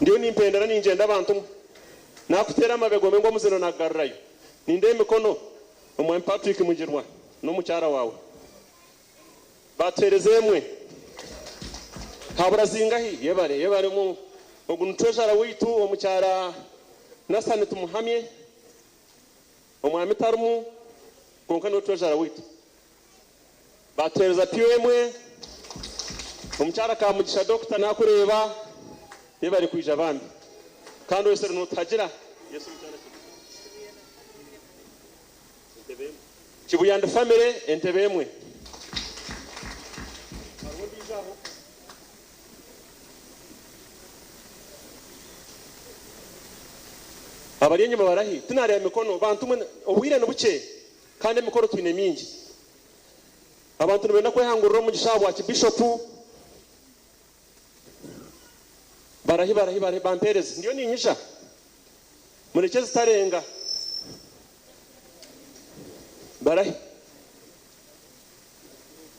S9: Ndiyo nimpendera ninjenda abantu. Nakutera amabego ngo muzino nagarrayo. Ninde emikono omwami Patrick Mugirwa n'omukyara wawe. Batereze emwe. Habura zingahi yebare yebare mu ogu treasurer witu omukyara Nasani tumuhamye. Omwami tarumu konka no treasurer witu. Batereza piwe emwe. Omukyara kamugisha doctor nakureba yebare kwija bambi. Kandi wese nutagira Yesu mukyara Kibuyanda family entebe emwe. Abari enyuma barahi tinari emikono bantu mwe obwire n'obuche kandi emikoro twine mingi. Abantu nibenda kwehangurira omugisha bwa Bishop. Barahi barahi barahi bampereze ndiyo ninyisha. Mureke zitarenga. Barahi.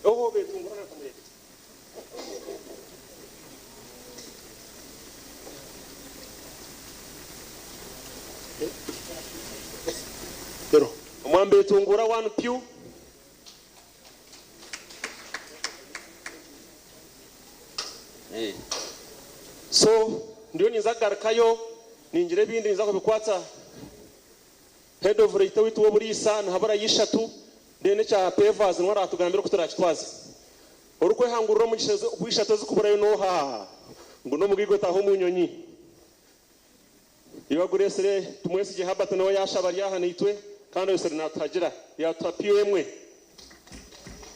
S9: Oho betungurana kumureke.
S8: Pero
S9: omwambe tungura 1 pew. So ndiyo ninzagarukayo ningira ebindi nza kubikwatsa head of rate witu woburisa nhabara yishatu dene cha pavers nwara atugambira ko turakitwaza orukwehangurira omugisha gwishatu zikuburayo noha ngo no mugigo taho munyonyi iwaguresere tumwesige Herbert nawe yashaba ryahanitwe kandi wese natagira yatapiwe emwe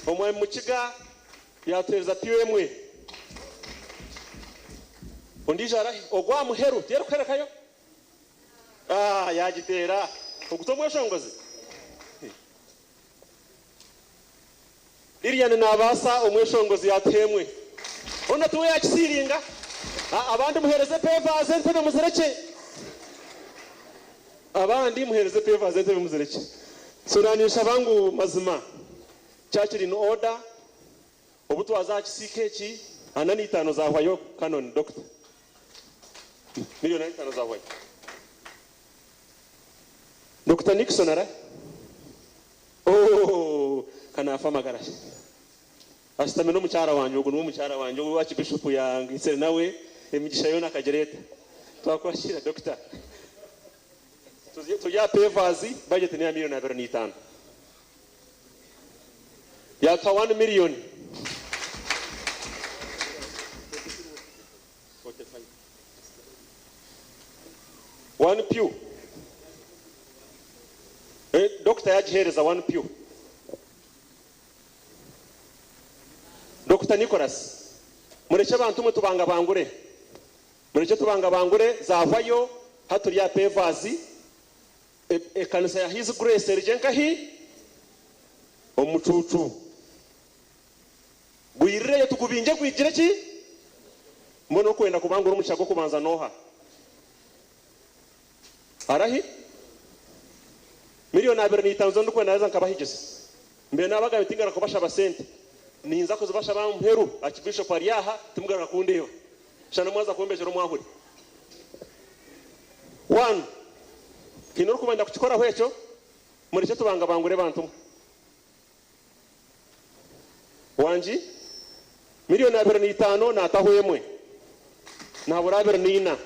S9: omwe mukiga yateza piwe emwe ondija ogwa muheru tero kwerekayo yagitera ogutomwe shongozi Lilian nabasa omweshongozi yatemwe ona tuwe yakisiringa abandi muhereze pavers entebe muzereke abandi muhereze pavers entebe muzereke sonanisha bangu mazima church in order obutwaza kisike ki anani itano zahwayo canon doctor milioni 5 zahwayo Dr. Nixon ara oh kana afa magara asitame no mucyara wanje ugo no mucyara wanje wachi bishop yangisere nawe emigisha yo nakagereta twakwashira doctor tujya pavers budget ni milioni 25 ya 1 million 1 pew. Doctor yagihereza 1 pew. Dr. Nicholas mureke abantu mwe tubanga bangure mureke tubanga bangure zavayo haturiya pavers ekanisa ya His Grace erijenkahi omucucu gwirireyo tukubinje gwigire ki mbono kwenda kubangura omugisha gwo kubanza noha arahi milioni 25 ndukwenda naza nkabahigeze mbe nabaga bitingara kubasha basente ninza kuzibasha bamperu Archbishop ariyaha timugaruka kundeba shana mwaza kumbejera omwahuri 1 kino kubenda kukikora hwecho mureke tubanga bangure bantu wanji milioni 25 natahwemwe nabura 24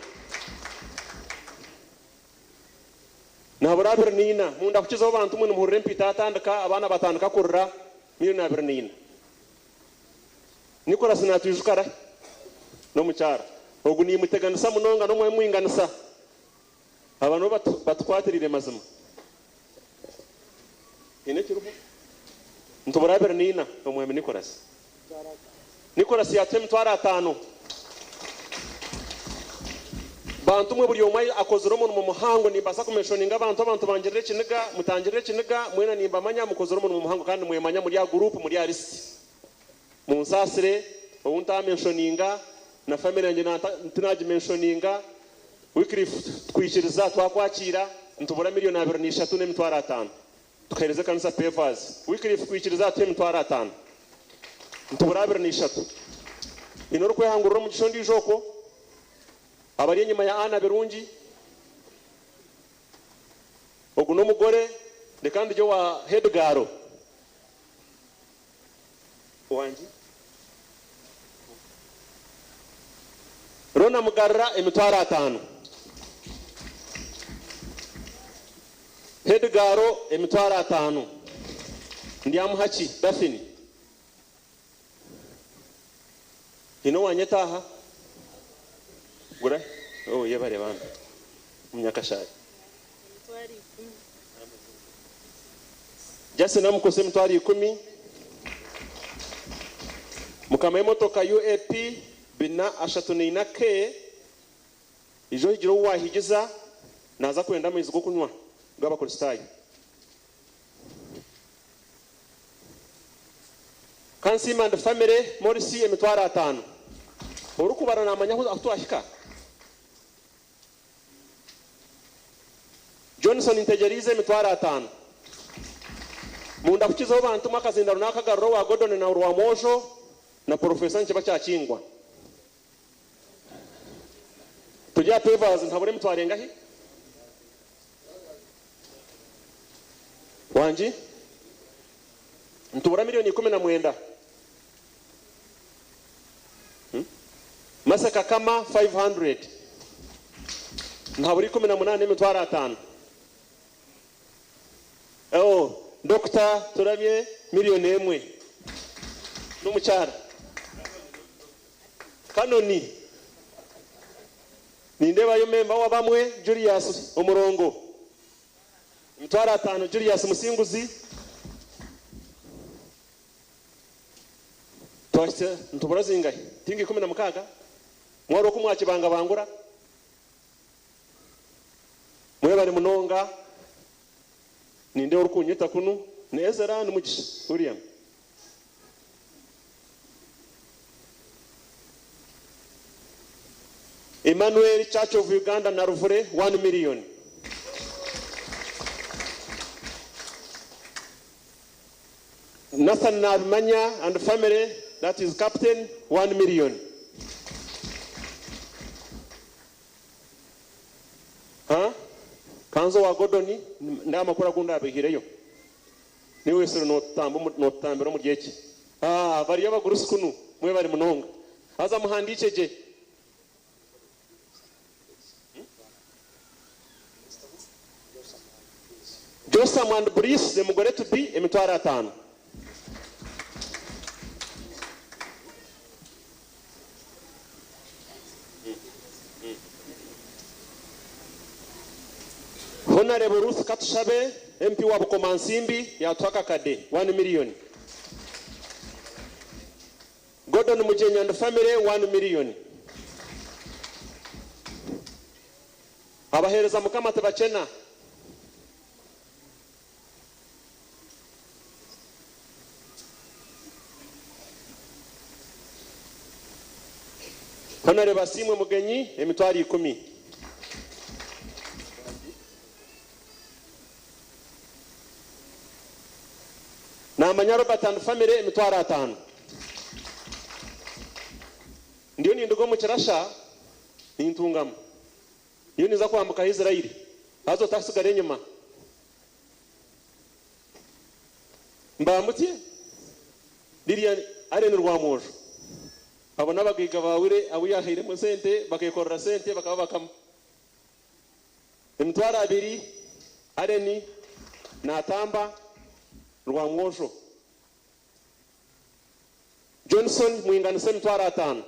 S9: nabura 24 munda kukizaho bantu mwe muhurire mpita atandika abana batandika kurira milioni 24 Nicholas natwijukara no mucyara ogu nimuteganisa munonga no mwinganisa Abantu batukwatirire mazima. Ine kiruho ntubura nina omwami Nicholas. Nicholas yatwe emitwaro 5. Bantu mwe buri omwe akozire omuntu mu muhango nimbasa kumenshoninga abantu bangirire ekiniga mutangirire ekiniga mwena nimbamanya mukozire omuntu mu muhango kandi mwemanya muri ya group muri ya list. Munsasire obu ntamenshoninga na family yange ntinagimenshoninga. Wycliffe twikiriza twakwakira ntubura miliyoni 23 n'emitwaro 5 tukahereza kanisa papers. Wycliffe twikiriza twe emitwaro 5 ntubura 23 inoro kwehangurira omugisha ondiijo okwo abari enyuma ya Ana Birungi ogu n'omugore kandi ryo wa headgaro wangi Rona Mugarra emitwaro 5 headgaro emitwaro 5 ndyamuhaki Daphne ino wanyetaha gura oh yebare bana munyakashari Jase namukose emitwaro 10 mukama emotoka UAP 434 K ijo higiro wahigiza naza kwenda amaizi go kunywa g'abakristayo. Kansima and family Morisi emitwaro 5 orukubara namanya aho twashika. Johnson Integerize emitwaro 5 munda kukizaho bantu makazinda runaka garro wa Gordon na Rwamojo na Professor Nkiba cyakingwa tujya papers ntabure mitwaro ngahi wanji ntubura miliyoni 19. Masaka kama 500 ntaburi 18 emitwaro 5. Oh Dr. Turamye miliyoni 1 n'umucyara Kanoni nindebayo memba wa bamwe Julius Omurongo emitwaro 5 Julius Musinguzi twashitse ntubura zingahe tingi 16 mwaro ko mwakibanga bangura mwe bari munonga ninde urukunyita kunu nezera n'umugisha William Emmanuel Church of Uganda na Ruvure 1 million. Nathan Nabimanya and family, that is captain, 1 million. Huh? Kanzo wa Gordoni ndamakura gunda abihireyo. Niwe sero notambo notambira mu gihe. Ah, bari abagurusi kunu mwe bari munonga. Aza muhandicheje. Josam and Brice the mugore to be emitwaro 5. Honorable Ruth Katushabe, MP wa Bukomansimbi, yatwaka kade 1 million. Gordon Mujenya and family 1 million. Abahereza mukama tebachena. Honorable Asimwe Mugenyi, emitwaro 10. Namanya Robert and family emitwaro 5. Ndiyo nindugo mu kirasha nintungamo. Ndiyo niza kwambuka Israeli. Hazo tasigare nyuma. Mbamutye Lilian Arene Rwamojo. Abo nabagiga bawire abo yahiremo sente bakekorera sente bakaba bakam. Emitwaro 2 Areni Natamba Rwamwojo. Johnson Mwinganise emitwaro 5.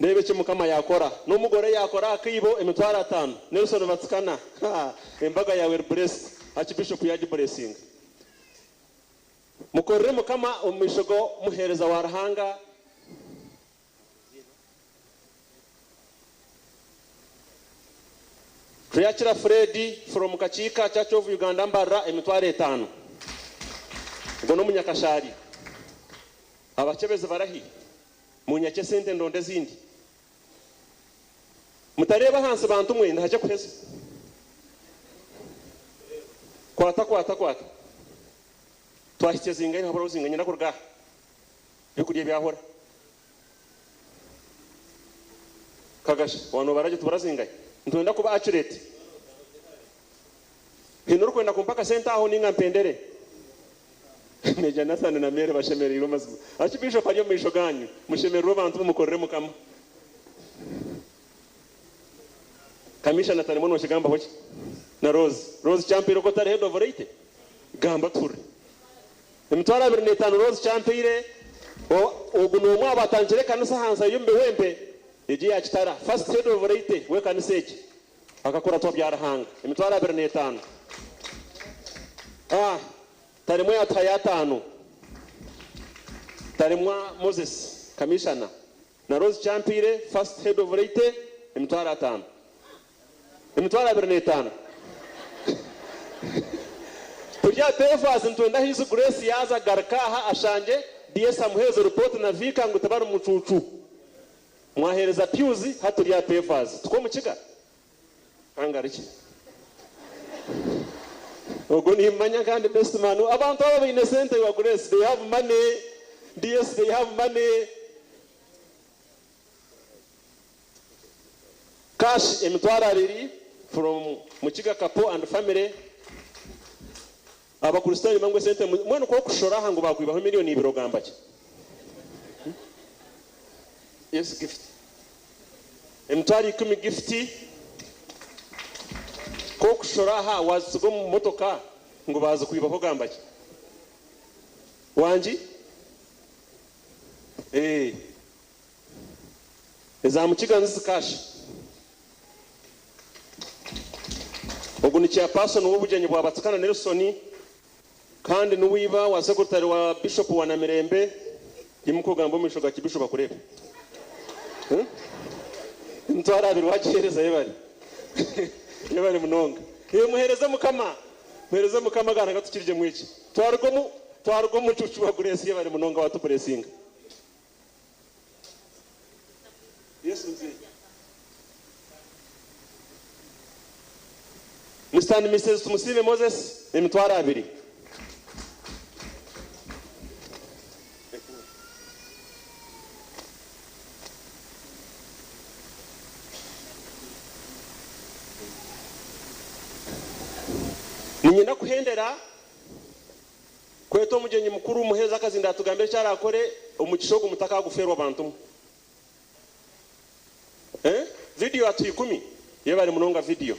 S9: Ndebe eki Mukama yakora. N'omugore yakora akiibo emitwaro 5. Nelson Batsikana. Embaga yawe blessed. Archbishop yaji blessing. Mukorere Mukama omu maisho muhereza wa Ruhanga. Tuyakira Freddy from Kachika Church of Uganda Mbarra emitwaro 5. Ubwo n'omunyakashari. Abachebezi barahi. Munyake sente ndonde zindi. Mutareba hansi bantu mwenda haje kuheza. Kwata kwata kwata. Twahitse zinganye habura zinganye nakurga. Bikuriye byahora. Kagasha wano baraje tubarazinganye. Ntwenda kuba accurate. Hino rukwenda kumpaka senta aho ninga mpendere. Meja Nathan na Mary bashemereirwe mazima. Archbishop ari omu maisho ganyu. Mushemererwe abantu mumukorere Mukama. Kamisha Nathan mwono shigamba hoki. Na Rose. Rose Champire ko tari head of rate. Gamba ture. Emitwaro 25 Rose Champire ogu nomwe abatangire kanisa hansa yombe wempe. Eji yakitara first head of rate we kanisa eki. Akakora twa byarahanga. Emitwaro 25. Tarimwe atayatano. Tarimwa Moses Commissioner. Na Rose Champire first head of rate emitwaro 5. Emitwaro 25. Turya pevas ntwenda His Grace yaza garkaha ashanje DS amuheze report na vika ngo tabara umucucu. Mwahereza pews haturya pevas. Tuko mukiga. Kangariki. Ogo nimanya kandi best man. Abantu aba baine sente wa Grace, they have money. DS, they have money. Cash emitwaro 2 from Mukiga Kapo and family. Abakristayo mangwe sente mwene ko kushora hango bakwibaho miliyoni 2 gamba ki. Yes, gift. Emitwaro 10 gift. Ko kushora ha wazigo mu motoka ngo baza kwibaho gamba ki. Wanji? Eza Mukiga nzi cash. Ogu ni chairperson w'obugenyi bwa Batsikana Nelson kandi nuwiba wa secretary wa Bishop wa Namirembe imukugamba omu maisho ga Bishop akurebe. Ntwara abiri wakihereza yebari. Yebari munonga. Muhereze Mukama. Muhereze Mukama gana gatukirije mwiki. Twargo mucucu wa Grace yebari munonga watupressinga. Yes mzee. Mr. and Mrs. Tumusiime Moses emitwaro 2. Ninyenda kuhendera kweto omugenyi mukuru umuheza akazinda atugambire cyarakore umugisho gumutaka guferwa abantu. Video atu 10 yebari munonga video.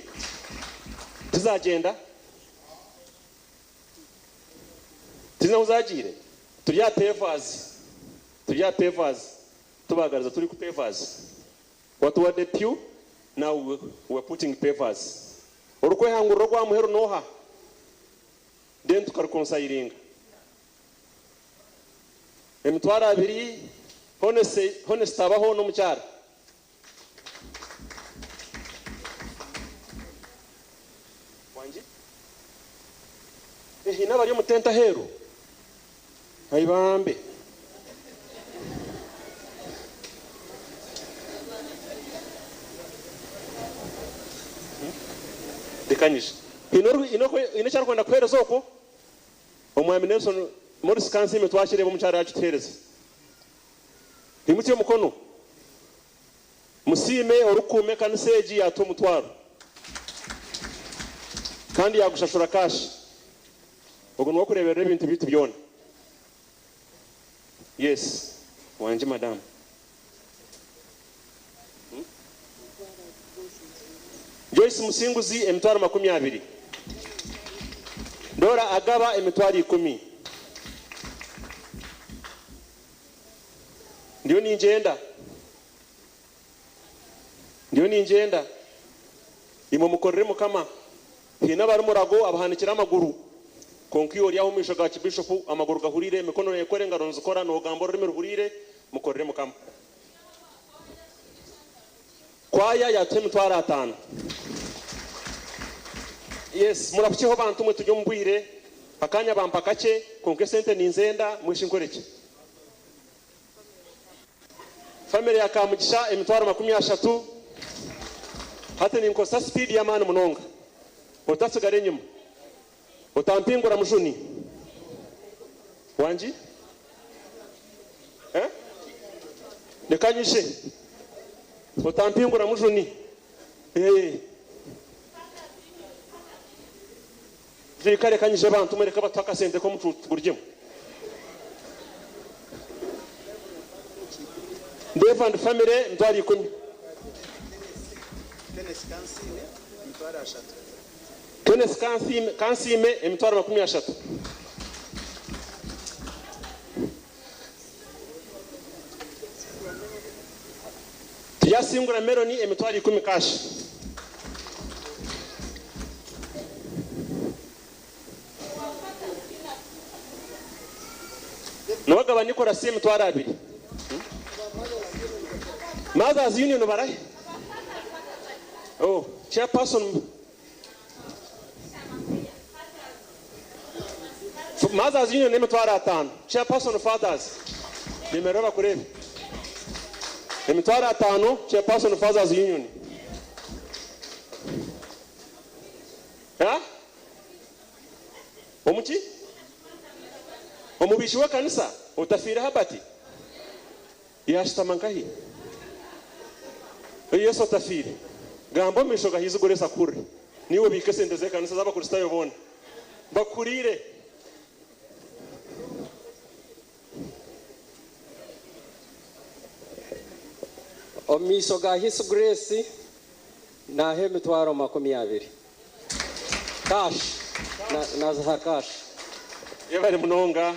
S9: Tuzagenda tuzina uzagire turya pavers tubagariza turi ku pavers what were the pew now we are putting pavers urukwehangurro rwa muhero noha then tukarukonsayiringa emitwaro 2 honest abaho no mucyara. Hina bari mutenta heru ayibambe dekanyije ino cyarkwenda kuhereza oko omwami Nelson Morris Kansime twashire bo mucyara yacu tuhereza imutye mukono musime orukume kaniseji yato mutwaro kandi yagushashura cash. Ogo nuwakurebera ebintu bitu byona. Yes, wanje madam. Joyce Musinguzi emitwaro 20. Dora Agaba emitwaro 10. Ndiyo ninjenda. Ndiyo ninjenda. Imwe mukorere mukama. Hina bari murago abahanikira amaguru. Konka iyo oryaho omu maisho ga Archbishop amaguru gahurire, emikono ekore, engaro nizikora, nogamba orurimi ruhurire, mukorere mukama. Kwaya yatuha emitwaro 5. Yes, murabukiho bantu mwe tujye omu bwire. Akanya bampa kakye, konka esente ninzenda, mwishe nkoreki. Family ya Kamugisha emitwaro 30. Hati ninkosa speed y'amaani munonga. Otasigara enyima. Otampingura mujuni. Wangi? Eh? Nekanyishe. Otampingura mujuni. Eh. Zikare kanyishe bantu mwereka batwaka sente ko mutuguryemo. Dave and family mtwari 10. Kenneth Kansime emitwaro 30. Tuyasingura Meloni emitwaro 10 cash. Nowagaba Nicolas emitwaro 2. Mothers Union barahe. Oh, chairperson. Mothers Union emitwaro 5. Chairperson Fathers. Nimereba kurebe. Emitwaro 5 Chairperson Fathers Union. Ha? Omuki? Omubishi wa kanisa otafira habati. Yashitama nkahi. Yesu otafire. Gamba omumisho ga His Grace akure. Niwe bike sente z'ekanisa z'abakristayo bona. Bakurire.
S11: Omumisho ga His Grace nahe emitwaro 20. Cash. Nazaha cash.
S9: Yebale munonga.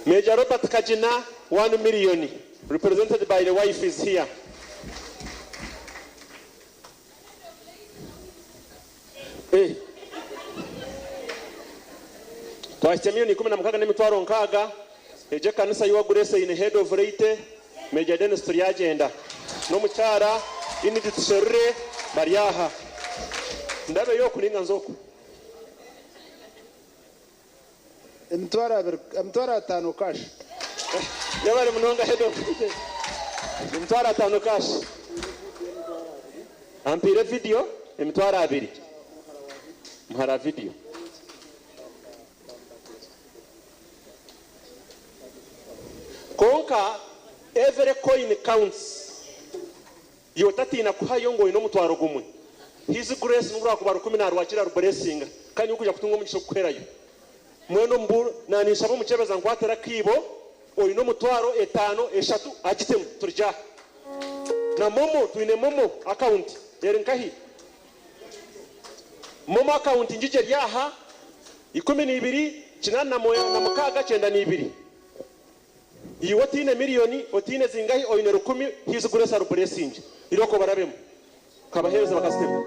S9: Major Robert Kajina, 1 million, represented by the wife is here. Eh. Twahitse miliyoni 16 n'emitwaro 6. Eje kanisa yuwa Grace in head of rate Major Dennis Turyagenda. N'omukyara Inidi Tusherure baryaha. Ndabe yo kuninga nzoko.
S12: Emitwaro 5 cash.
S9: Yabari munonga head of rate. Emitwaro 5 cash. Ampire video emitwaro 2. Muhara video. Konka every coin counts. Yotatina kuhayo ngo ino mutwaro gumwe. His Grace nubura kubara 10 na rwakira rublessing kandi ukuja kutunga omugisha kuherayo. Mweno mburu nanisha bo muchebeza nkwatera kibo oyino mutwaro 5 3 agitemu turja. Na momo tuine momo account yeri nkahi. Momo account njije ryaha 12 86 92. Iyo otine miliyoni otine zingahi oyine 10 His Grace arublessing. Iroko barabemo. Kabahereza bakasitemu.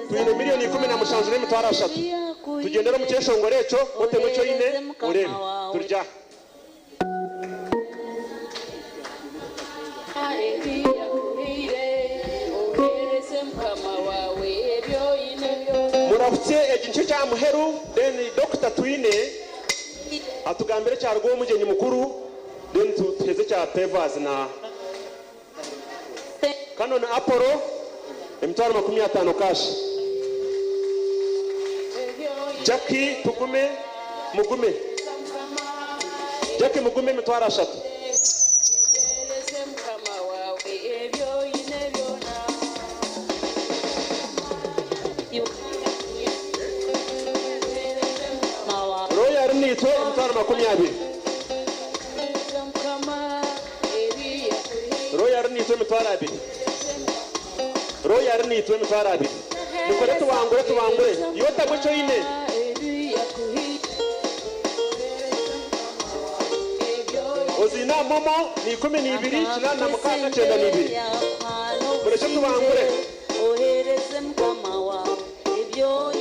S9: Tuine miliyoni 17 n'emitwaro 3. Tugendera mu kyeshongore ekyo otemu ekyo ine urebe turya. Murafutse ekintu kya muheru then Dr. Twine atugambire cyarwo omugenyi mukuru then tuheze kya Pevers na Canon Apollo emitwaro 50 cash. Jackie tugume mugume. Jackie mugume emitwaro 3. Royal nitwe emitwaro 20. Royal nitwe emitwaro 2. Royal nitwe emitwaro 2. Mukore tuwangure tuwangure. Yota gwecho ine. Ozina momo ni 12 86 92. Mureke tubangure.
S2: Ohereze mukama wawe ebyo.